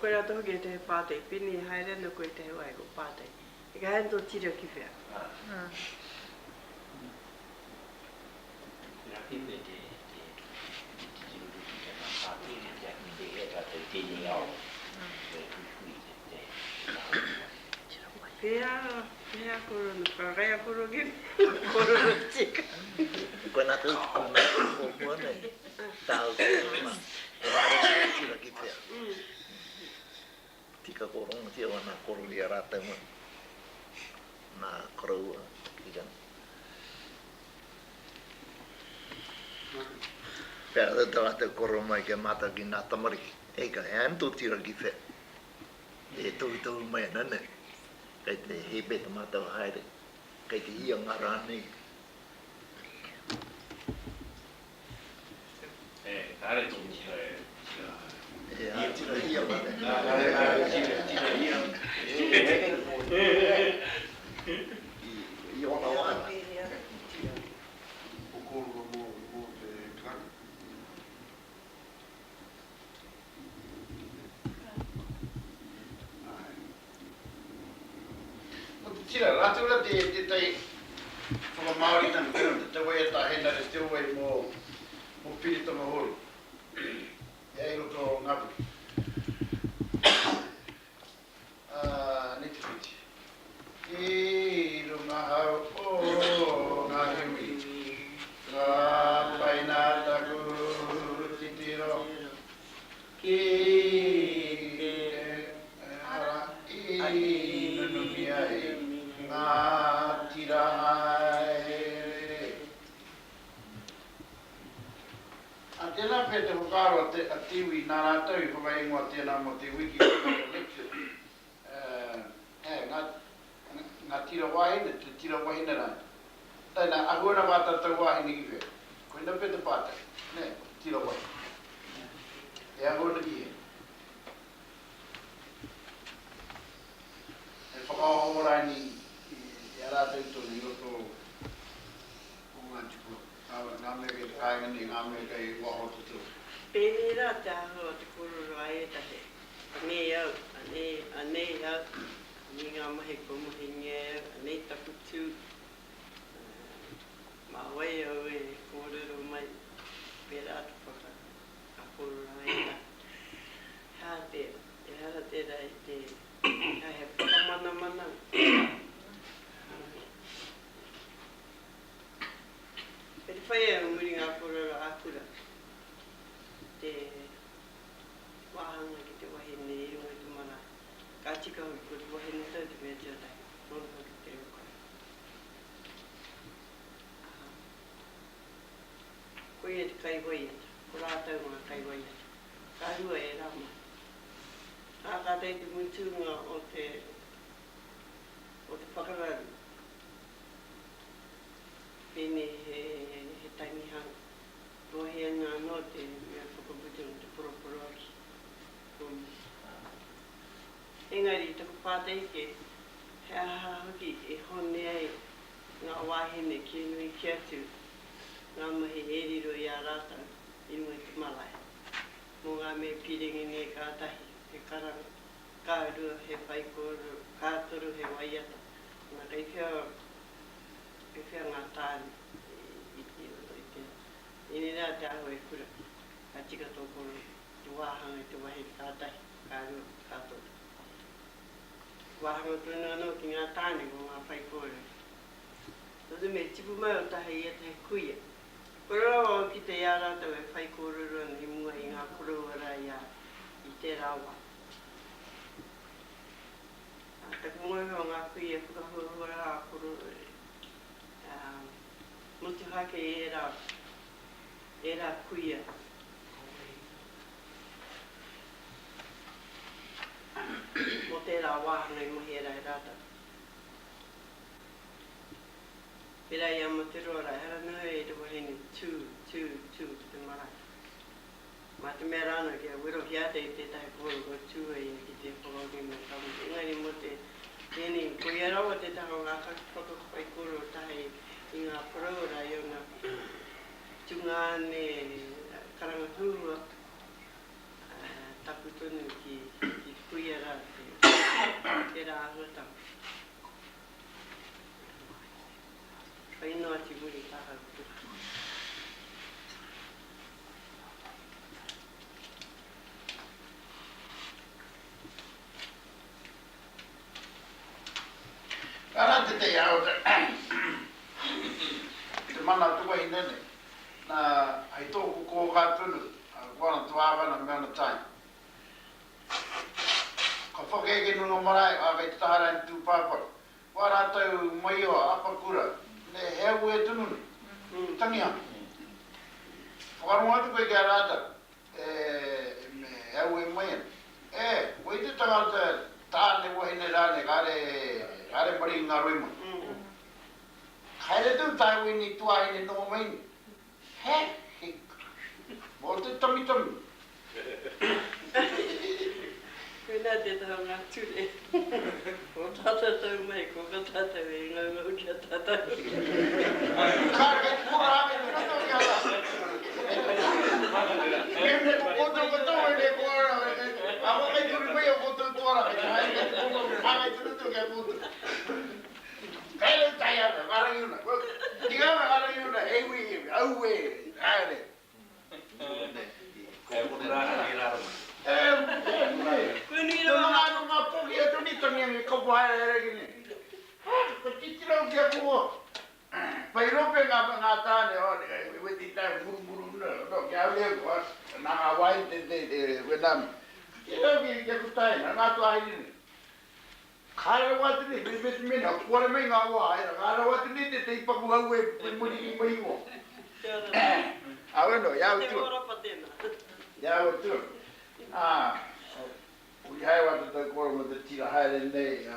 Koirā te hoki te pātai, pēnei e haere ana koe i te wai ko pātai. E ka haere tō tira ki whea? Koirā kē pea te titiro ki tēnā pātai, ki te ake ki hea tātou i tēnei ao e tuitui i te taha wai. Pēhea, pēhea korona, whakaea koro ki korona tika. Koinā te utu mea te kōpua nei, tāu korona, e haere ana te tira ki whea. Tika ko rongotia wana kororia rātou ma, nā koroua ki runga. Pea te rātou koro mai ki a mātou ki nā tamariki, e ka, e ana tō tira ki whea. E tohutohu mai ana nei, kei te hēpē ta mātou haere, kei te hianga rānei. E, kāre tō tira e tira E, a tira hianga nei. Tira, tira hianga. I ōna wā. O kōrua mō te karanga. Ko te tira, rātou ra tētahi whakamāoritanga pērā te te waiata a Henare Te Owai mō mō Piri Tamahori e ai roto o Ngāpuhi. Ā, nei te whiti. I runga hau o ngā iwi, ka paina taku titiro ki te ara i nunumi ai ngā tira haere. Ā, tēnā pea te whakaaro a te, a te iwi nā rātou i whakaingoa tēnā mō te wiki o te election, ē, ngā, ngā tira wāhine, te tira wahine rānei. Tēnā, ahu ana wā tātou wāhine ki whea? Koina pea te pātai, nē, ko te tira wahine. E ahu ana ki hea? E whakaoho rānei i a rātou tonu i roto o Ngāti Porou. Ngā mea kei te kāinga nei, ngā mea kei waho o te tū. Pēnei rā te āhua o te kōrero a ētahi, Anei au, anei, anei au, anei ngā mahi kua mahingia e au, anei taku tū, mā wai au e kōrero mai, pērā te whaka, ngā kōrero a ētahi. He aha tērā? Ehara tērā i te, he whakamanamana. Kei te whai au i muri ngā kōrero ā-kura, te wāhanga ki te wahine i runga i te marae. Ka tika hoki ko te wahine tau te mea tuatahi, nōna hoki te reo kai. Ā, koia te kaiwaiata, ko rātou ngā kaiwaiata. Ka rua ērā mahi. Ā, kātahi te mutunga o te, o te whakararu. Pēnei he tangihanga. Rohe ana anō te mea whakaputa o te poroporoaki. Engari, taku pātai kē, he aha hoki e hone ai ngā wāhine kia nui kē atu ngā mahi e riro i a rātou i runga i te marae? Mō ngā mea pīrangi nei kātahi, he karanga, ka rua he whaikōrero, ka toru he waiata. Nā, kei whea, kei whea ngā tāne i, i roto i te, ēnei rā te āhua e kura, ka tika tō koro, te wāhanga i te wahine ka tahi, ka rua, ka toru. Wāhanga tonu anō ki ngā tāne ko ngā whaikōrero. Nō te mea i tipu mai o taha i ētahi kuia, kore rawa au kite i a rātou e whaikōrero ana i mua i ngā koroua rā i a, i tērā wā. Taku mōhio ngā kuia whakahuahua rā a koro motuhake i ērā, ērā kuia. Mō tērā wāhanga i mahi rā e rātou. Pērā i a Materoa rā, ehara noa i te wahine tū, tū, tū ki te marae. Mā te mea rānō kia werohia atu i tētahi kōrero kua tū ai ia ki te whakahoki me ka mutu. Engari mō te tēnei, koia rawa tētahi o ngā whakapae kōrero tahi i ngā koroua i ōna tungāne karanga huhua, tapu tonu ki te kuia rā tērā āhuatanga. Whai noa atu i muri tāhau. Arā tētahi ao te mana o te wahine nei, nā, hei tōku kōkā tonu, ko ana tuākana me ana tāne. Ka whakaheke nō ngā marae, ā, kei te taha rānei tūpāpaku. Wā rātou maioha, apakura, me he auē tonu nei, te tangihanga. Whakarongo atu koe ki a rātou, e, me he auē mai ana. E, koe te tangata, tāne, wahine rānei, kāre, kāre maringi ngā roimata. Haere tonu tāu ēnei tuāhine noho mai nei. He, he, mō te tamitami. Koinā tētahi o ngā ture o tā tātou mahi, ko ka tātou e ngaungau ki a tātou. Kāre kei te kura rānei te roto ki a tātou. Mehemea ko koutou katoa ēnei ko ara, a wā kei turi mai o koutou tuara, kei te haere kei te koutou, hāngai te roto ki a koutou. Kei rau tae ana, ngā rangi una. Aue, haere. Pai rope ngā ngā tāne o weti tai murumuru no no kia au leo ko nā ngā wai te te te wena ki rau ki ki aku taina nā tu ahi ni Kāre rawa atu nei, me me te mena, kuare mai ngā wā, era, kāre rawa atu nei te te i paku hau e e muri i mai iho. Awe no, iau tua. Te hōrapa tēnā. Iau tua. Ā, uri haere wā tātou kōrero mō te tira haere nei,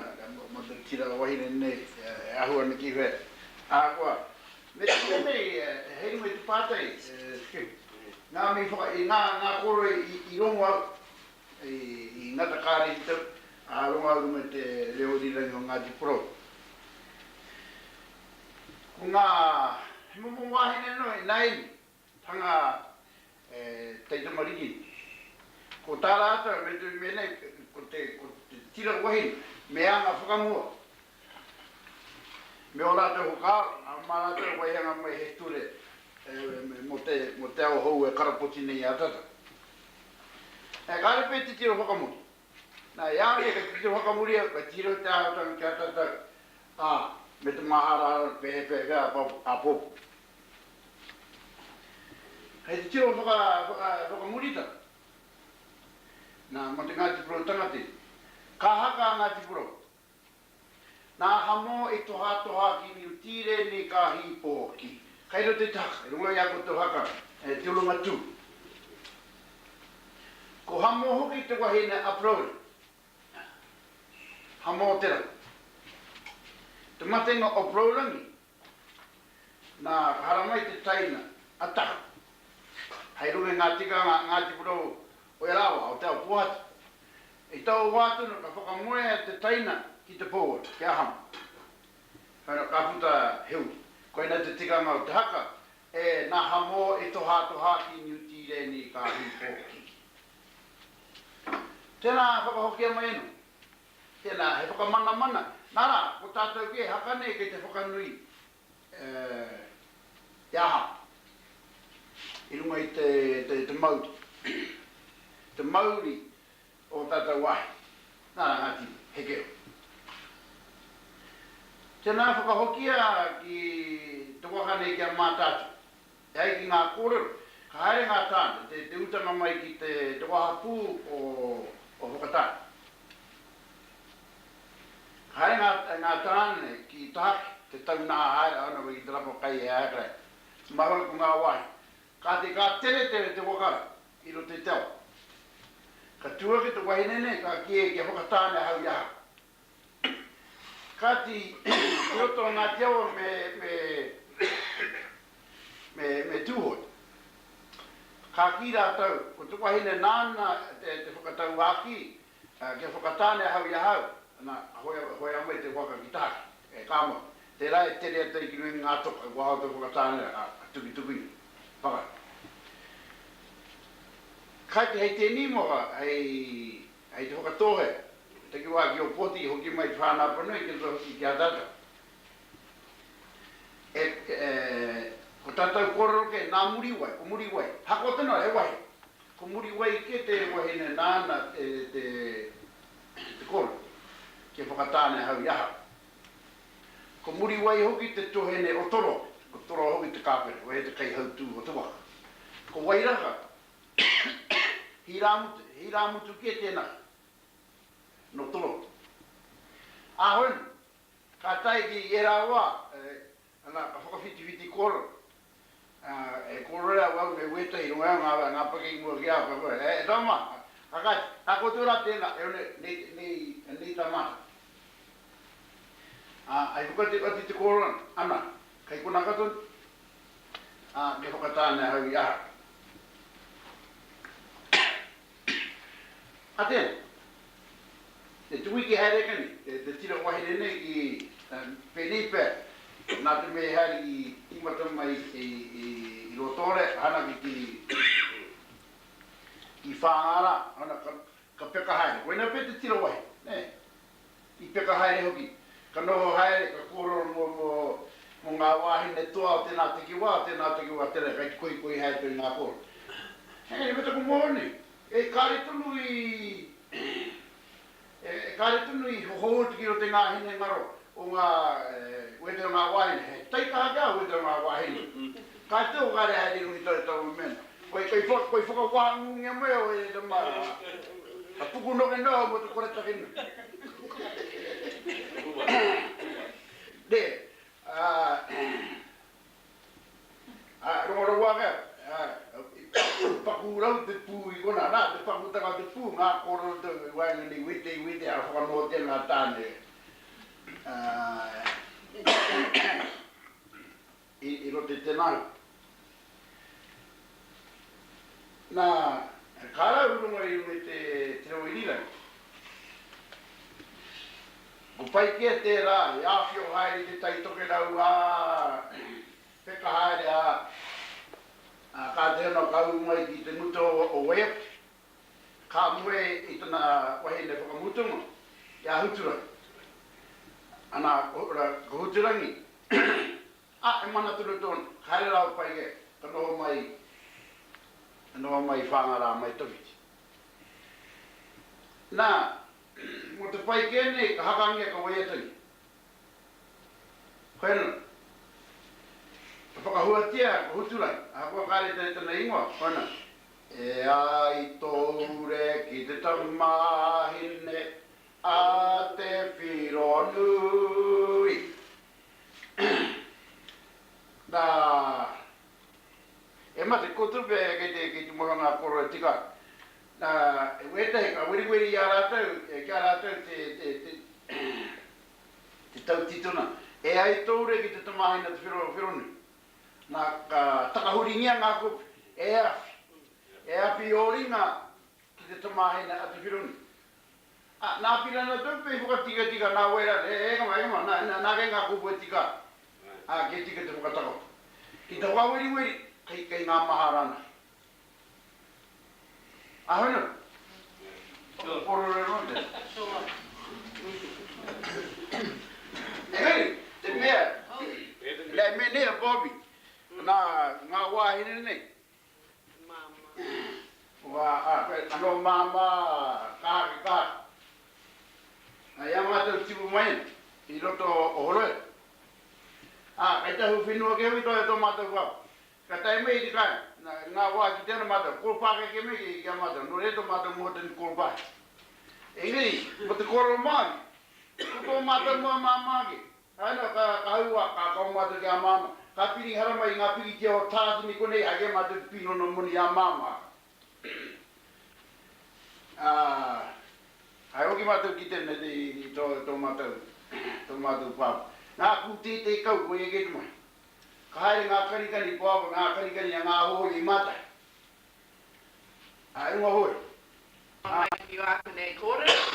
mō te tira wahine nei, e ahu ana ki whea. Ahakoa, me te mea nei, hei runga i te pātai, ngā mihi whaka, i ngā, ngā kōrero i rongo au, I ngata kāre i tau, ā, rongo au runga i te reo irirangi o Ngāti Porou. Ko ngā, he momo wāhine anō ināianei, tanga e taitamariki. Ko tā rātou, me te mea nei, ko te, ko te tira wahine, me anga whakamua, me ō rātou whakaaro, ā, mā rātou e waihanga mai he ture mō te, mō te ao hou e karapoti nei i a tātou. E kāre pea titiro whakamuri. Nā, i a au nei ka titiro whakamuri au, ka titiro te āhuatanga ki a tātou, ā, me te māharahara pēhewhehewhea āpōpō. Hei titiro whaka, whaka, whakamuritanga, nā, mō te Ngāti Porou tangata nei. Ka haka a Ngāti Porou. Nā Hamo i tohatoha ki Niu Tīreni ka hīpōki. Kai roto i te haka, i runga i a koutou haka, e Te Urunga Tū. Ko Hamo hoki te wahine a Porourangi. Hamo te rangi. Te matenga o Porourangi, nā, ka haramai te taina a Tahu. Hei runga i ngā tikanga a Ngāti Porou o ērā wā, o Te Ao Pōhatu. I taua wā tonu ka whakamoea te taina ki te pouaru, ki a Hama. Whai ka puta he uri. Koinei te tikanga o te haka, e nā Hamō i tohatoha ki Niu Tīreni ka hīpōkiki. Tēnā whakahokia mai anō. Tēnā he whakamanamana. Nā rā, ko tātou kē haka nei kei te whakanui te aha i runga i te, te, te mauri. Te mauri o tātou wāhi. Nā rā Ngāti Hekeo. Tēnā whakahokia ki te waka nei ki a Mātaatua. E ai ki ngā kōrero, ka haere ngā tāne, te, te utanga mai ki te, te wahapū o, o Whakatāne. Ka haere ngā, ngā tāne ki tahaki, te taunaha haere, ana ki te rapa kai e haere. Mahue ko ngā wāhi. Kāti ka teretere te waka i roto i te awa. Ka tū ake te wahine nei, ka kī kia Whakatāne ahau i ahau. Kāti, i roto o Ngāti Awa me, me, me, me Tūhoe. Ka kī rātou, ko te wahine nāna te, te whakatauākī, kia Whakatāne ahau i ahau, ana, hoea, hoea mai te waka ki tahaki, e ka mau. Tērā e tere atu ai ki runga i ngā toka, i waho o te Whakatāne rā, ka tukituki, whaka. Kāti hei tēnei moka, hei, hei te Whakatōhea, takiwā ki Ōpōtiki, hoki mai te whānau Apanui ki roto hoki ki a tātou. E, e, ko tātou kōrero kē, nā Muriwai, ko Muriwai, hakoa tonu he wahine. Ko Muriwai kē te wahine nāna te, te, te kōrero, kia Whakatāne ahau i ahau. Ko Muriwai hoki te tohene o Toroa, ko Toroa hoki te kāpene, koia te kaihautū o te waka. Ko Wairaka, he irāmutu, he irāmutu kē tēnā, nō Toroa. Ā, hono, ka tae ki ērā wā, ana, ka whakawhitiwhiti kōrero, ā, e kōrero au au me wētahi i runga i ngā, ngā paki i mua ki a au, ka kōrero, e tama, ka kāti, ka koutou rā tēnā, e one, nei, nei, nei tā mātou. Ā, hei whakaoti te kōrero, ana, kei konā katoa, ā, kia whakatāne ahau i ahau. A tēnā, te tuwiki haere ake nei, te, te tira wahine nei ki, pēnei pea, nā te mea i haere i tīmata mai i, i, i Rotōre, hana ki, ki, ki Whāngārā, hana, ka, ka peka haere. Koinā pea te tira wahine, nē? I peka haere hoki. Ka noho haere, ka kōrero mō, mō, Mō ngā wāhine toa o tēnā takiwā, o tēnā takiwā, tērā kei te koikoi haere tonu ngā kōrero. Engari me taku mōhio nei, e kāre tonu i, e kāre tonu i hohou atu ki roto i ngā hinengaro o ngā, wētahi o ngā wāhine, he taikaha ki a au wētahi o ngā wāhine. Ka tō kāre haere i runga i taua taua mea. Koi, koi, koi whakawāngungia mai au e tama, a pukunoke noa au mō te koretake nui. Nē, ā, ā, rongo rawa ake au, ā, paku rau te pū i konā, nā, te pakutanga o te pū, ngā kōrero tau i waenganui i wete, i wete, ā, whakanohotia ngā tāne, ā, i, i roto i te nahu. Nā, ka rau runga i runga i te, te reo irirangi. Ko Paikea tērā i āwhio haere i te Tai Tokerau ā, peka haere ā, ā, kātahi anō ka ū mai ki te ngutu o Waiapu, ka moe i tana wahine whakamutunga, i a Huturangi. Ana, ko Huturangi, ā, e mana tonu tōna, ka haere rā o Paikea, ka noho mai, ka noho mai i Whāngārā, mai Tawhiti. Nā, Mō te pai kē nei, ka hakangia ka waiatangi. Koia nō. Ka whakahuatia ko Huturangi, ahakoa kāre tana tana ingoa, koia nō. E ai tō ure ki te tamāhine a Te Whironui. Nā, e mate koutou pea kei te, kei te moe o ngā kōrero e tika ana. Nā, wētahi ka weriweri i a rātou, ki a rātou te, te, te, te tautitona, e ai tō ure ki te tamāhine a Te Whiro Whironui. Nā, ka takahuringia ngā kupu, e awhi, e awhi ō ringa ki te tamāhine a Te Whironui. Ā, nā Pirana Tupe i whakatikatika, nā wai rā, e, e kama, e kama, nā, nā, nā kei ngā kupu e tika ana, ā, kia tika te whakatakoto. Ki te whakaweriweri, kei, kei ngā mahara anake. Ahau no. Ororero te. Engari, te mea, nei me nei a Bobby, nā ngā wāhine nei. Māmā. Wā, a, anō māmā, kāke, kāke. Nā, i a mātou tipu mai ana, i roto o Horoera. Ā, kei te ahu whenua kē hoki tō mātou pāpā. Ka tae mai i te kāinga, nā, ngā wā ki te ana mātou, kua pākeke mai ki a mātou, nō reira tō mātou mō tēnei kōrero Engari, ko te kōrero Māori, ko tō mātou mua māmā ake. Āe nō, ka, ka hauā, ka kau mātou ki a māmā, ka piri haramai i ngā pikitia o Tātini konei, haere mātou te pīnono moni a māmā. Ā, haere hoki mātou ki tēnei, i tō, tō mātou, tō mātou pāpā. Ngā kūteitei kau, koia kē te mahi. Ka haere ngā kanikani poawa, ngā kanikani a ngā hōia i Mātahi. Ā, i runga hōia. Mai ki āku nei kōrero.